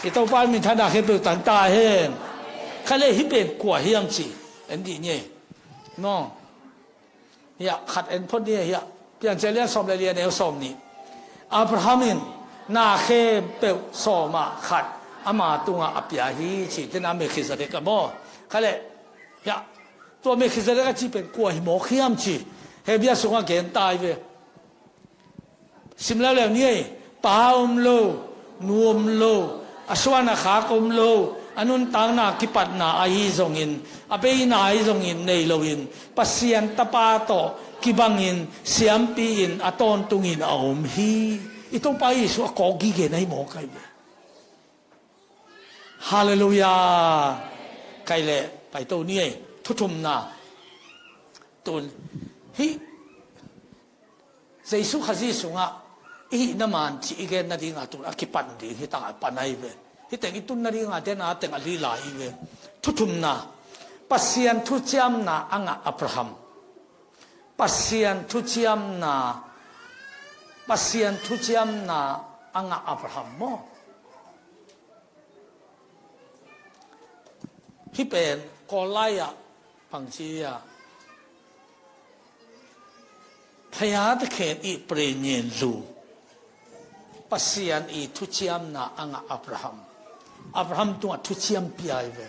I Topa minthanna khempeuh tang ta hen. Kha le hih pen kua hiam ci en dih ni. No. Hiah khat en phot ni hiah. Piancil lian sawm le lian, neu sawm nih. Abraham in na khempeuh sawmah khat ama tungah a pia hi ci. Tena Melkhizedek a maw. Kha le hiah tua Melkhizedek a cih pen kua hi mawk hiam ci. Hebru sungah gen ta hi ve. Sim leuleu ni ei. Pa om lo, nu om lo, a suan a khak om lo, a nuntakna kipatna ahi zongin, a beina ahi zongin nei loin Pasian Tapa tawh kibangin siampi-in a tawntungin a om hi. I Topa Jesu a kawk gige na hi mawk ahi ve. Halleluiah. Kai le pai to ni ei. Thuthumna. Tun hih Jesu Khazih sungah i hihna man cih i gen nadingah tun a kipan ding hi tangah pan ahi ve. Hih teng i tun nadingah dena teng a lila hi ve. Thuthumna. Pasian thuciamna a ngah Abraham. Pasian thuciamna, Pasian thuciamna a ngah Abraham maw? Hih pen Kawl lai-ah pangci a, พระยาตะเคียนอีกเปรียญเยน lu. Pasian i thuciamna a ngah Abraham. Abraham tungah thuciam pia hi ve.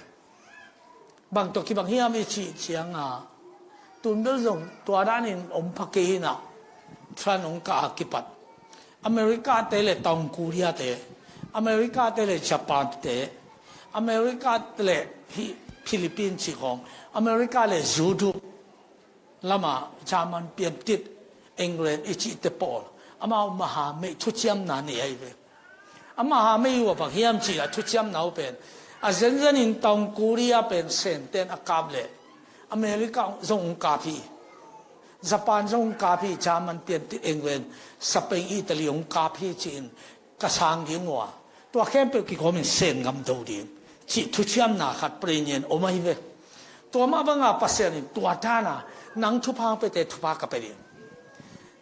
Bang tawh kibang hiam i cih ciangah, tun bel zong tua danin om pha kei inah, Trump hong kah a kipat America te le Taung Korea te, America te le Japan te, America te le hih Philippines cih khawng, America le Europe lama German piantit, England i cihte pawl, amau maha meih thuciamna nei ahi ve. A maha meih uh a bang hiam cih a thuciamna uh pen, a zenzenin Taung Korea pen Senten a kap leh America zong hong kap hi. Japan zong hong kap hi, German piantit, England, Spain, Italy hong kap hi ci-in ka sang ding uh a, tua khempeuh kikawmin Sen gam do ding cih thuciamna khat prenin om ahi ve. Tua mah banga Pasian in tua dana nang thupha pete thupha ka pe ding,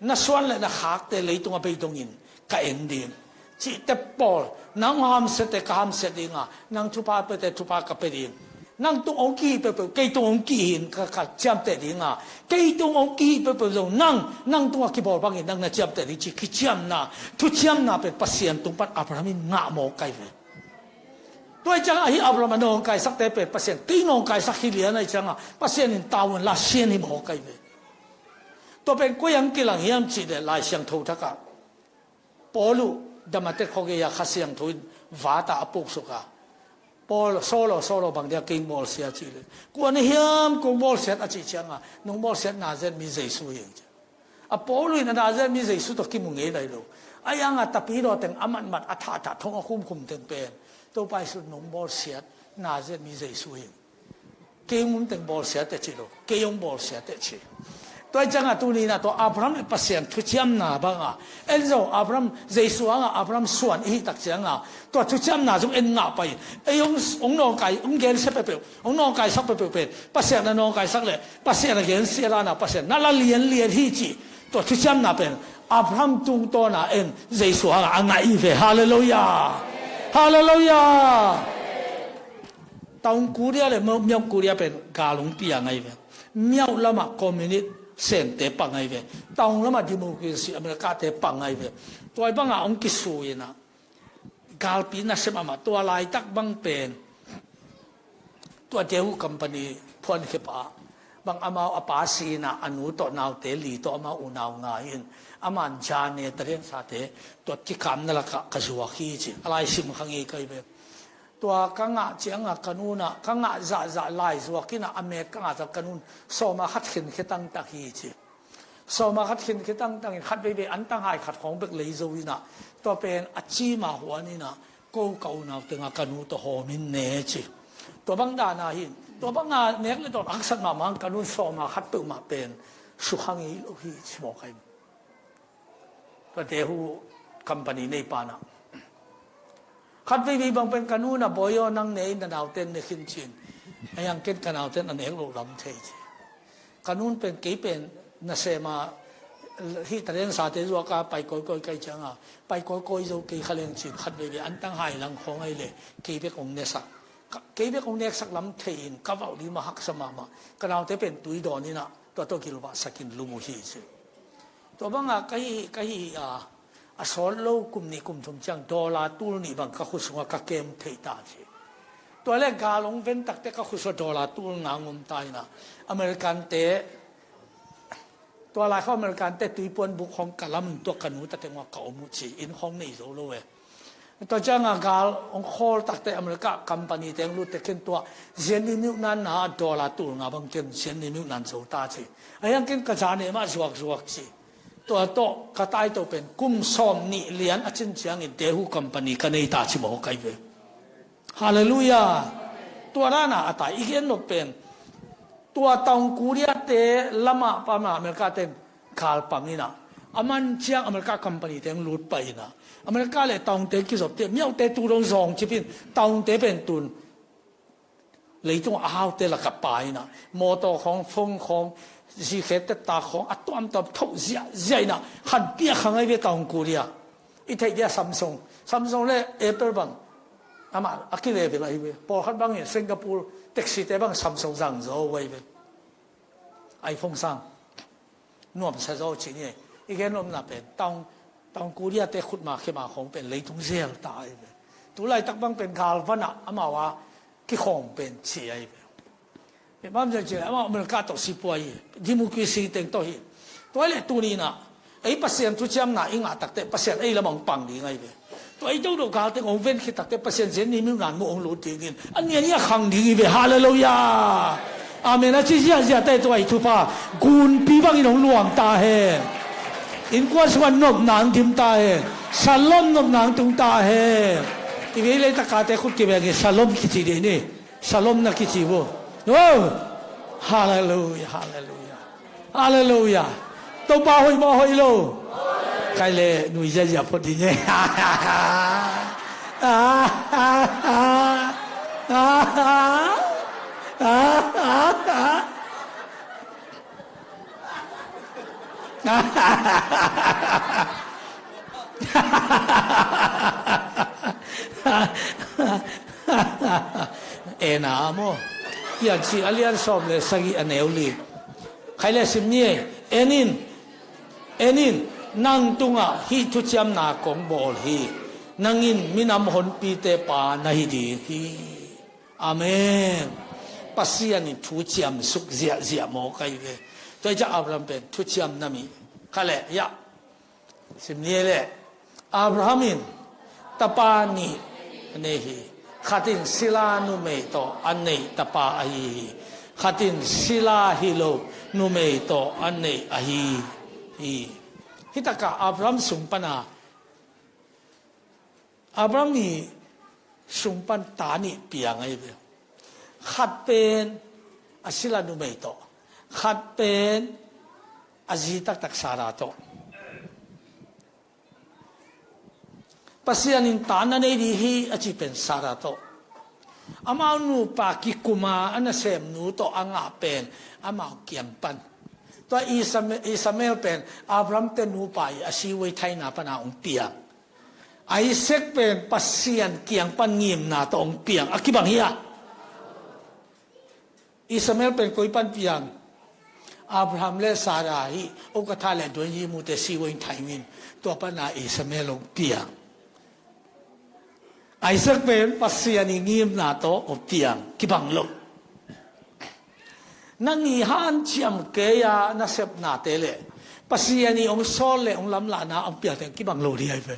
na suan le na khakte leitunga bei dongin ka en ding cihte pawl, nang hamsiate ka hamsiat dinga, nang thupha pete thupha ka pe ding. Nang tung hong kihih peuhpeuh kei tung hong kihih in ka, ka ciamteh dinga, kei tung hong kihih peuhpeuh zong nang, nang tunga kibawl bangin nang na ciamteh ding cih kiciamna, thuciamna pen Pasian tung pan Abraham in ngah mawk ahi ve. Tua ahih ciangah ahi Abraham a nawngkaisakte pen Pasian kei nawngkaisak hi lian ahih ciangah Pasian in tavuan la sian hi mawk ahi ve. Tua pen koi ang kilang hiam cih leh Lai Siangtho thakah Paul uh Damatek khuagei-a Kha Siangtho in vat a a puksuk a, Paul, Saul aw, Saul aw, bang dia kei hong bawlsia cih leh, kua na hiam kong bawlsiat a cih ciangah, nong bawlsiat Nazareth mi Jesu hi ing ci. A Paul uh in a Nazareth mi Jesu tawh kimu ngei lai lo. A ianga tapidaw teng a matmat, a thahthah, thong a khumkhum teng pen Topa Jesu in nong bawlsiat Nazareth mi Jesu hi ing. Kei hong um teng bawlsia teh ci lo, kei hong bawlsia teh ci. Tua ahih ciangah tuni inah tua Abraham le Pasian thuciamna bangah en zo, Abraham, Jesu hangah Abraham suan i hih tak ciangah tua thuciamna zong en ngah pai. Ei hong, hong nawngkai, hong gensia peuhpeuh, hong nawngkaisak peuhpeuh pen Pasian a nawngkaisak le Pasian a gensia dana Pasian na la lianlian hi cih tua thuciamna pen Abraham tungtawna en Jesu hangah a ngah i ve. Halleluiah. Halleluiah. Taung Korea le Myo-, Myo Korea pen gal hong piang ahi ve. Myo lamah communist Sente pang ahi ve. Taung lamah democracy America te pang ahi ve. Tua bangah hong kisui inah galpi nasem amah, tua laitak bang pen tua Daewoo company phuankhia pa bang amau a pa si inah a nu tawh naute li tawh amau unau nga in, aman jane tadensate tua kikamna lakah ka zuak hi ci a laisim kha ngei ka hi ve. Tua ka ngah ciangah ka nu inah ka ngah zahzah lai zuak inah a mek ka ngah ciang ka nu in sawma khat khinkhia tangtak hi ci. Sawma khat khinkhia tangtangin khat veivei antang hai khat khawng bek lei zo inah tua pen a cima huan inah ko ka unau tengah ka nu tawh hawmin ne ci. Tua bang dana hin tua banga nek le dawn a haksat mahmah ka nu in sawma khat peuhmah pen sukha ngei lo hi ci mawk ahi. Tua Daewoo company neipa inah khat veivei bang pen ka nu inah bawi aw nang ne in na naute in ne khin ci-in, a hiang ken ka naute in a nek loh lam thei ci. Ka nu in pen kei pen nasema hih tadensate zuaka pai kawikawi ka hih cianga pai kawikawi zo kei kha leng ci-in khat veivei antang hai lang khawng ahih leh kei bek hong nesak. Ka, kei bek hong neksak lam thei-in ka vauh ding mah haksa mahmah. Ka naute pen tui dawn inah tua tawh gilvahsakin lum uh hi ci. Tua bangah ka hih, ka hih a, a sawt lo kum nih kum thum ciang dollar tul nih bang ka khut sungah ka kem thei ta ci. Tua le gal hong ven takte ka khut sungah dollar tul nga hong om ta inah American te, tua laikhawm American te tuipuan buk hong ka lam in tua ka nu ta tengah ka om uh ci. Inn hong nei zo lo e. Tua ciangah gal hong khawl takte America company teng lutte ken tua zian ni miuh nan na dollar tul nga bang ken zian ni miuh nan zo ta ci. A hiang ken ka zane mah zuakzuak ci. Tua tawh ka taito pen kum sawm nih lian a cin ciangin Daewoo company ka nei ta ci mawk ahi ve. Halleluiah. Tua dana a tai i gen nop pen, tua Taung Korea te lamah pama America ten kalpang inah, a man ciang America company teng lut pai inah, America le Taungte kizopte, miaute tu dong zawng cipin, Taungte pen tun leitungah a haute lakah pa inah, mawtaw khawng, phone khawng, zikhet tetta khawng a tuamtuam thoh ziahziah inah, khanpiak kha ngai ve Taung Korea. I theih dia Samsung, Samsung le Apple bang, amah a kilevil ahi ve. Pawlkhat bangin Singapore taxi te bang Samsung zangzaw uh ahi ve. iPhone sang nuamsa zaw cih ni. I gen nopna pen Taung, Taung Korea te khutma khema khawng pen leitung zel ta ahi ve. Tulaitak bang pen galvanah amau a kikhawm pen ci ahi ve. Bang zia ci le amau America tawh sipua hi, democracy teng tawh hi. Tua le tuninah ei Pasian thuciamna i ngah takte Pasian ei lamah hong pang ding ahi ve. Tua i dodo gal teng hong ven khit takte Pasian zen ni miunan muh hong lut dingin a nian i a khang ding hi ve. Halleluiah. Amen. A ci ziahziah te tua i thupha gunpi bangin hong luang ta hen. Innkuan sungah nopna hong dim ta hen. Shalom nopna hong tung ta hen. I vei leitakate khut kibengin shalom kici dih ni. Shalom na kici vo. Oh! Halleluiah, halleluiah. Halleluiah. Topa hoih maw hoih lo? Khai le nui ziazia phot ding e. Ena maw? Piancil a lian sawm le sagih a neu li. Khai le sim ni e. En in. En in. Nang tungah hih thuciamna kong bawl hi. Nang in minam honpite pa na hi ding hi. Amen. Pasian in thuciam suk ziahziah maw kai ve. Tua i ciah Abraham pen thuciam na mi. Kha le, ya. Sim ni le. Abraham in tapa nih a nei hi. Khat in sila numei tawh a neih tapa ahi hi. Khat in sila hi lo numei tawh a neih ahi hi. Hitakah Abraham sung pana Abraham i sung pan ta nih piang ahi ve. Khat pen a sila numei tawh, khat pen a zi taktak Sarah tawh. Pasian in ta na nei dih hi a ci pen Sarah tawh. Amau nupa kikuma a nasemnu tawh a ngah pen amau kiang pan. Tua Ismael, Ismael pen Abraham te nupa i a siwei thaina pana hong piang. Isaac pen Pasian kiang pan ngimna tawh hong piang a kibang hi a. Ismael pen koi pan piang? Abraham le Sarah hi, okatha le duan yi mute siwei thain tua pana Ismael hong piang. Isaac pen Pasian i ngimna tawh hong piang kibang lo. Nang i hanciam kei a nasepnate le Pasian i hong sawl le hong lamlahna hong piangte kibang lo dih ahi ve.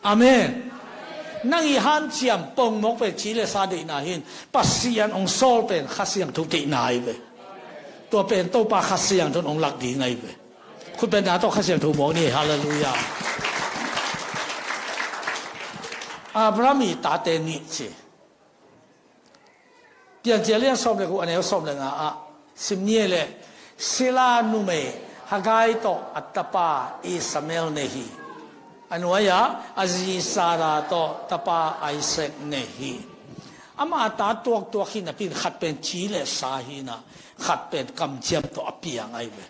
Amen. Nang i hanciam pongmawk pen ci le sa deihna hin Pasian hong sawl pen Kha Siangtho deihna ahi ve. Tua pen Topa Kha Siangtho in hong lak ding ahi ve. Khutbetna tawh Kha Siangtho mawk ni. Halleluiah. Abraham i tate nih ci. Piancil a lian sawm le guk a neu sawm le nga ah sim ni le, sila numei Hagar tawh a tapa Ismael nei hi. A nuai-ah a zi Sarah tawh tapa Isaac nei hi. Amah a ta tuaktuak hi napi in khat pen ci le sa hi na, khat pen kamciam tawh a piang ahi ve.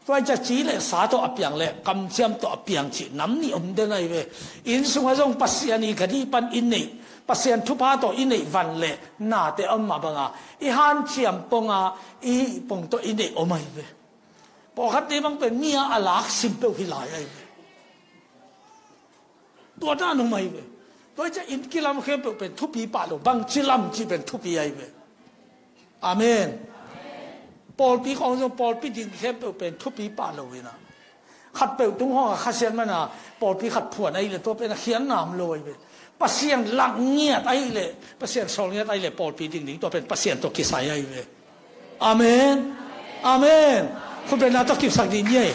Tua i ca ci le sa tawh a piang le kamciam tawh a piang cih nam nih om den ahi ve. Inn sungah zong Pasian i gadi pan i neih, Pasian thupha tawh i neih van le nate a om mah banga i hanciam ponga i hih pong tawh i neih om ahi ve. Pawlkhatte bang pen mi a a lak sim peuh hi lai ahi ve. Tua dan om ahi ve. Tua i ca inn kilam khempeuh pen thupi pah lo, bangci lam cih pen thupi ahi ve. Amen. Pawlpi khawng zong pawlpi ding khempeuh pen thupi pah lo inah, khatpeuh tung hawng a khasiat mana pawlpi khat phuan ahi le tua pen a khiatna om lo ahi ve. Pasian lak ngiat ahi le, Pasian sawl ngiat ahi le pawlpi ding ding tua pen Pasian tawh kisai ahi ve. Amen. Amen. Khutbetna tawh kipsak dih ni ei.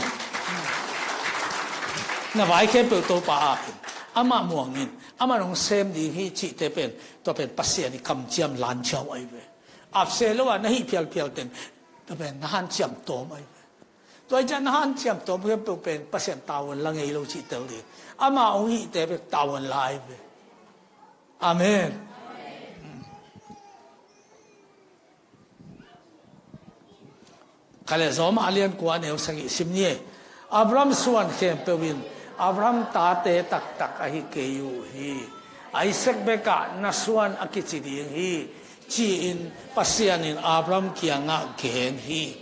Na vai khempeuh Topa akin, amah muangin, Aman hong sem ding hi cihte pen, tua pen Pasian i kamciam lanciau ahi ve. Apse lo a na hih phialphial teng, tua pen na hanciam tawm ahi ve. Tua i ciah na hanciam tawm khempeuh pen Pasian tavuan la ngei lo cih tel ding. Ama hong hihte bek tavuan la ahi ve. Amen. Kale Rom a lian kua neu sagih sim ni. Abraham suan khempeuh in Abraham tate taktak ahi kei uh hi. Isaac bekah na suan a kici ding hi, ci-in Pasian in Abraham kiangah gen hi.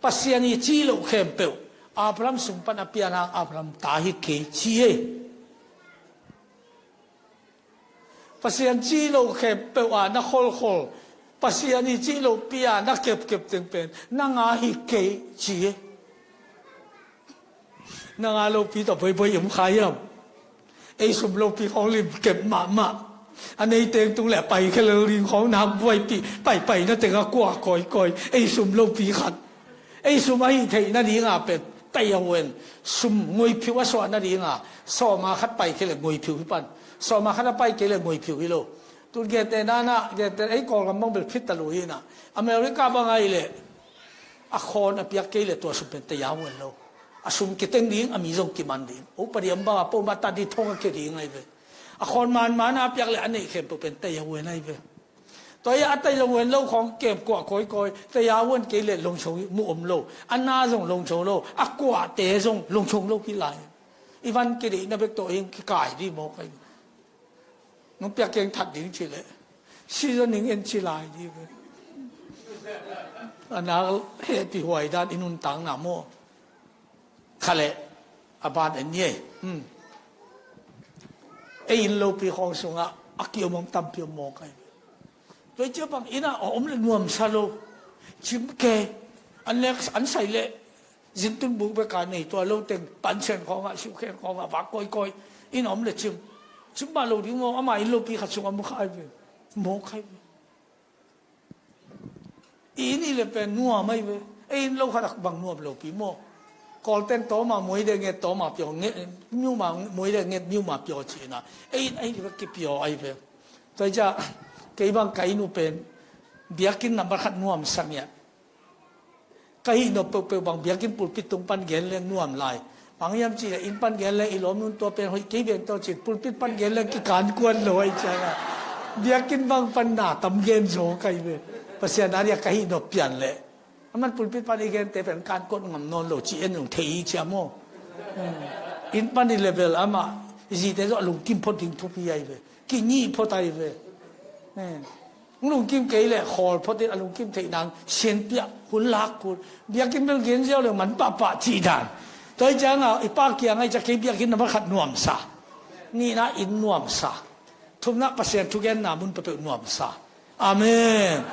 Pasian i ci loh khempeuh Abraham sung pan a pian hang Abraham ta hi kei ci hi. Pasian cih loh khempeuh a na kholkhol, Pasian i cih loh pi a na kepkep teng pen nang a hi kei ci hi. Nang a lopi tawh boiboi i om kha hiam? Ei sum lopi khawng lim kep mahmah. A nei teng tung le a pai khe lel ding khawng nak buaipih, paipai na teng a kua kawikawi. Ei sum lopi khat. Ei sum a hih theih nadinga pen tai a wen, sum nguiphiu a suah nadinga sawma khat pai kei le nguiphiu hi pan. Sawma khat a pai kei le nguiphiu hi lo. Tun gente nana gente ei Kawlgam bang bel phit ta lo hi na. America bang ahi le a khawn a piak kei le tua sum pen tai a wen lo. A sum kiteng ding, a mi zong kiman ding. Upa diam bang a poma ta di thong a ke ding ahi ve. A khawn manman a piak le a neih khempeuh pen tai a wen ahi ve. Tua hi a tai lo wen lo khawng kem kuah kawikawi, tai a wen kei le longcho mu om lo, a na zong longcho lo, a kuahte zong longcho lo hi lai. I van kideihna bek tawh hing kikai di mawk ahi. Nong piak keng that ding ci le seasoning en ci lai di ve. A nak hehpih huai dan i nuntakna maw? Kha le a ban en ni ei. Hmm. Ei inn lopi khawng sungah a kiom om tampi om mawk ahi. Tua i cia bang inn ah a om le nuamsa lo. Cim ke an lek an sai le zintun buk bek a nei tua lo teng pansen khawngah siuhkhen khawngah vak kawikawi. Inn a om le cim, cim mah lo ding maw? Ama inn lopi khat sungah mu kha ahi ve. Mawk ahi ve. I inn i le pen nuam ahi ve. Ei inn lo khat a bang nuam lopi maw? Kawlten tawma muaide nget tawma piaw nget, miuma muaide nget miuma piaw cihna. Ei inn ahi le kipiaw ahi ve. Tua i cia kei bang ka inn uh pen biakinn nambat khat nuamsa ngiat. Ka hih nop peuhpeuh bang biakinn pulpit tung pan gen leng nuam lai. Bang hiam cih leh inn pan gen leng i lawm nun tua pen hoih kei veng tawh cin pulpit pan gen leng kikan kuan lo ahi cianga biakinn bang pan na tam gen zaw kai ve. Pasian a dia ka hih nop pian leh aman pulpit pan i gente pen kan kuan ngam nawn lo ci en zong thei i cia maw? Inn pan i level amah zite zawh lungkim phot ding thupi ahi ve. Kinih phot ahi ve. Lungkim kei le khawl photin a lungkim theih nang sianpiah hun lak kul. Biakinn bel gen ziau le man pahpah cih dan. Tua hi cianga i pa kiangah i ca kei biakinn nambat khat nuamsa. Nihna inn nuamsa. Thumna Pasian thugenna mun peuhpeuh nuamsa. Amen.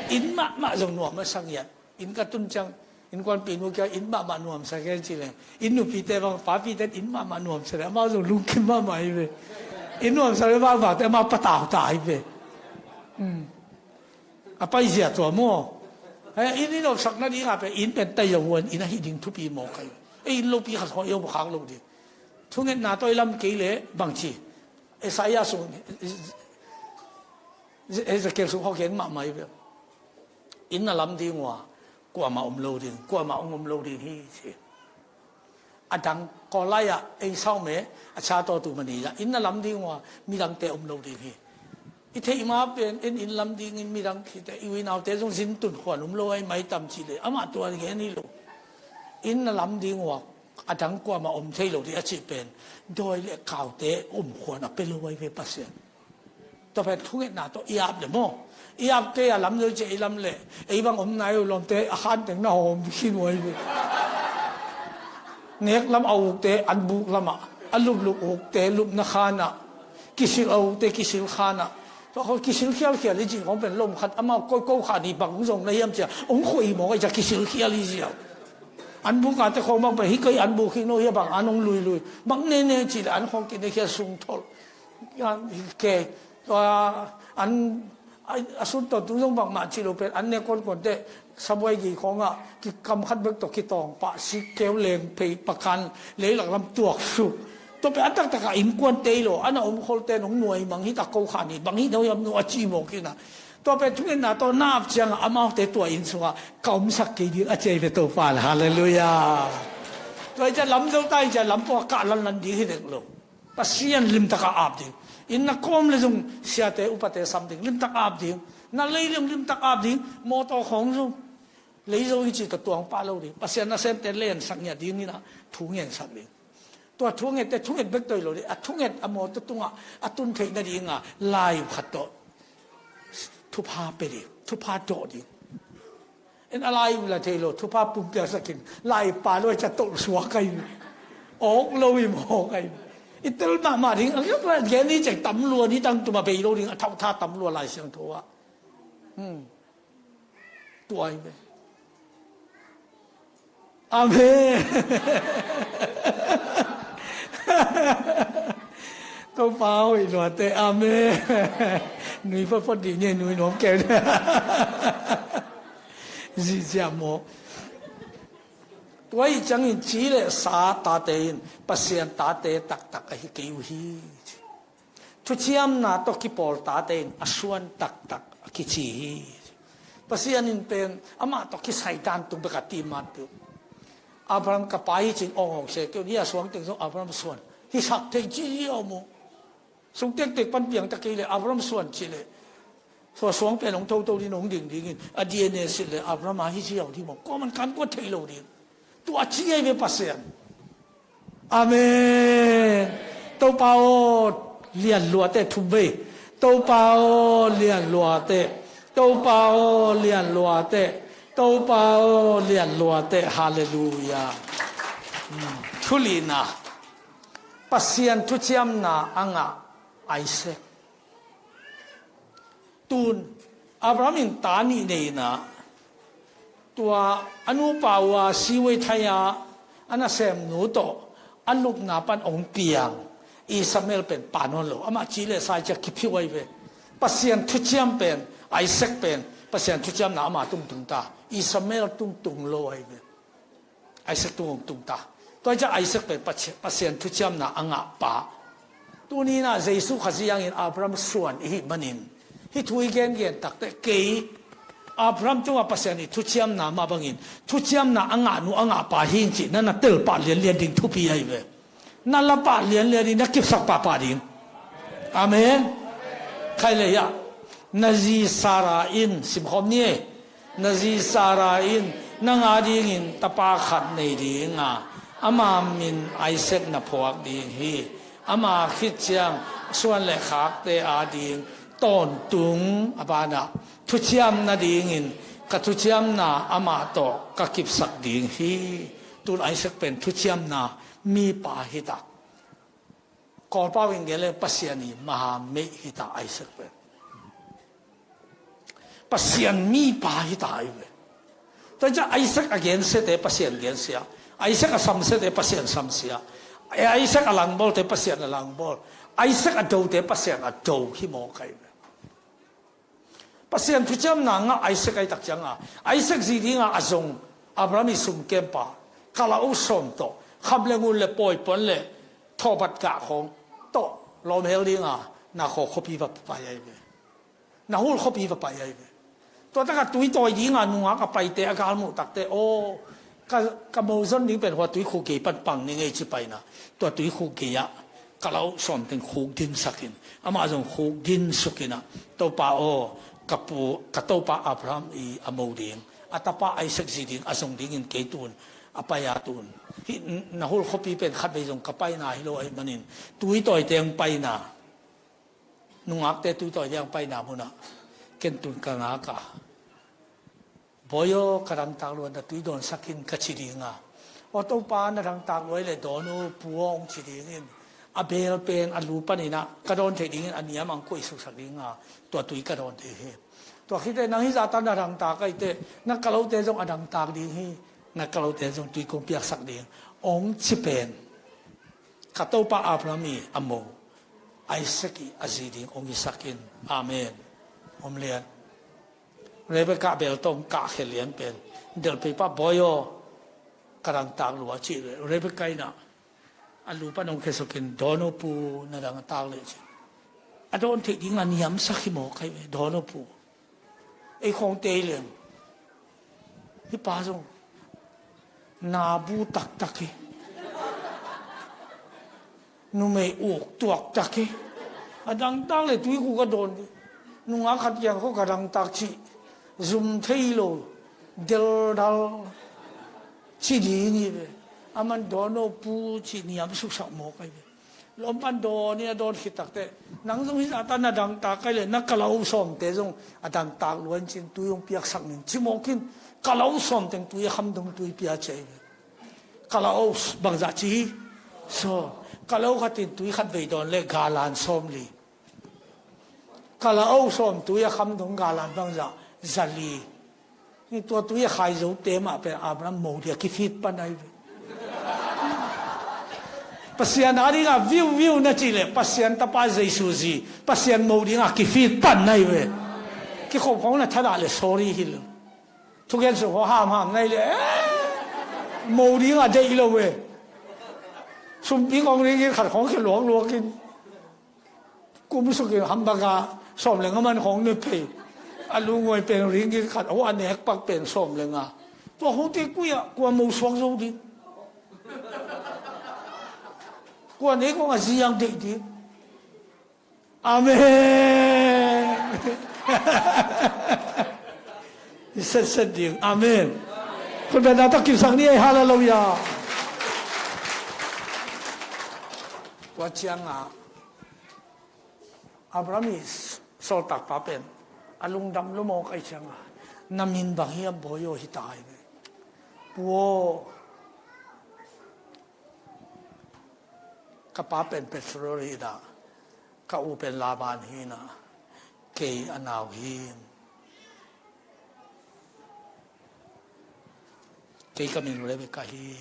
Inn mahmah zong nuam a sang hian. Inn ka tun ciang innkuanpih nu kia inn mahmah nuamsa kei ci leng inn nupite bang papite inn mahmah nuamsa le amau zong lungkim mahmah hi ve. Inn nuamsa le bang bangte amau patau ta hi ve. A paizia tua maw? Inn i nopsak nadinga pen inn pen tai lo huan inn ahi ding thupi maw kai? Ei inn lopi khat khawng i om khak lo ding. Thungetna tawi lam kei le bangci Isaiah sung, Ezekiel sung khawng gen mahmah hi ve. Inn na lam ding uh a kuamah om lo ding, kuamah hong om lo ding hi ci. A dang Kawllai ah ei sau me a cha tawtu mani ah inn na lam ding uh a midangte om lo ding hi. I theih ma pen en inn lam dingin midang khite i uinaute zong zin tun khuan om lo ai mai tam cih le amah tua gen hi lo. Inn na lam ding uh a a dang kuamah om thei lo ding a cih pen dawi le kaute om khuan a pe lo ai ve Pasian. Tua pen thungetna tawh i ap le maw? I ap kei a lam zoi ciah i lam le ei bang om nai uh lawmte a khan teng na hawm khin uh ai ve. Nek lam a ukte an buk lamah a luplup ukte lupna khanah kisil a ukte kisil khanah tua khawng kisil khialkhial i cih khawng pen lom khat amau koi ko khan hi bang zong na hiam cia hong khuai mawk a i cia kisil khial i ziau. An buk ate khawng bang pen hi kei an buk hi no hi a bang an hong luilui bang nene cih le an khawng kine khial sungtholh. Ke tua an a sun tawntung zong bangmah cih lo pen an ne kuankuante sabuai gi khawngah kikam khat bek tawh kitawng pah sik keu leng phei pakan leilak lam tuaksuk. Tua pen a taktak a innkuante hi lo, a na om kholte nong nuai mang hi ta ko kha ni, bang hi no hiam no a ci mawk hi na. Tua pen thungetna tawh na ap ciangah amaute tua inn sungah ka omsak kei ding a ci hi ve Topa le. Halleluiah. Tua hi ciah lam zo ta hi ciah lam pawh a kah lanlan ding hi dek lo. Pasian limtak a ap ding. Inn na kawm le zong siate upate sam ding, limtak a ap ding. Na lei le zong limtak a ap ding. Mawtaw khawng zong lei zo hi ci tawh tuang pah lo ding. Pasian nasemte lensak ngiat ding in ah thu ngensak ding. Tua thungette thunget bek tawh hi lo ding. A thunget a mawtaw tungah a tun theih nadinga lai khat tawh thupha pe ding, thupha dawh ding. En a lai uh la thei lo, thupha pumpiaksak in lai pa lo a ca tolh suak ai. Awk lo i mawk ai. I tel mahmah ding, a ngiat gen ni cek tam lua ni tang tuma bei lo ding, a thauhtha tam lua Lai Siangtho ah. Hmm. Tua hi ve. Amen. Topa hoih luate. Amen. Nui photphot dih ni, nui nuam keu. Zihziah maw. Tua ih ciangin ci le sa tate in Pasian tate taktak ahi kei uh hi. Thuciamna tawh kipawl tate in a suan taktak a kici hi. Pasian in pen amah tawh kisai dan tung bek a ti matpeuh. Abraham ka pa hi cin awngawng se keu ni a suang teng zong Abraham suan. Hi sak thei ci hi a om uh. Sung tektek pan piang ta kei le Abraham suan ci le. Sua suang pen hong toto ding hong ding dingin a D N A sit le Abraham a hi ci a om ding maw. Kuaman kan kuat thei lo ding. Tua ci ei ve Pasian. Amen. Topa aw lian luate thum vei. Topa aw lian luate. Topa aw lian luate. Topa aw lian luate. Halleluiah. Hmm. Thulina. Pasian thuciamna a ngah Isaac. Tun Abraham in ta nih nei in ah tua a nupa uh a siwei thai-a a nasemnu tawh a lupna pan hong piang Ishmael pen pa nawn lo. Amah ci le sa ih ciah kiphiuh ai ve. Pasian thuciam pen, Isaac pen Pasian thuciamna ama tung tung ta, Ishmael tung tung lo ai ve. Isaac tung hong tung ta. Tua hi ciah Isaac pen Paci-, Pasian thuciamna a ngah pa. Tuni in ah Jesu Khazih hangin Abraham suan i hih manin hih thu i gengen takte kei Abraham tungah Pasian i thuciamna mah bangin thuciamna a ngah nu a ngah pa hi ing cih na na tel pah lianlian ding thupi ahi ve. Na la pah lianlian ding, na kipsak pahpah ding. Amen. Khai le hiah na zi Sarah in simkhawm ni e. Na zi Sarah in nang adingin tapa khat nei dinga ama min Isaac na phuak ding hi. Ama khit ciang suan le khakte ading tawntung a banah thuciam nadingin ka thuciamna amah tawh ka kipsak ding hi. Tun Isaac pen thuciamna mipa hi ta. Kawlpau in gen le Pasian i mahamei hi ta Isaac pen. Pasian mipa hi ta ahi ve. Tua ciah Isaac a gensiate Pasian gensia, Isaac a samsiate Pasian samsia, Isaac a langbawlte Pasian a langbawl, Isaac a dote Pasian a do hi mawk ahi ve. Pasian thuciamna ngah Isaac ahi tak cianga Isaac zi dinga a zong Abraham i sumkempa, kalau sawm tawh, kham le ngun le pawipuan le thawhbat gah khawng tawh lawmhel dinga Nakhaw khuapi va pai ahi ve. Nahor khuapi va pai ahi ve. Tua taka tui tawi dinga nungak a paite a galmuh takte aw, ka, ka mo zon ding pen hua tuikhuk gei pan pang ni ngei ci paina. Tua tuikhuk gei ah kalau sawm teng khuk dinsakin amah zong khuk dinsukinah Topa aw, ka pu, ka topa Abraham i a mo ding, a tapa Isaac zi ding a zong dingin kei tun a pai a tun. Hih Nahor khuapi pen khatvei zong ka paina hi lo ahih manin tui tawi teng paina, nungakte tui tawi teng paina munah ken tun ka ngak a, Bawi aw, ka dangtak lua na tui dawnsak in ka ci dinga, aw Topa na dangtak lua le dawn uh pu aw hong ci dingin a beel pen a lu paninah ka dawn theih dingin a niam ang kuaih suksak dinga tua tui ka dawn thei hi. Tua khite nang hih zahta na dangtak ahite na kalote zong a dangtak ding hi. Na kalote zong tui kong piaksak ding hong ci pen ka topa Abraham i a mo Isaac i a zi ding hong hisakin. Amen. Om lian. Rebekah bel tawh hong kahkhia lian pen delh peipa Bawi aw, ka dangtak lua cih le Rebekah inah A lu pan hong khia sukin, "Dawn o pu, na dangtak leh," ci. A dawn theih ding a niamsak hi mawk ai ve, "Dawn o pu." Ei khawngte i leng, hih pa zong nabu taktak hi. Numei uk tuaktak hi. A dangtak leh tuikhuk a dawn hi. Nungak khat kiang khawng ka dangtak cih zum thei lo, deldal ci ding hi ve. Aman "Dawn o pu," ci niamsuksak mawk ai ve. Lawm pan dawn in a dawn khit takteh, "Nang zong hih zahta na dangtak ai leh na kalau sawmte zong a dangtak lua in," ci-in tui hong piaksak ning ci mawk in, kalau sawm teng tui a kham dong tui pia ci ai ve. Kalau bangzah ci hi? Sawm. Kalau khat in tui khat vei dawn leh galan sawmli. Kalau sawm tui a kham dong galan bangzah? Zali. Ni tua tui a khai zote mah pen Abraham mo ding a kifit pan ai ve. Pasian a ding a viu viu na cih leh Pasian tapa Jesu zi, Pasian mo ding a kifit pan ai ve. Kikhop khawng na thadah leh sorry hi lo. Thugen sung khawng hamham nai leh, eh, mo ding a deih lo ve. Sumpi khawng ringgit khat khawng khia luakluak in. Kum sukin hambaka sawm le nga man khawng ne phei. A lunguai pen ringgit khat, a nek pak pen sawm le nga. Tua khawngte koi ah kua mo suak zo ding? Kua nei khawng a ziang deih ding? Amen. I setset ding. Amen. Khut beng na tawh kipsak ni ei, hallelujah. Tua ciangah Abraham i sawltakpa pen a lungdam lua mawk ai ciangah, "Na min bang hiam bawi aw?" hi ta ai ve. "Pu aw, ka pa pen Pethuel hi-in ah, ka u pen Laban hi-in ah, kei a nau hi. Kei ka min Rebekah hi.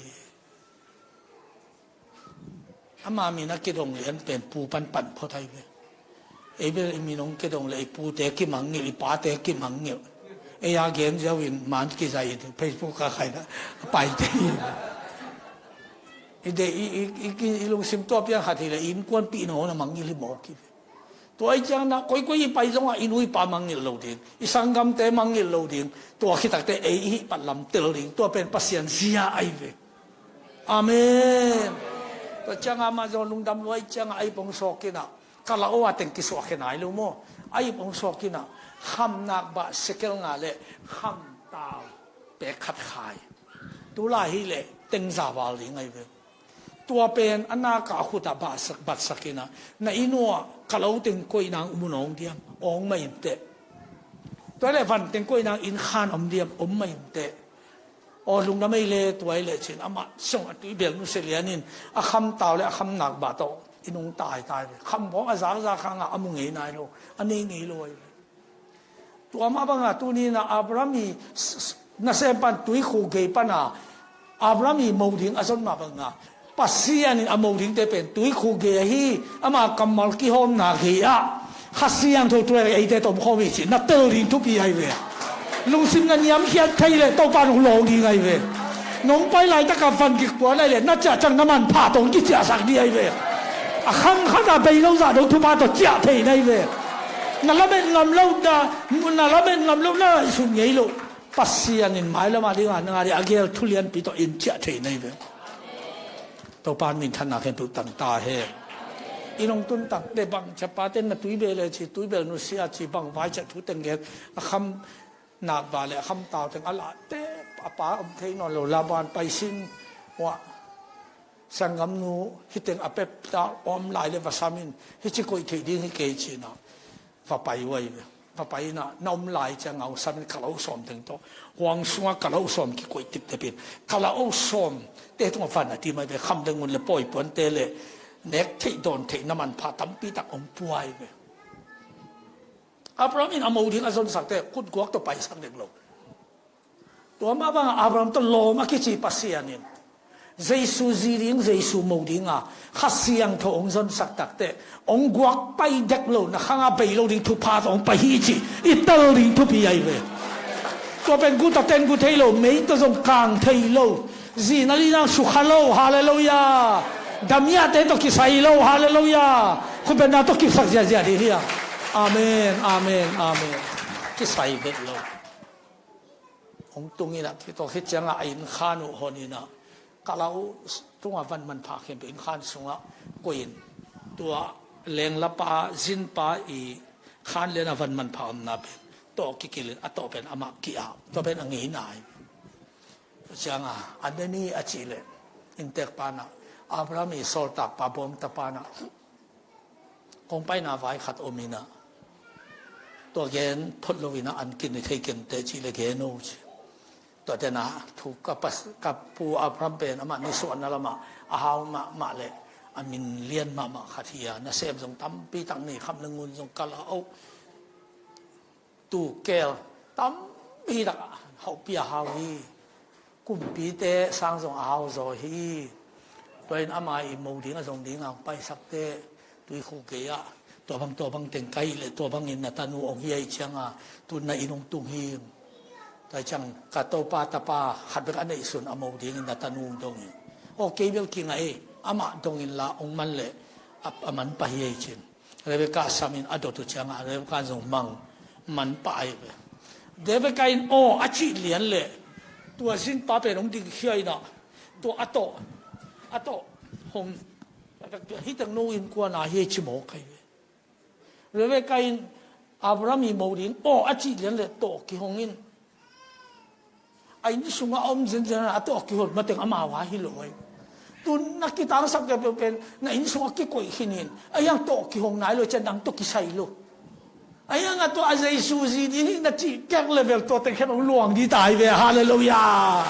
Ama min a kidong lian pen pu pan pan phot ai ve. Ei bel i min hong kidong leh i pute kimangngilh, i pate kimangngilh. Ei a gen ziau in man kizai in Facebook ah khai na a paite hi. I deih i, i, i, i lungsim tua piang khat hi leh i innkuanpihna hong na mangngilh hi mawk hi ve." Tua ahih ciangin ah koikoi i pai zongah i nu i pa mangngilh lo ding, i sanggamte mangngilh lo ding. Tua khit takteh ei i hih pat lam tel ding. Tua pen Pasian zia ai ve. Amen. Tua ciangah amah zong lungdam lua ahih ciangah a ip hong sawk in ah, kalau a teng kisuah khia nai lo maw. A ip hong sawk in ah, kham nakbah sekel nga le kham tau pek khat khai. Tulai hi leh teng za val ding ai ve. Tua pen a nak ah a khut ah batsak, batsak in ah, "Na inn uah kalau teng koih nang um uh nawng diam?" "Awng mah inteh." "Tua leh van teng koih nang inn khan om diam?" "Om mah inteh." "Aw, lungdam ei le, tua hi leh," ci-in amah zong a tuibel nusia lian in a kham tau le a kham nakbah tawh i nungta ai ve. Kham bawng a zakzak hangah a mu ngei nai lo, a nei ngei lo ai ve. Tua mah bangah tuni in ah Abraham i s-, s-, nasem pan tuikhuk gei pan a Abraham i mo ding a zon mah bangah, Pasian in a mo dingte pen tuikhuk gei ahi, ama kammal kihawmna gei ah Kha Siangtho tua eite tawh om khawm hi cih na tel ding thupi ai ve. Lungsim na niamkhiat thei leh Topa in hong lawng ding ai ve. Nong pai laitak ah van kik puan ai leh na ciah ciang na manpha tawh hong kiciahsak ding ai ve. A khang khat ah bei lo zah dong thupha tawh ciah thei na hi ve. Na lamet ngam lo, na, na lamet ngam lo, na ngaihsun ngei lo, Pasian in mailam a ding a na ngah ding a gel thu lianpi tawh in ciah thei na hi ve. Topa in minthanna khempeuh tang ta hen. I nong tun takteh bang ciapate na tuibel e ci, tuibel nusia ci, bang vai ciah thu teng gen, a kham nakbah le a kham tau teng a lahte, a pa om thei nawn lo, Laban pai sin uah, sanggamnu hih teng a pep ta om lai le va sam in, hih ci koih theih ding hi kei ci-in ah va pai uh ai ve. Va pai in ah na om lai ciangah hong sam in kalau sawm teng tawh, huang sungah kalau sawm kikoih tiptep in, kalau sawm te tungah van a tim ai ve. Kham le ngun le pawipuante le nek theih dawn theihna manpha tampi tak hong pua ai ve. Abraham in a mo ding a zonsak teh khutguak tawh paisak dek lo. Tua mah bangah Abraham tawh lawm a kici Pasian in Jesu zi ding, Jesu mo ding a Kha Siangtho hong zonsak takteh, hong guak pai dek lo, na khang a bei lo ding thupha tawh hong pai hi cih i tel ding thupi ai ve. Tua pen guta ten gu thei lo, mei tawh zong kang thei lo, zi na li nang sukha lo. Hallelujah. Damiate tawh kisai lo, halleluiah. Khutbetna tawh kipsak ziahziah dih hi a. Amen, amen, amen. Kisai vet lo. Hong tung in a, tua khit ciangah a innkhan uh hon in a, ka lau tungah van manpha khempeuh innkhan sungah koih in, tua lenglapa zinpa i khan lian a van manpha omna pen tawh kikilh in, a tawh pen amah ki-ap, tua pen a ngeina hi. Ciangah a ne ni a cih leh inntek pa in a, Abraham i sawltakpa bawm tapa in a, kong paina vai khat om in a, tua gen phot lo in a, an kin i thei kenteh cih leh gen o ci. Tuate in a thu ka pas, ka pu Abraham pen amah nisuahna lamah a hau mahmah leh a min lian mahmah khat hi a, nasem zong tampi tak nei, kham le ngun zong ka la o. Tukel tampi tak hauhpi a hau hi. Kumpite sang zong a hau zaw hi. Tua in ama i mo ding a zong ding a hong paisak teh, tuikhuk gei ah, tua bang tua bang teng ka hih leh tua bangin na tanu hong hi ahih ciangah tu na inn hong tung hi. Tua ciang ka topa tapa khat bek a neihsun a mo dingin na tanu hong dong hi. Aw, kei bel kingah ei, amah dong inla hong man leh a, a man pah hi ei cin. Rebekah sam in a dot uh ciangah Rebekah zong mang, man pah ahi ve. Rebekah in aw a cih lian leh tua zinpa pen hong dingkhia in a, tua a tawh, a tawh hong, hih teng no innkuan a hi ei ci mawk ahi ve. Rebekah in Abraham i mo ding aw a cih lian leh tawh kihong in. A inn sungah a om zenzen a, a tawh a kihon mateng amau a hi lo ahi. Tun na kitangsak kei peuh pen na inn sungah kikoih khin in, a hiang tawh kihong nai lo cian dang tawh kisai lo. A hiang a tua a Jesu zi ding hi na cih kek level tua teng khen hong luang dih ta hi ve. Halleluiah.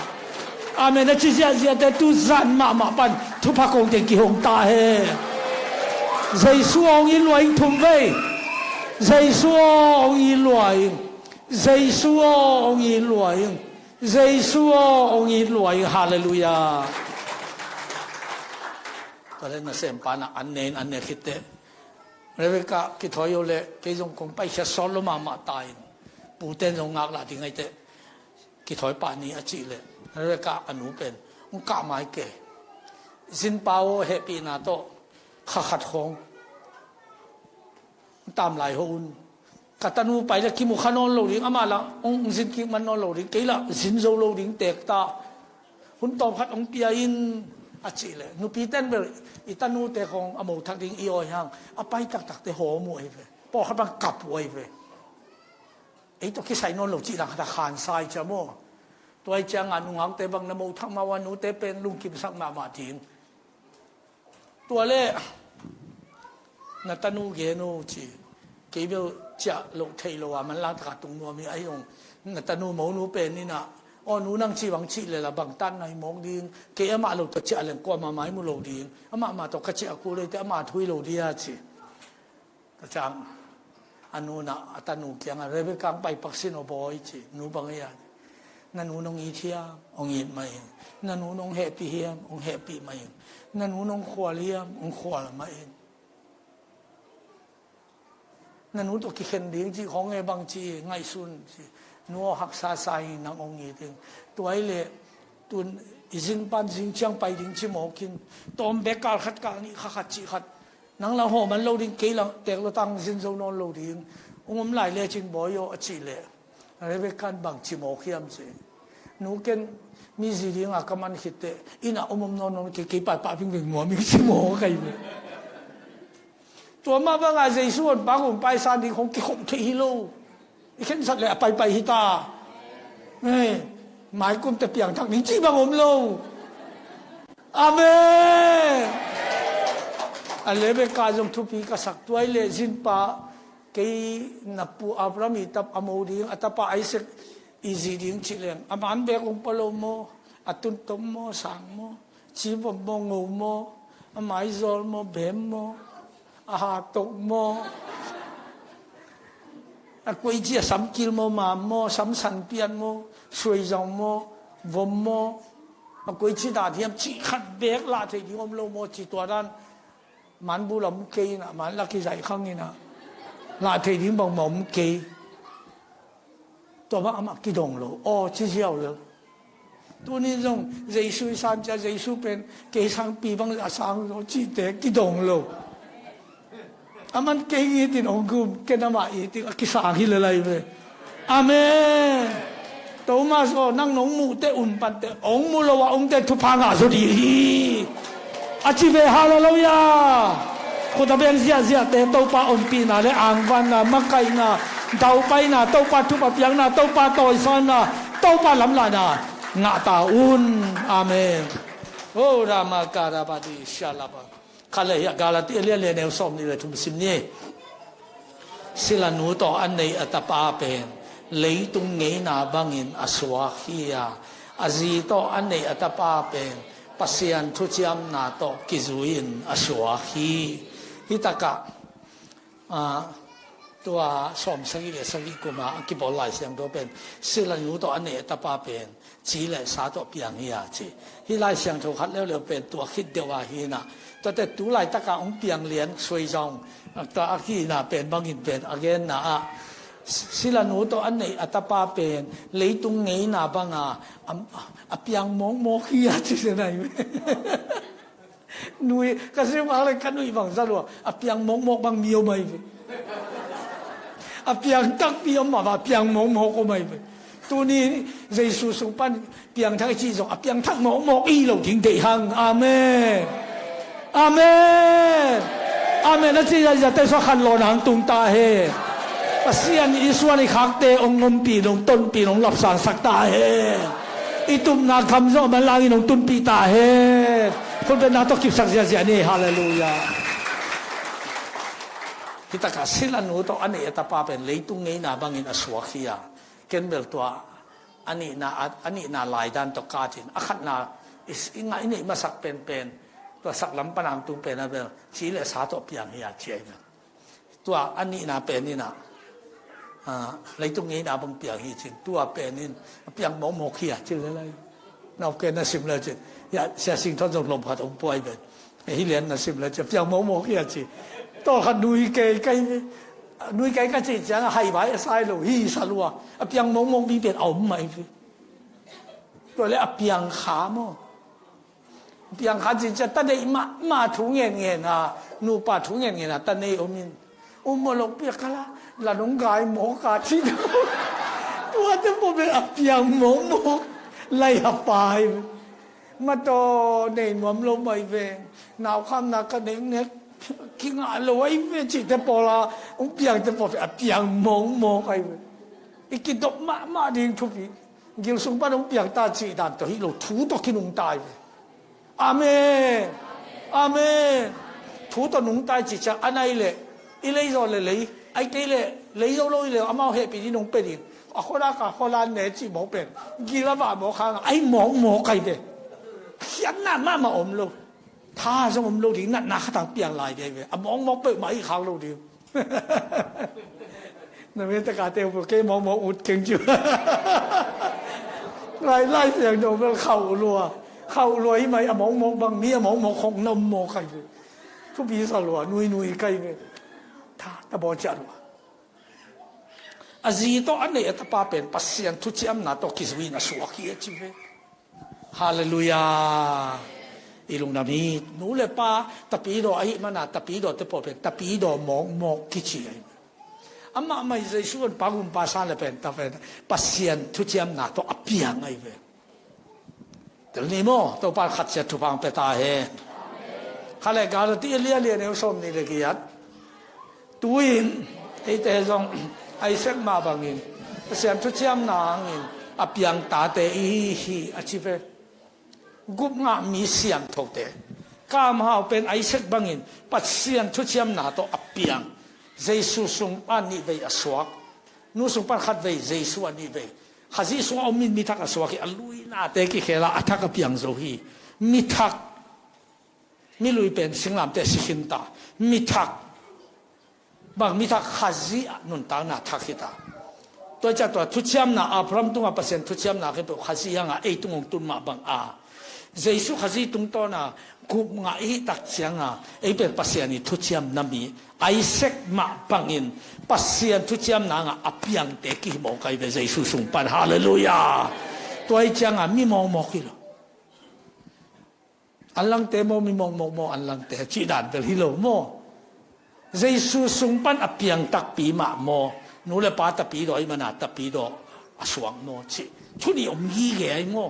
Amen. A ci ziahziahte tu zan mahmah pan thupha kong teng kihong ta hen. Jesu aw hong it lua ing, thum vei. Jesu aw hong it lua ing. Jesu aw hong it lua ing. Jesu aw hong it lua ing. Halleluiah. Tua leh nasem pa in a an ne in, an ne khit teh Rebekah kithawi uh leh kei zong kong paikhiat sawt lo mahmah ta in, pute in zong ngaklah ding ahi teh, kithawi pah ni a cih leh Rebekah a nu pen hong kah mai kei. Zinpa aw, hehpihna tawh kha khat khawng tam lai ho un. Ka tanu pai leh kimu kha nawn lo ding, amah lah hong zin kik man nawn lo ding, kei lah zin zo lo ding tek ta. Hun tawm khat hong pia in a cih leh, nupite in bel i tanute khawng a mo thak ding i awi hang, a pai taktakte hawm uh ahi ve. Pawlkhat bang kap uh ahi ve. Ei tawh kisai nawn lo cih dang khat a khansa hi cia maw. Tua hi ciangah nungakte bang na mo thak mah uh a, nute pen lungkimsak mahmah ding. Tua leh na tanu gen uh ci. Kei bel ciah loh theih loh a manlang taka tung nuam hi, ahi zong na tanu monu pen in a, aw nu, nang ci bang cih leh lah bang tan na hi mawk ding, kei amah lo tawh ciah leng kuamah mai mu lo ding, amah mah tawh ka ciah kul lei teh amah thu hi lo ding a ci. Tua ciang a nu in a tanu kiangah, Rebekah, hong pai pak sin aw bawi ci. Nu, bang ei a? Na nu nong it hiam? Hong it mah ing. Na nu nong hehpih hiam? Hong hehpih mah ing. Na nu nong khual hiam? Hong khual mah ing. Na nu tawh kikhen ding cih khawng e, bang ci, ngaihsun ci. Nu aw, haksa sa ing, nang hong it ing. Tua hi leh tun i zin pan zing ciang pai ding ci mawk in, tawm bek kal khat kal nih kha khat cih khat. Nang lah hawm man lo ding, kei lah tek lo tang zin zo nawn lo ding. Hong om lai lecin bawi aw a cih leh Rebekah in bang ci mawk hiam ci. Nu, ken mi zi dinga ka man khit teh inn ah om om nawn nawn kei, kei paipah vingving nuam ing ci mawk ahi ve. Tua mah bangah Jesu hong pai, hong paisan ding khawng kikhop theih hi lo. I khensat leh a paipai hi ta. Eh, maikum teh piangthak ding cih bang om lo. Amen. A Rebekah zong thupi ka sak, tua hi leh zinpa, kei na pu Abraham i tapa, a mo ding, a tapa Isaac i zi ding cih leng, a man bek hong pua lo maw, a tuntom maw, sang maw, civom maw, ngo maw, a maizawl maw, bem maw, a hatok maw, a koici, a samkil maw, mam maw, samsan pian maw, suaizong maw, vom maw, a koici dan hiam cih khat bek lah thei ding om lo maw ci, tua dan. Man bul a om kei in ah, man lak i zaih khang in ah, lah thei ding bangmah om kei. Tua bang amah kidong lo, aw ci ziau lel. Tuni zong Jesu i san cia, Jesu pen kei sangpi bang a sang zaw cihte kidong lo. Aman kei ngitin ong gum, ken amah itin a kisang hi le lai ve. Amen. Thomas aw, nang nong muhte um pante, ong mu lo a ongte thupha ngah zaw dih hi. A ci ve, halleluiah. Khut a beng ziahziahte Topa ompihna le angvanna, makaihna, daupaina, Topa thupha piakna, Topa tawisanna, Topa lamlahna ngah ta un. Amen. O rama karabadi shalaba. Khat le hiah Galati a lian lian neu sawm nih le thum sim ni. Silanu tawh a neih a tapa pen leitung ngeina bangin a suak hi a, a zi tawh a neih a tapa pen Pasian thuciamna tawh kizui-in a suak hi. Hitakah, ah, tua sawm sagih le sagih kuma a kibawl Lai Siangtho pen silanu tawh a neih a tapa pen ci le sa tawh piang hi a ci. Hih Lai Siangtho khat leuleu pen tua khit deuh a hi na. Tuate tu laitaka hong piang lian suai zong, tua a kihna pen bangin pen a genna ah silanu tawh a neih a tapa pen leitung ngeina banga a, a piang mawkmawk hi a ci se nai. Nui, ka sim hang le ka nuih bang za lua. A piang mawkmawk bang mi om ai ve. A piang takpi om mah, a piang mawkmawk om ai ve. Tuni Jesu sung pan piangthak i cih zong a piangthak mawkmawk i lo ding deih hang. Amen. Amen. Amen. A cih zahzah te sua khan lawn hang tung ta hen. Pasian i suan i khakte hong ompih, hong tonpih, hong lapsangsak ta hen. I tupna kham zong a manlangin hong tunpih ta hen. Khutbetna tawh kipsak ziahziah ni. Halleluiah. Hitakah silanu tawh a neih a tapa pen leitung ngeina bangin a suak hi a. Ken bel tua a nihna, a, a nihna laidan tawh katin a khatna i, i ngah i neih masak penpen tua saklam panang tung pen a bel ci le sa tawh piang hi a ci a hi bel. Tua a nihna pen in ah, ah, leitung ngeina bang piang hi cin, tua pen in a piang mawkmawk hi a cin le lai. Nau ken na sim le cin, ya, Sia Sing Thon zong lom khat hong puai pen. Hi lian na sim le cin, a piang mawkmawk hi a ci. Tawh khat nui kei kai ve. Nui kei ka ci ciang a hai vai a sai lo, hi sa lua. A piang mawkmawk mi pen a om mai ve. Tua le a piang kha maw. Piang kha cin cia ta neih mahmah thu ngenngen a, nupa thu ngenngen a ta nei om in. Um maw lo piak kala, la nong gai mawk a ci. Tuate pawh bel a piang mawkmawk lai a pai. Mataw nei nuam lo mai veng. Naukhamna ka neknek kingah lo ai ve cihte pawla, hong piangte pawh a piang mawkmawk ai ve. I kidop mahmah ding thupi. Gil sung pan hong piang ta cih dan tawh hi lo, thu tawh kinungta ai ve. Amen. Amen. Thu tawh nungta i cih ciang a nai leh i lei zaw le lei, ai kei leh lei zo lo i leh amau hehpih ding nong pia ding. A khuala ka khuala ne cih mawk pen gil a vah mawk hangah ai mawkmawk ai ve. Khiatna mahmah om lo. Tha zong om lo ding, natna khatang piang lai dei ve. A mawkmawk peuhmah i khak lo ding. Na mete ka te uh kei mawkmawk ut keng ciu. Lai, Lai Siangtho bel khauh lua. Khauh lua hi mai, a mawkmawk bang mi a mawkmawk khong na om mawk ai ve. Thupi sa lua, nuinui kai ve. Tha ta bawl ciah lua. A zi tawh a neih a tapa pen Pasian thuciamna tawh kizui-in a suak hi a ci ve. Halleluiah. I lungdam hi. Nu le pa tapidaw ahih mana tapidaw te pawh pen tapidaw mawkmawk kici ahi. Amah mah Jesu in pa gumpa san le pen ta pen Pasian thuciamna tawh a piang ahi ve. Tel ni maw, Topa khat ciat thupha pia ta hen. Khat le Galati a lian lian neu sawm nih le giat. Tu-in eite zong Isaac mah bangin Pasian thuciamna hangin a piang tate i hi hi a ci ve. Gupngah mi siangthote. Kamhau pen Isaac bangin Pasian thuciamna tawh a piang. Jesu sung pan nih vei a suak. Nu sung pan khat vei, Jesu a nih vei. Khazih sungah om in mi thak a suak hi, a luinate kikhela a thak a piang zo hi. Mi thak. Mi lui pen singlamteh si khin ta. Mi thak. Bang mi thak? Khazih ah nuntakna thak hi ta. Tua ciah tua thuciamna, Abraham tungah Pasian thuciamna khempeuh Khazih hangah ei tung hong tun mah bang a, Jesu Khazih tungtawna gupngah i hih tak cianga ei pen Pasian i thuciamna mi Isaac mah bangin Pasian thuciamna hangah a piangte kihi mawk ahi ve Jesu sung pan. Halleluiah. Tua ih cianga mi mawkmawk hi lo. Anlangte maw, mi mawkmawk maw, anlangte cih dan bel hi lo maw? Jesu sung pan a piang takpi mah maw? Nu le pa tapi dawh ih mana tapi dawh a suak maw cih thu nih om gige ai maw?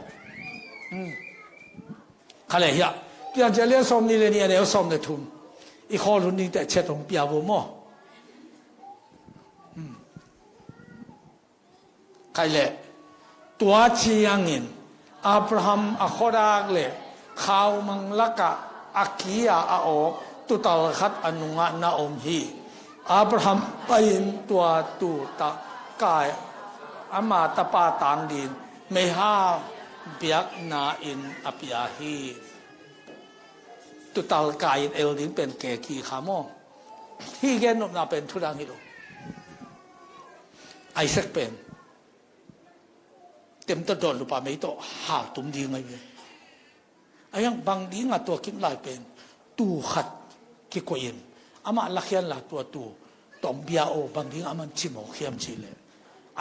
Kha le hiah Piancil a lian sawm nih le nih a neu sawm le thum. I khawl hun ding teh chet hong pia vo maw? Khaih leh tua ciangin Abraham a khuadak le khaumang lakah a kia a awk tutal khat a nungah na om hi. Abraham pai-in tua tutal kai ama tapa tangdin meihal biakna in a pia hi. Tutal kai in el ding pen keki kha maw? Hih gen nopna pen thudang hi lo. Isaac pen temta dawn lupa mei tawh haltum ding ahi ve. A hiang bang dinga tua kim lai pen tuu khat kikoih in amah lakhian la tua tuu tawmbia aw bang dinga aman cimawk hiam cihleh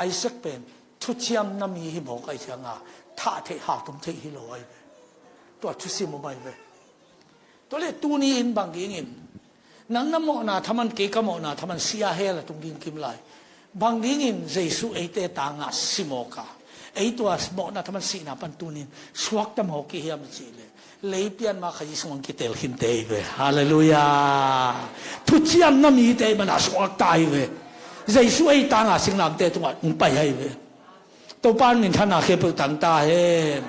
Isaac pen thuciam na mi hi mawk ahi cianga thah theih haltum theih hi lo ahi ve. Tua thusim om ahi ve. Tua le tuni in bang dingin nang na mawhna thaman kei ka mawhna thaman sia hel a tung ding kim lai. Bang dingin Jesu eite tangah simawka ei tua mawhna thaman sihna pan tunin suakta mawk i hiam cihleh leipian ma kha Jesu hong kitel khinte hi ve. Halleluiah. Thuciam na mite i mana suakta hi ve. Jesu ei tangah singlamte tungah hong pai hi ve. Topa min thana khempeuh tang ta hen.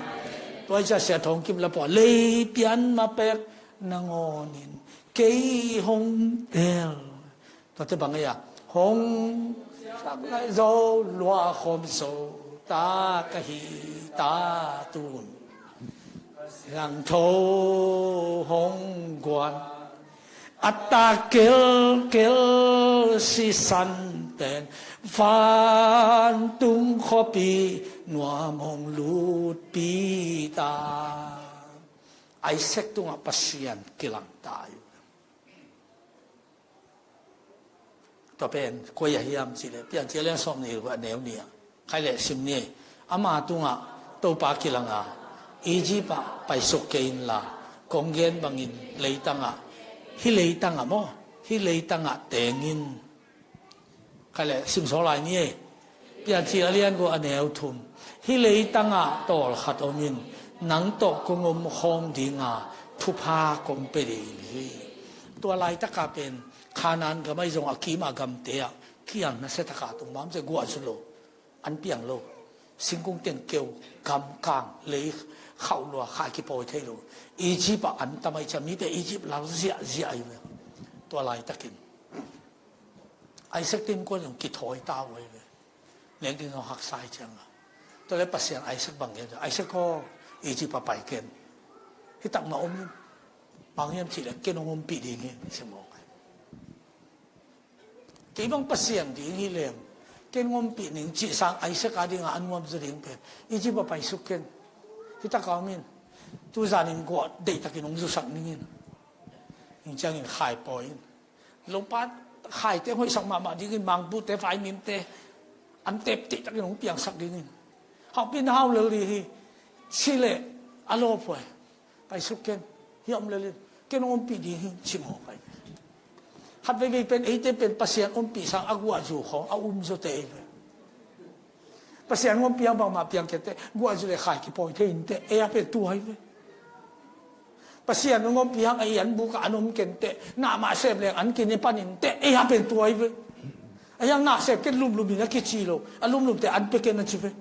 Tua i cia sia thawng kim la pawh leipian ma pek nangawnin kei hong tel. Tuate bang ei a hong sak lai zo lua khawm zo ta ka hi ta tun. Langtho hong guan a ta kelkel sisan pen vantung khuapi nuam hong lutpi ta. Isaac tungah Pasian kilang ta hi. Tua pen koi a hiam cihleh Piancil a lian sawm nih le guk a neu nih ah khaih leh sim ni. Ama tungah Topa kilanga Egypt ah paisuk kei inla kong gen bangin leitangah hih leitangah maw hih leitangah tengin. Khaih leh simsaw lai ni ei. Piancil a lian guk a neu thum. Hih leitangah tawlkhat omin nang tawh kong om khawm dinga thupha kong pia ding hi. Tua laitaka pen Khanaan gam ahi zong a kima gamte ah kiang nasia taka tung bamse guah zu lo. An piang lo. Singkung teng keu gamkang lei khauh lua khai kipawi thei lo. Egypt ah an tam ahi cia mite Egypt lal ziahziah ahi ve. Tua laitakin Isaac tin kuan zong kithawi ta uh ahi ve. Leng tin zong haksa ahi cianga tua le Pasian Isaac bang gen Isaac aw Egypt a pai ken. Hitak mah om in bang hiam cihleh ken hong ompih ding hi simawk ahi. Kei bang Pasian ding hi leng ken hong ompih ning cih sang Isaac a dinga a nuam zaw ding pen Egypt a paisuk ken. Hitaka om in tuzanin guah deihtakin hong zusak ningin. Hing ciangin khai pawi in. Lopa khaite hoihsak mahmah dingin mangbute vaimimte an tep tihtakin hong piangsak dingin. Hauhpi na hau lel dih hi. Sileh a lawpuai paisuk ken. Hi a om lelin ken hong ompih ding hi. Cimawh pai khat veivei pen eite pen Pasian ompih sang a guahzu khawng a umzawte ei ve. Pasian hong ompih hang bangmah piang kenteh guahzu le khai kipawi thei inteh ei a pen tuai ve. Pasian hong ompih hang ei an bukah an om kenteh nahmah sem leng an kine pan inteh ei a pen tuai ve. A hiang nahsem ken lumlum in a kici lo a lumlumte an pe ken a ci ve.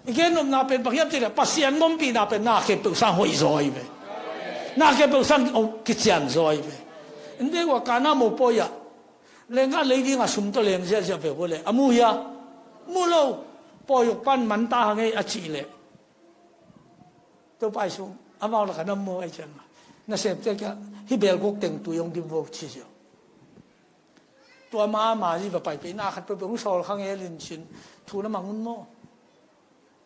I gen nopna pen bang hiam cih leh Pasian hong ompihna pen na khempeuh sang hoih zaw ahi ve. Na khempeuh sang kician zaw ahi ve. Inde ua kana mopawi ah lengah lei dingah sum tawh leng ziahziah ve ua le a mu hia? Mu lo. Pawiuk pan manta hang ei a cih leh Topa i sung amau lakah na mu ahi ciang nasemte kia hi belguk teng tui hong dim vo ci ziau. Tua ma ma zi va pai pei na khat peuhpeuh hong sawl kha ngelin cin thu na mang un maw?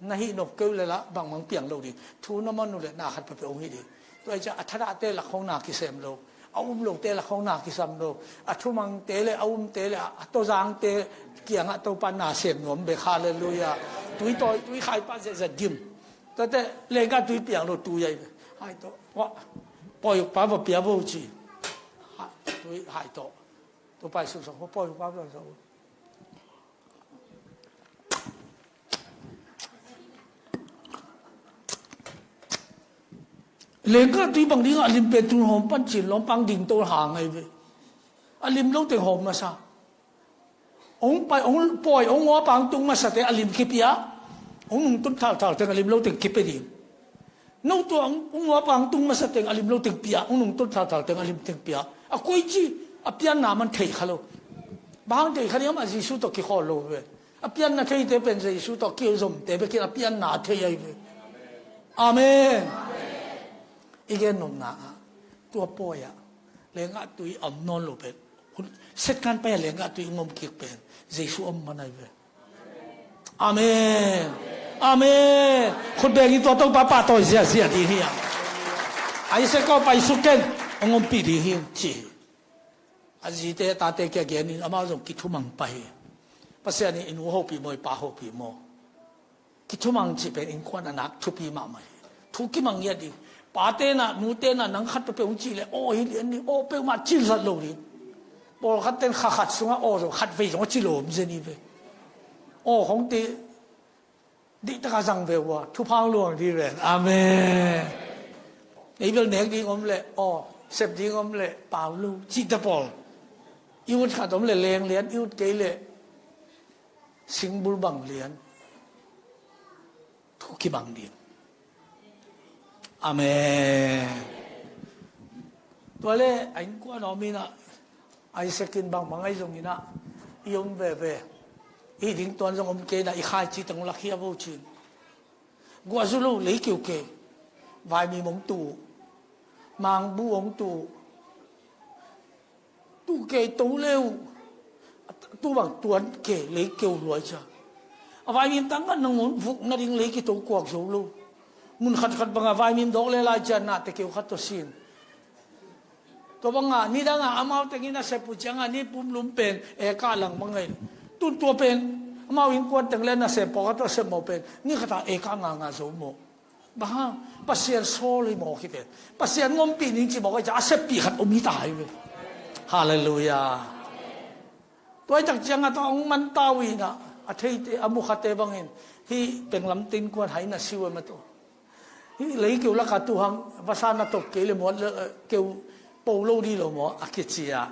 Na hih nop keu le lah bangmang piang lo ding thu na man uh le na khat peuhpeuh hong hih ding. Tua i ciah a thadahte lak hong na kisem lo. A um lote lak hong na kisam lo. A thumangte le a umte le a tawzangte kiangah Topa na sem nuam bek. Halleluiah. Tui tawi, tui khai pah ziahziah dim. Tuate lenggah tui piang lo tui ahi ve. Hai tawh. Wah. Pawi uk pa va pia vo ci. Ha, tui hai tawh. Tua pai suk sawh. Pawi uk pa va suk. Lenggah tui bang dingah a lim pen tun hawm pan cin lawmpang ding to hang ahi ve. A lim lo teng hawm masa. Hong pai, hong pawi, hong uapa hong tung masate a lim kipia. Hong nungtun thalthal teng a lim lo teng kipia ding. No tua hong, hong uapa hong tung masa teng a lim lo teng pia, hong nungtun thalthal teng a lim teng pia. A koici, a pianna man thei kha lo. Bang hang thei kha ding amah Jesu tawh kikhawl lo ve. A pianna theite pen Jesu tawh kizomte bekin a pianna a thei ahi ve. Amen. I gen nopna ah tua pawi ah lenggah tui a om nawn lo pen, hun, Setkan pai a lenggah tui hong om kik pen Jesu om man ahi ve. Amen. Amen. Khut bengin tua Topa pahtawi ziahziah ding hi a. Isaac aw, pai suk ken, hong ompih ding hi ci hi. A zite a tate kiang genin amau zong kithumang pah hi. Pasian in i nu hopih maw, i pa hopih maw? Kithumang cih pen innkuan a nak thupi mahmah hi. Thu kimang ngiat ding. Pate na, nute na, nang khat peuhpeuh hong cih leh aw hi lian ding, aw peuhmah cil zat lo ding. Pawlkhat ten kha khat sungah aw zong khat vei zong a ci lo om zen hi ve. Aw hong ti dihtaka zang ve uh a, thupha hong luang ding ven. Amen. Ei bel nek ding om leh aw, sep ding om leh pau lo cihte pawl. I ut khat om leh leng lian, i ut kei leh singbul bang lian. Thu kibang ding. Amen. Tua le a innkuan a om inah, Isaac in bangbang ahi zong inah i om veve. I ding tuan zong om kei inah i khaici teng lakhia vo cin. Guahzu lo lei keu kei. Vaimim hong tu. Mangbu hong tu. Tu kei to le uh. Tu bang tuan kei lei keu luai cia. A vaimim tangah nangawn vuk nading lei kito kuak zo lo. Mun khatkhat bangah vaimim dawk le lai cia nahte keu khat tawh sin. Tua bangah nidangah amau tengin a sep uh ciangah ni pumlum pen eka lang bang ngai. Tun tua pen amau innkuan teng le nasem pawlkhat tawh a sep mawh pen ni khatah eka nganga zo mawh. Bang hang, Pasian sawl hi mawk hi ve. Pasian ngompih ning ci mawk ahi ciah a seppih khat om hi ta hi ve. Halleluiah. Tua hi tak ciangah tawh hong manta uh inah a theite a mukhate bangin hih penglam te innkuan hai na si uh a ma tawh. Hih lei keu lakah tu hang vasa na tawp kei le muat le, eh, keu po lo dih lo maw a kici a.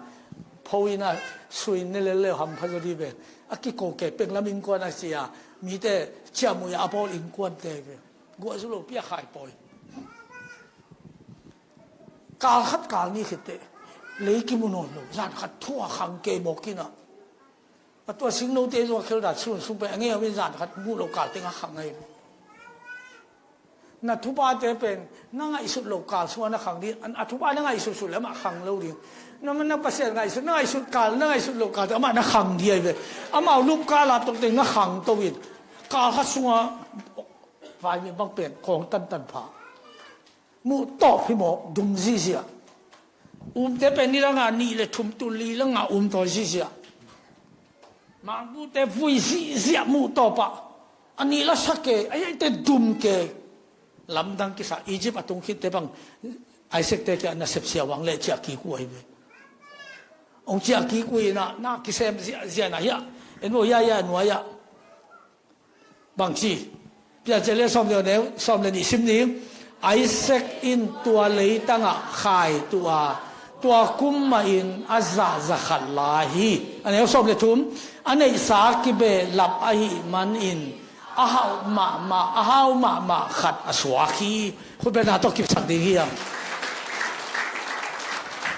Pho inah sui ne lel le hampha zaw dih ve. A kiko kei penglam innkuan a ci a mite ciahmuh a a bawl innkuante ve. Guahzu lo piakhai pawi. Kal khat kal ni khitteh lei kimu nawn lo, zan khat thua khang kei mawk inah. A tua singnote zong a kheldan sun sung pen a ngei a min zan khat muh lo kal teng a khang ahi. Na thupate pen na ngaihsut lo kal sungah na khang ding, a, a thupa na ngaihsut sut le amah khang lo ding. Na, na Pasian ngaihsut, na ngaihsut kal, na ngaihsut lo kal teng amah na khang ding ahi ve. Amau lupkal a tawk teng na khang to in. Kal khat sungah Vaimim bang pen kawng tantan pha. Muh tawp hi maw, dum zihziah. Umte pen ni langa nih le thum tu li langa um tawi zihziah. Mangbute vui zihziah muh tawpah. A nih la sa ke, a hiaite dum ke. Lamdang kisa Egypt a tung khitte bang Isaac te kia nasep sia wang le ciah kik uh ahi ve. Hong ciah kik uh inah na kisem ziahziah na hiah. En maw hiah hiah nuai ah. Bangci, Piancil le sawm le neu, sawm le nih sim ding. Isaac in tua leitangah khai tuh a, tua kum mahin a zah za khat lai hi. A neu sawm le thum, a neihsa kibehlap ahih manin a hauh mahmah, a hau mahmah khat a suak hi. Khutbetna tawh kipsak ding hiam?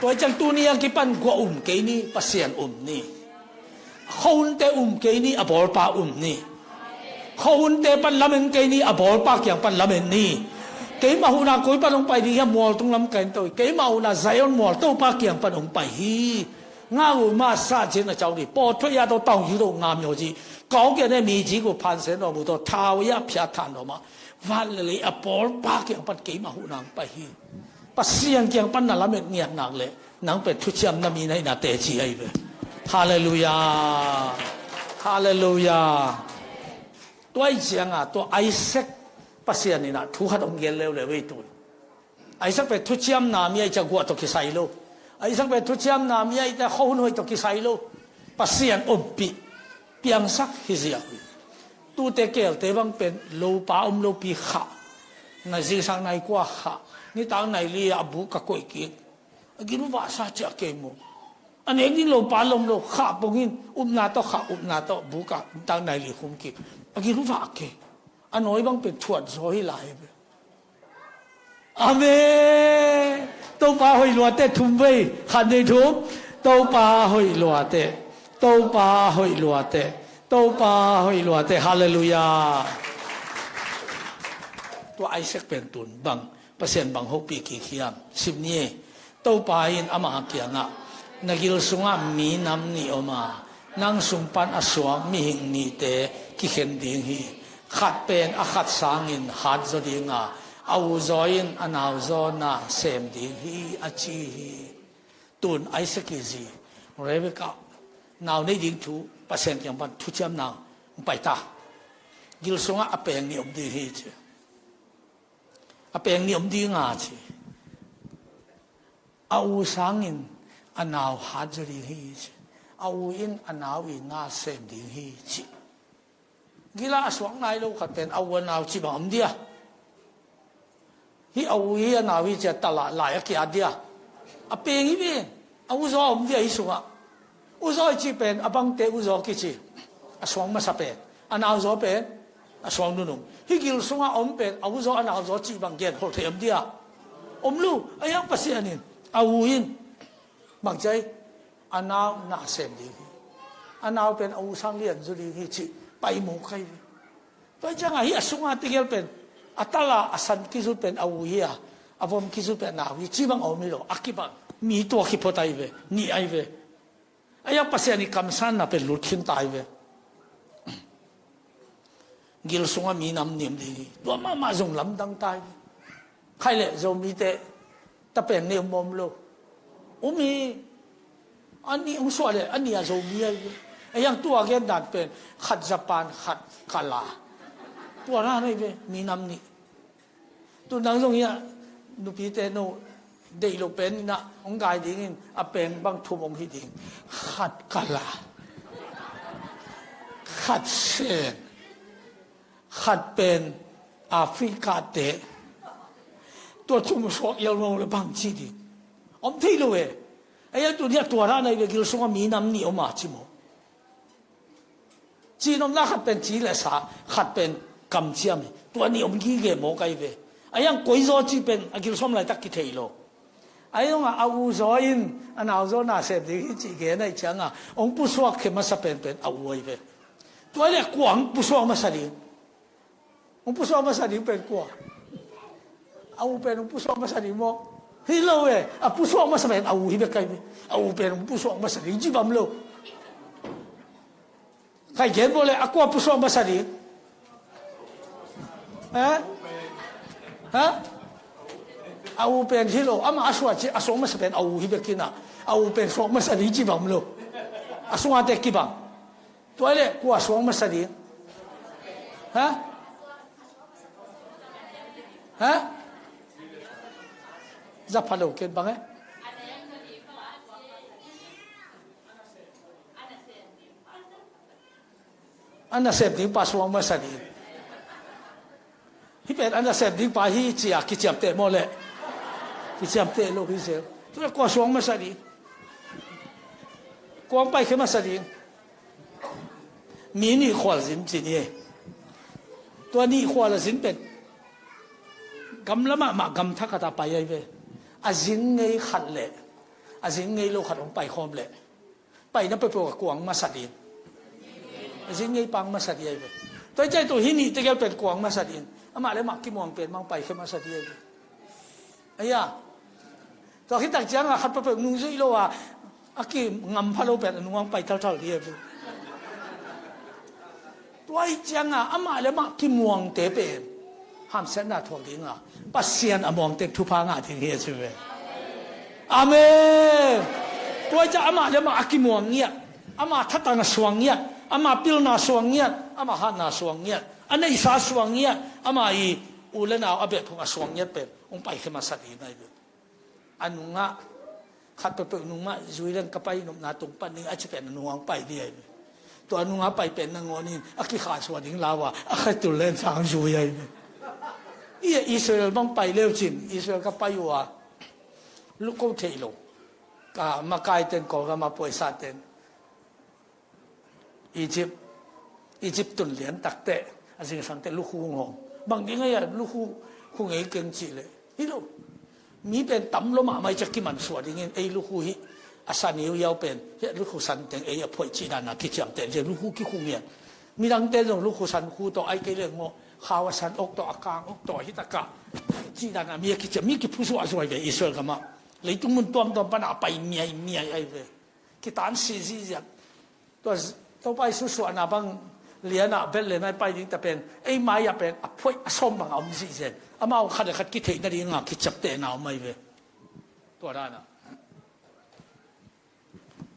Tua hi ciang tuni a kipan guah um kei ni, Pasian um ni. Khuahunte um kei ni, a bawlpa um ni. Khuahunte pan lamen kei ni, a bawlpa kiang pan lamen ni. Keimah huhna koi pan hong pai ding hiam? Mualtung lam ka en to hi. Keimah huhna Zion mual Topa kiang pan hong pai hi. Ngah uh mah sa cin a cau dih. Pawt thuai a tawh taung hi lo ngam yaw cih. Kawng kian e mi cik uh phan sen dawm uh tawh thau ia phiat than dawm ah. Van le lei a bawlpa kiang pan keimah huhna hong pai hi. Pasian kiang pan na lamet ngiat nak leh nang pen thuciam na mi na hihna teci ahi ve. Halleluiah. Halleluiah. Tua ih cianga tua Isaac Pasian inah thu khat hong gen leuleu ei tun. Isaac pen thuciamna mi aih ciah guah tawh kisai lo. Isaac pen thuciamna mi aih ciah khuahun hoih tawh kisai lo. Pasian ompih piangsak hi ziau hi. Tute keelte bang pen lopa om lopi khah. Na zingsang nai kua khah. Nitak nai li a bu ka koih kik. A gilvahsa ciah kei maw. A nek ding lopa lom lo khah pongin upna tawh khah upna tawh bu ka nitak nai li khum kik. A gilvah kei. A nawi bang pen thuat zaw hi lai hi ve. Amen. Topa hoih luate thum vei. Khat nei thum. Topa hoih luate. Topa hoih luate. Topa hoih luate. Halleluiah. Tua Isaac pen tun bang Pasian bang hopih kik hiam? Sim ni. Topa in ama kiangah, na gil sungah minam nih om a, nang sung pan a suak mihing nihte kikhen ding hi. Khat pen a khat sangin hat zaw ding a, a u zaw in a nau zaw na sem ding hi, a ci hi. Tun Isaac ii zi Rebekah nau nei ding thu Pasian kiang pan thuciamna hong pai ta. Gil sungah a peng nih om ding hi ci. A peng nih om ding a ci. A u sangin a nau hat zaw ding hi ci. A u in a nau ii na sem ding hi ci. Gil ah a suak nai lo khat pen a u a nau ci bang om dia. Hih a u hi a nau hi ci a tala lai a ki-at dia. A peng hi pen a u zaw a om dia hih sungah. U zaw i cih pen a bangte u zaw kici. A suang masa pen a nau zaw pen a suang nunung. Hih gil sungah a om pen a u zaw a nau zaw cih bang gen khol thei om dia. Om lo. A hiang Pasian in a u in bang ci a, a nau na sem ding hi. A nau pen a u sang lian zaw ding hi cih pai mawk hi ve. Tua hi ciangah hih a sunga tegel pen a tala a san kizut pen a u hi a, a vom kizut pen a nau hi cih bang a om hi lo. A kibang mi tua kiphot ahi ve. Nih ahi ve. A hiang Pasian ii kamsanna pen lut khin ta hi ve. Gil sungah minam nih om ding hi. Tua mahmah zong lamdang ta hi ve. Khai leh Zomite ta peng nih om om lo. Um hi. A nih hong suah leh a nih a Zomi ahi ve. A hiang tua gen dan pen khat Japan khat Kala. Tua dan ahi ve minam nih. Tun dang zong hiah nupite no deih lo pen inah hong gai dingin a peng bang thum hong hi ding. Khat Kala. Khat Sen. Khat pen Africa te. Tua thum suak ial mawng le bang ci ding. Om thei lo e. A hiang tun hiah tua dan ahi ve gil sungah minam nih om a ci maw. Cih nopna khat pen ci le sa, khat pen kamciam hi. Tua nih om gige mawk ahi ve. A hiang koi zaw cih pen a gil sawm laitak kithei lo. A hiang a u zaw in a nau zaw na sem ding hi cih gen ahi cianga hong pusuak khe masa penpen a u ahi ve. Tua leh kua hong pusuak masa ding. Hong pusuak masa ding pen kua? A u pen hong pusuak masa ding maw? Hi lo e. A pusuak masa pen a u hi bek ahi ve. A u pen hong pusuak masa ding ci bang lo. Khai gen bawl leh a kua pusuak masa ding? Ha? Ha? A u pen hi lo. Amah a suak ci a suak masa pen a u hi bek inah a u pen suak masa ding ci bang lo. A sungate kibang. Tua leh kua suak masa ding? Ha? Ha? Za pha lo ken bang e. A nasep ding pa suak masa ding. Hih pen a nasep ding pa hi ci a kiciamteh maw leh? Kiciamteh lo hi zel. Tua kua suak masa ding? Kua hong paikhia masa ding? Mi nih khual zin ci ni e. Tua nih khual a zin pen gamla mahmah gam thak khat a pai ahi ve. A zin ngei khat leh a zin ngei lo khat hong paikhawm leh paina peuhpeuh a kua hong masa ding? A zin ngei pa hong masa ding ahi ve. Tua hi ciang tua hih nih tegel pen kua hong masa ding? Amah le amah kimuang pen mah hong paikhia masa ding ahi ve. Ahi a. Tua khit tak ciangah khat peuhpeuh nungzuih lo a a kingam pha lo pen a nungah hong pai thalthal ding ahi ve. Tua hi ciangah amah le amah kimuangte pen hamsiatna thuak dingah Pasian a muangte thupha ngah ding hi a ci ve. Amen. Tua hi ciah amah le amah a kimuang ngiat, amah thatang a suang ngiat, Ama pilna suang ngiat, ama hatna suang ngiat, a neihsa suang ngiat, ama i u le nau a beh phung a suang ngiat pen hong paikhia masa ding ahi ve. A nungah khat peuhpeuh nungah zui leng ka pai nopna tung pan ding a ci pen a nungah hong pai ding ahi ve. Tua a nungah pai pen nangawn in a kikha suah ding lau a, a khetul len sang zui ahi ve. I Israel bang pai leu cin, Israel ka pai uh a, luko thei lo. Ka makai ten, Kawlgam a puaisa ten Egypt, Egypt tun lian takteh a zingsangteh lukhu hong hawm. Bang ding ahi a lukhu khu ngei keng cih leh hi lo. Mi pen tam lo mahmah i ciah kiman suah dingin ei lukhu hi a san i uh yau pen hi a lukhu san teng ei a phoih cih dan a kiciamteh ziah lukhu kikhu ngian. Midangte zong lukhu san khu tawh ai kei leng maw khau a san ok tawh a kang ok tawh hi takah cih dan a mi a kiciam mi kiphusuah zuai ve Israel gamah. Leitung mun tuamtuam pan a pai miai miai ai ve. Kitan si ziziat. Tua Topa i susuahna bang lianah Bethlehem ai pai ding ta pen ei mai-ah pen a phoih a sawm bang a om zihzen. Amau khat le khat kitheih nading a kiciaptehna om ahi ve. Tua danah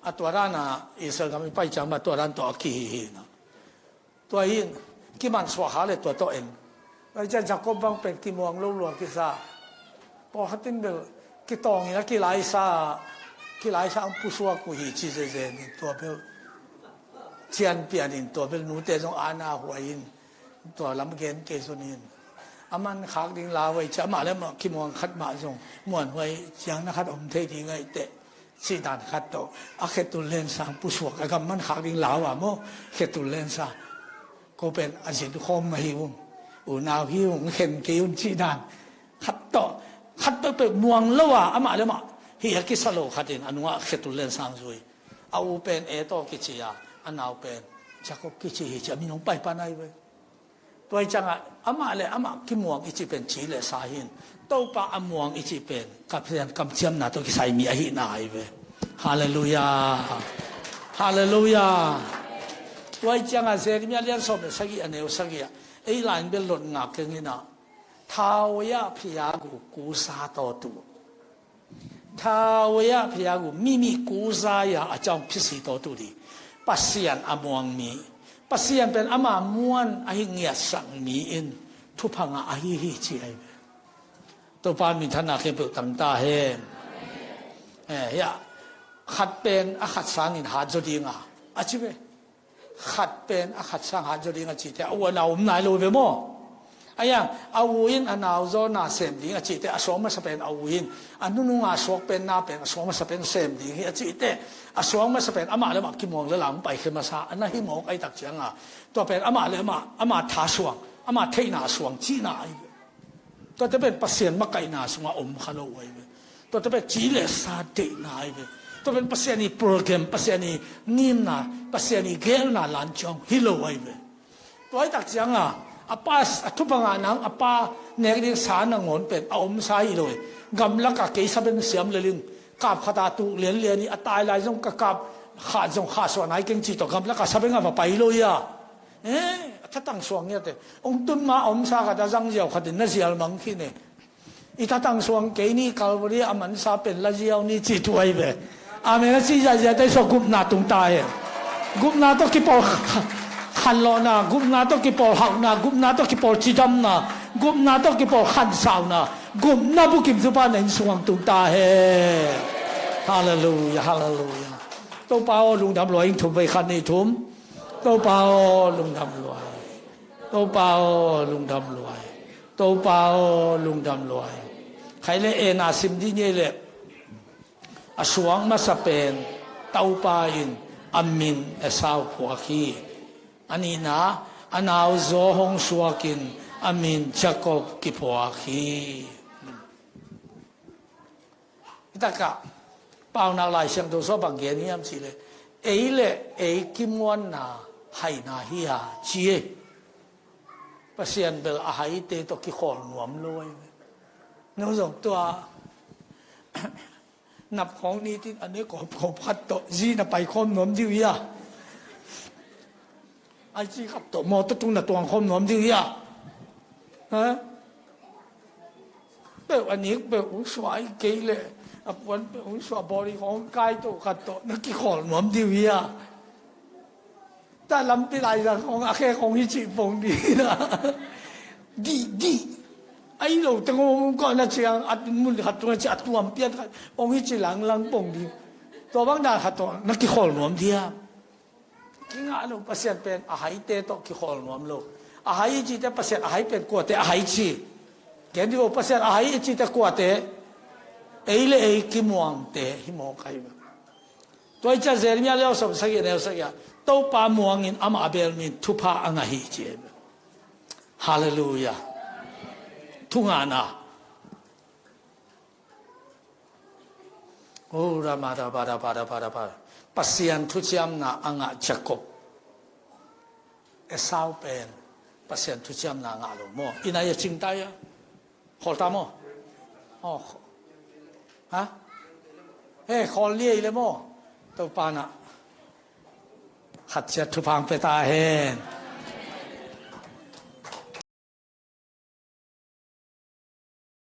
a tua danah Israel gam i pai ciang mah tua dan tawh a kihihi na. Tua in kiman suak hak le tua tawh en. Tua i ciah Jacob bang pen kimuang lo lua kisa. Pawlkhat in bel kitawngin a kilaisa, kilaisa ang pusuak uh hi ci zezen in tua bel cian pian in tua bel nute zong ana huai in tua lam gen kei zun in a man khak ding lau ai ciah amah le amah kimuang khat mah zong muan huai ciang na khat om thei ding ai teh. Cih dan khat tawh a khetul lensang pusuak a gam man khak ding lau a maw? Khetul lensang ko pen a zin khawm mah hi ung. Unau hi ung, khen kei un cih dan khat tawh khat peuhpeuh muang lo a amah le amah hi a kisa lo khat in a nungah khetul lensang zui. A u pen e tawh kici a a nau pen Jacob kici hi ci a min hong pai pan ai ve. Tua i ciangah amah le amah kimuang i cih pen ci le sa hin Topa a muang i cih pen kamciamna tawh kisai mi ahihna ahi ve. Halleluiah. Halleluiah. Tua i ciangah Jeremiah lian sawm le sagih a neu sagih ah ei lain bel lot ngak keng inah thau ya phiagu kusa tawtu. Thau ya phiagu mimi kusa ya a ciang phisi tawtu di Pasian a muang mi Pasian pen ama muan ahi ngiatsak mi in thupha ngah ahi hi ci ahi ve. Topa minthanna khempeuh tangta hen. Eh, ya khat pen a khat sangin hat zaw dinga a ci ve. Khat pen a khat sang hat zaw ding a cihte a u a nau om nai lo ve maw? Aiang a u in a nau zaw na sem ding a cihte a suak masa pen a u in a nununga suak pen na pen a suak masa pen sem ding hi a cihte a suak masa pen amah le amah kimuang le lang paikhia masa a na hi mawk ai tak cianga tua pen amah le amah ama tha suang ama theihna suang cihna ai. Tuate pen Pasian makaihna sungah om kha lo uh ahi ve. Tuate pen ci le sa deihna ahi ve. Tua pen Pasian i program, Pasian i ngimna, Pasian i gelna lan ciang hi lo ahi ve. Tua hi tak cianga a pa a thupha ngah nang a pa nek ding sa nangawn pen a om sa hi lo hi. Gamlaka kei sabeng siam leling kap khata tuk lianlian i a tai lai zong ka kap khat zong khah suah nai keng ci tawh gamlaka sabeng a va pai lo hi a. Eh, a thatang suang ngiate. Ong tun ma a omsa khat a zang ziau khatin na zial mang khin e. I thatang suang kei ni Calvary a mansa pen la ziau ni ci thu ahi ve. Amen a ci ziazia te suak gupna tung ta e. Gupna tawh kipawl khanlawhna, gupna tawh kipawl hauhna, gupna tawh kipawl cidamna, gupna tawh kipawl khansauna, gupna bukim zupa na inn sungah tung ta he. Halleluia, halleluia. Topa aw lungdam lua ing thum vei khan ni thum. Topa aw lungdam luai. Topa aw lungdam luai. Topa aw lungdam luai. Khai le e na sim di nge le a suak masa pen Topa in a min Esau phuak hi. A nihna a nau zaw hong suakin a min Jacob kiphuak hi. Hitakah paunak Lai Siangtho sua bang gen hiam cihleh ei le ei kimuanna haina hi a ci e. Pasian bel a haite tawh kikhawl nuam lo ahi ve. No zong tua nap khawng nitin a ne kawpkawp khat tawh zi na pai khawm nuam diu hi a. Ai ci khat tawh mawtaw tung na tuang khawm nuam diu hi a. Ha? Peuh a nik peuh hong suah ahi kei leh a puan peuh hong suah bawri khawng kai tawh khat tawh na kikhawl nuam diu hi a. Ta lampi lai zang hong a khek hong hi cih pong dih na. Dih dih. Ai lo teng hong kawh na ciang a mun khat tung a ci a tuam pian khat hong hi ci langlang pong dih. Tua bang dan khat tawh na kikhol nuam diam? Kingah lo, Pasian pen a haite tawh kikhol nuam lo. A hai i cite Pasian a hai pen kuate a hai ci? Ken dih lo, Pasian a hai i cite kuate? Ei le ei kimuangte hi mawk ahi. Tua i ciah Jeremiah liau sawm sagih neu sagih ah Topa muangin amah a bel min thupha a ngah hi ci. Halleluiah. Thungana. Oh, rama, rama, rama, rama, rama. Pasian thuciamna a ngah Jacob. Esau pen Pasian thuciamna a ngah lo maw? Ina ya cingta ya. Kholta maw? Oh, kho-, ha? He, khol liai le maw? Topa na. Khat ciat thupha pia ta hen.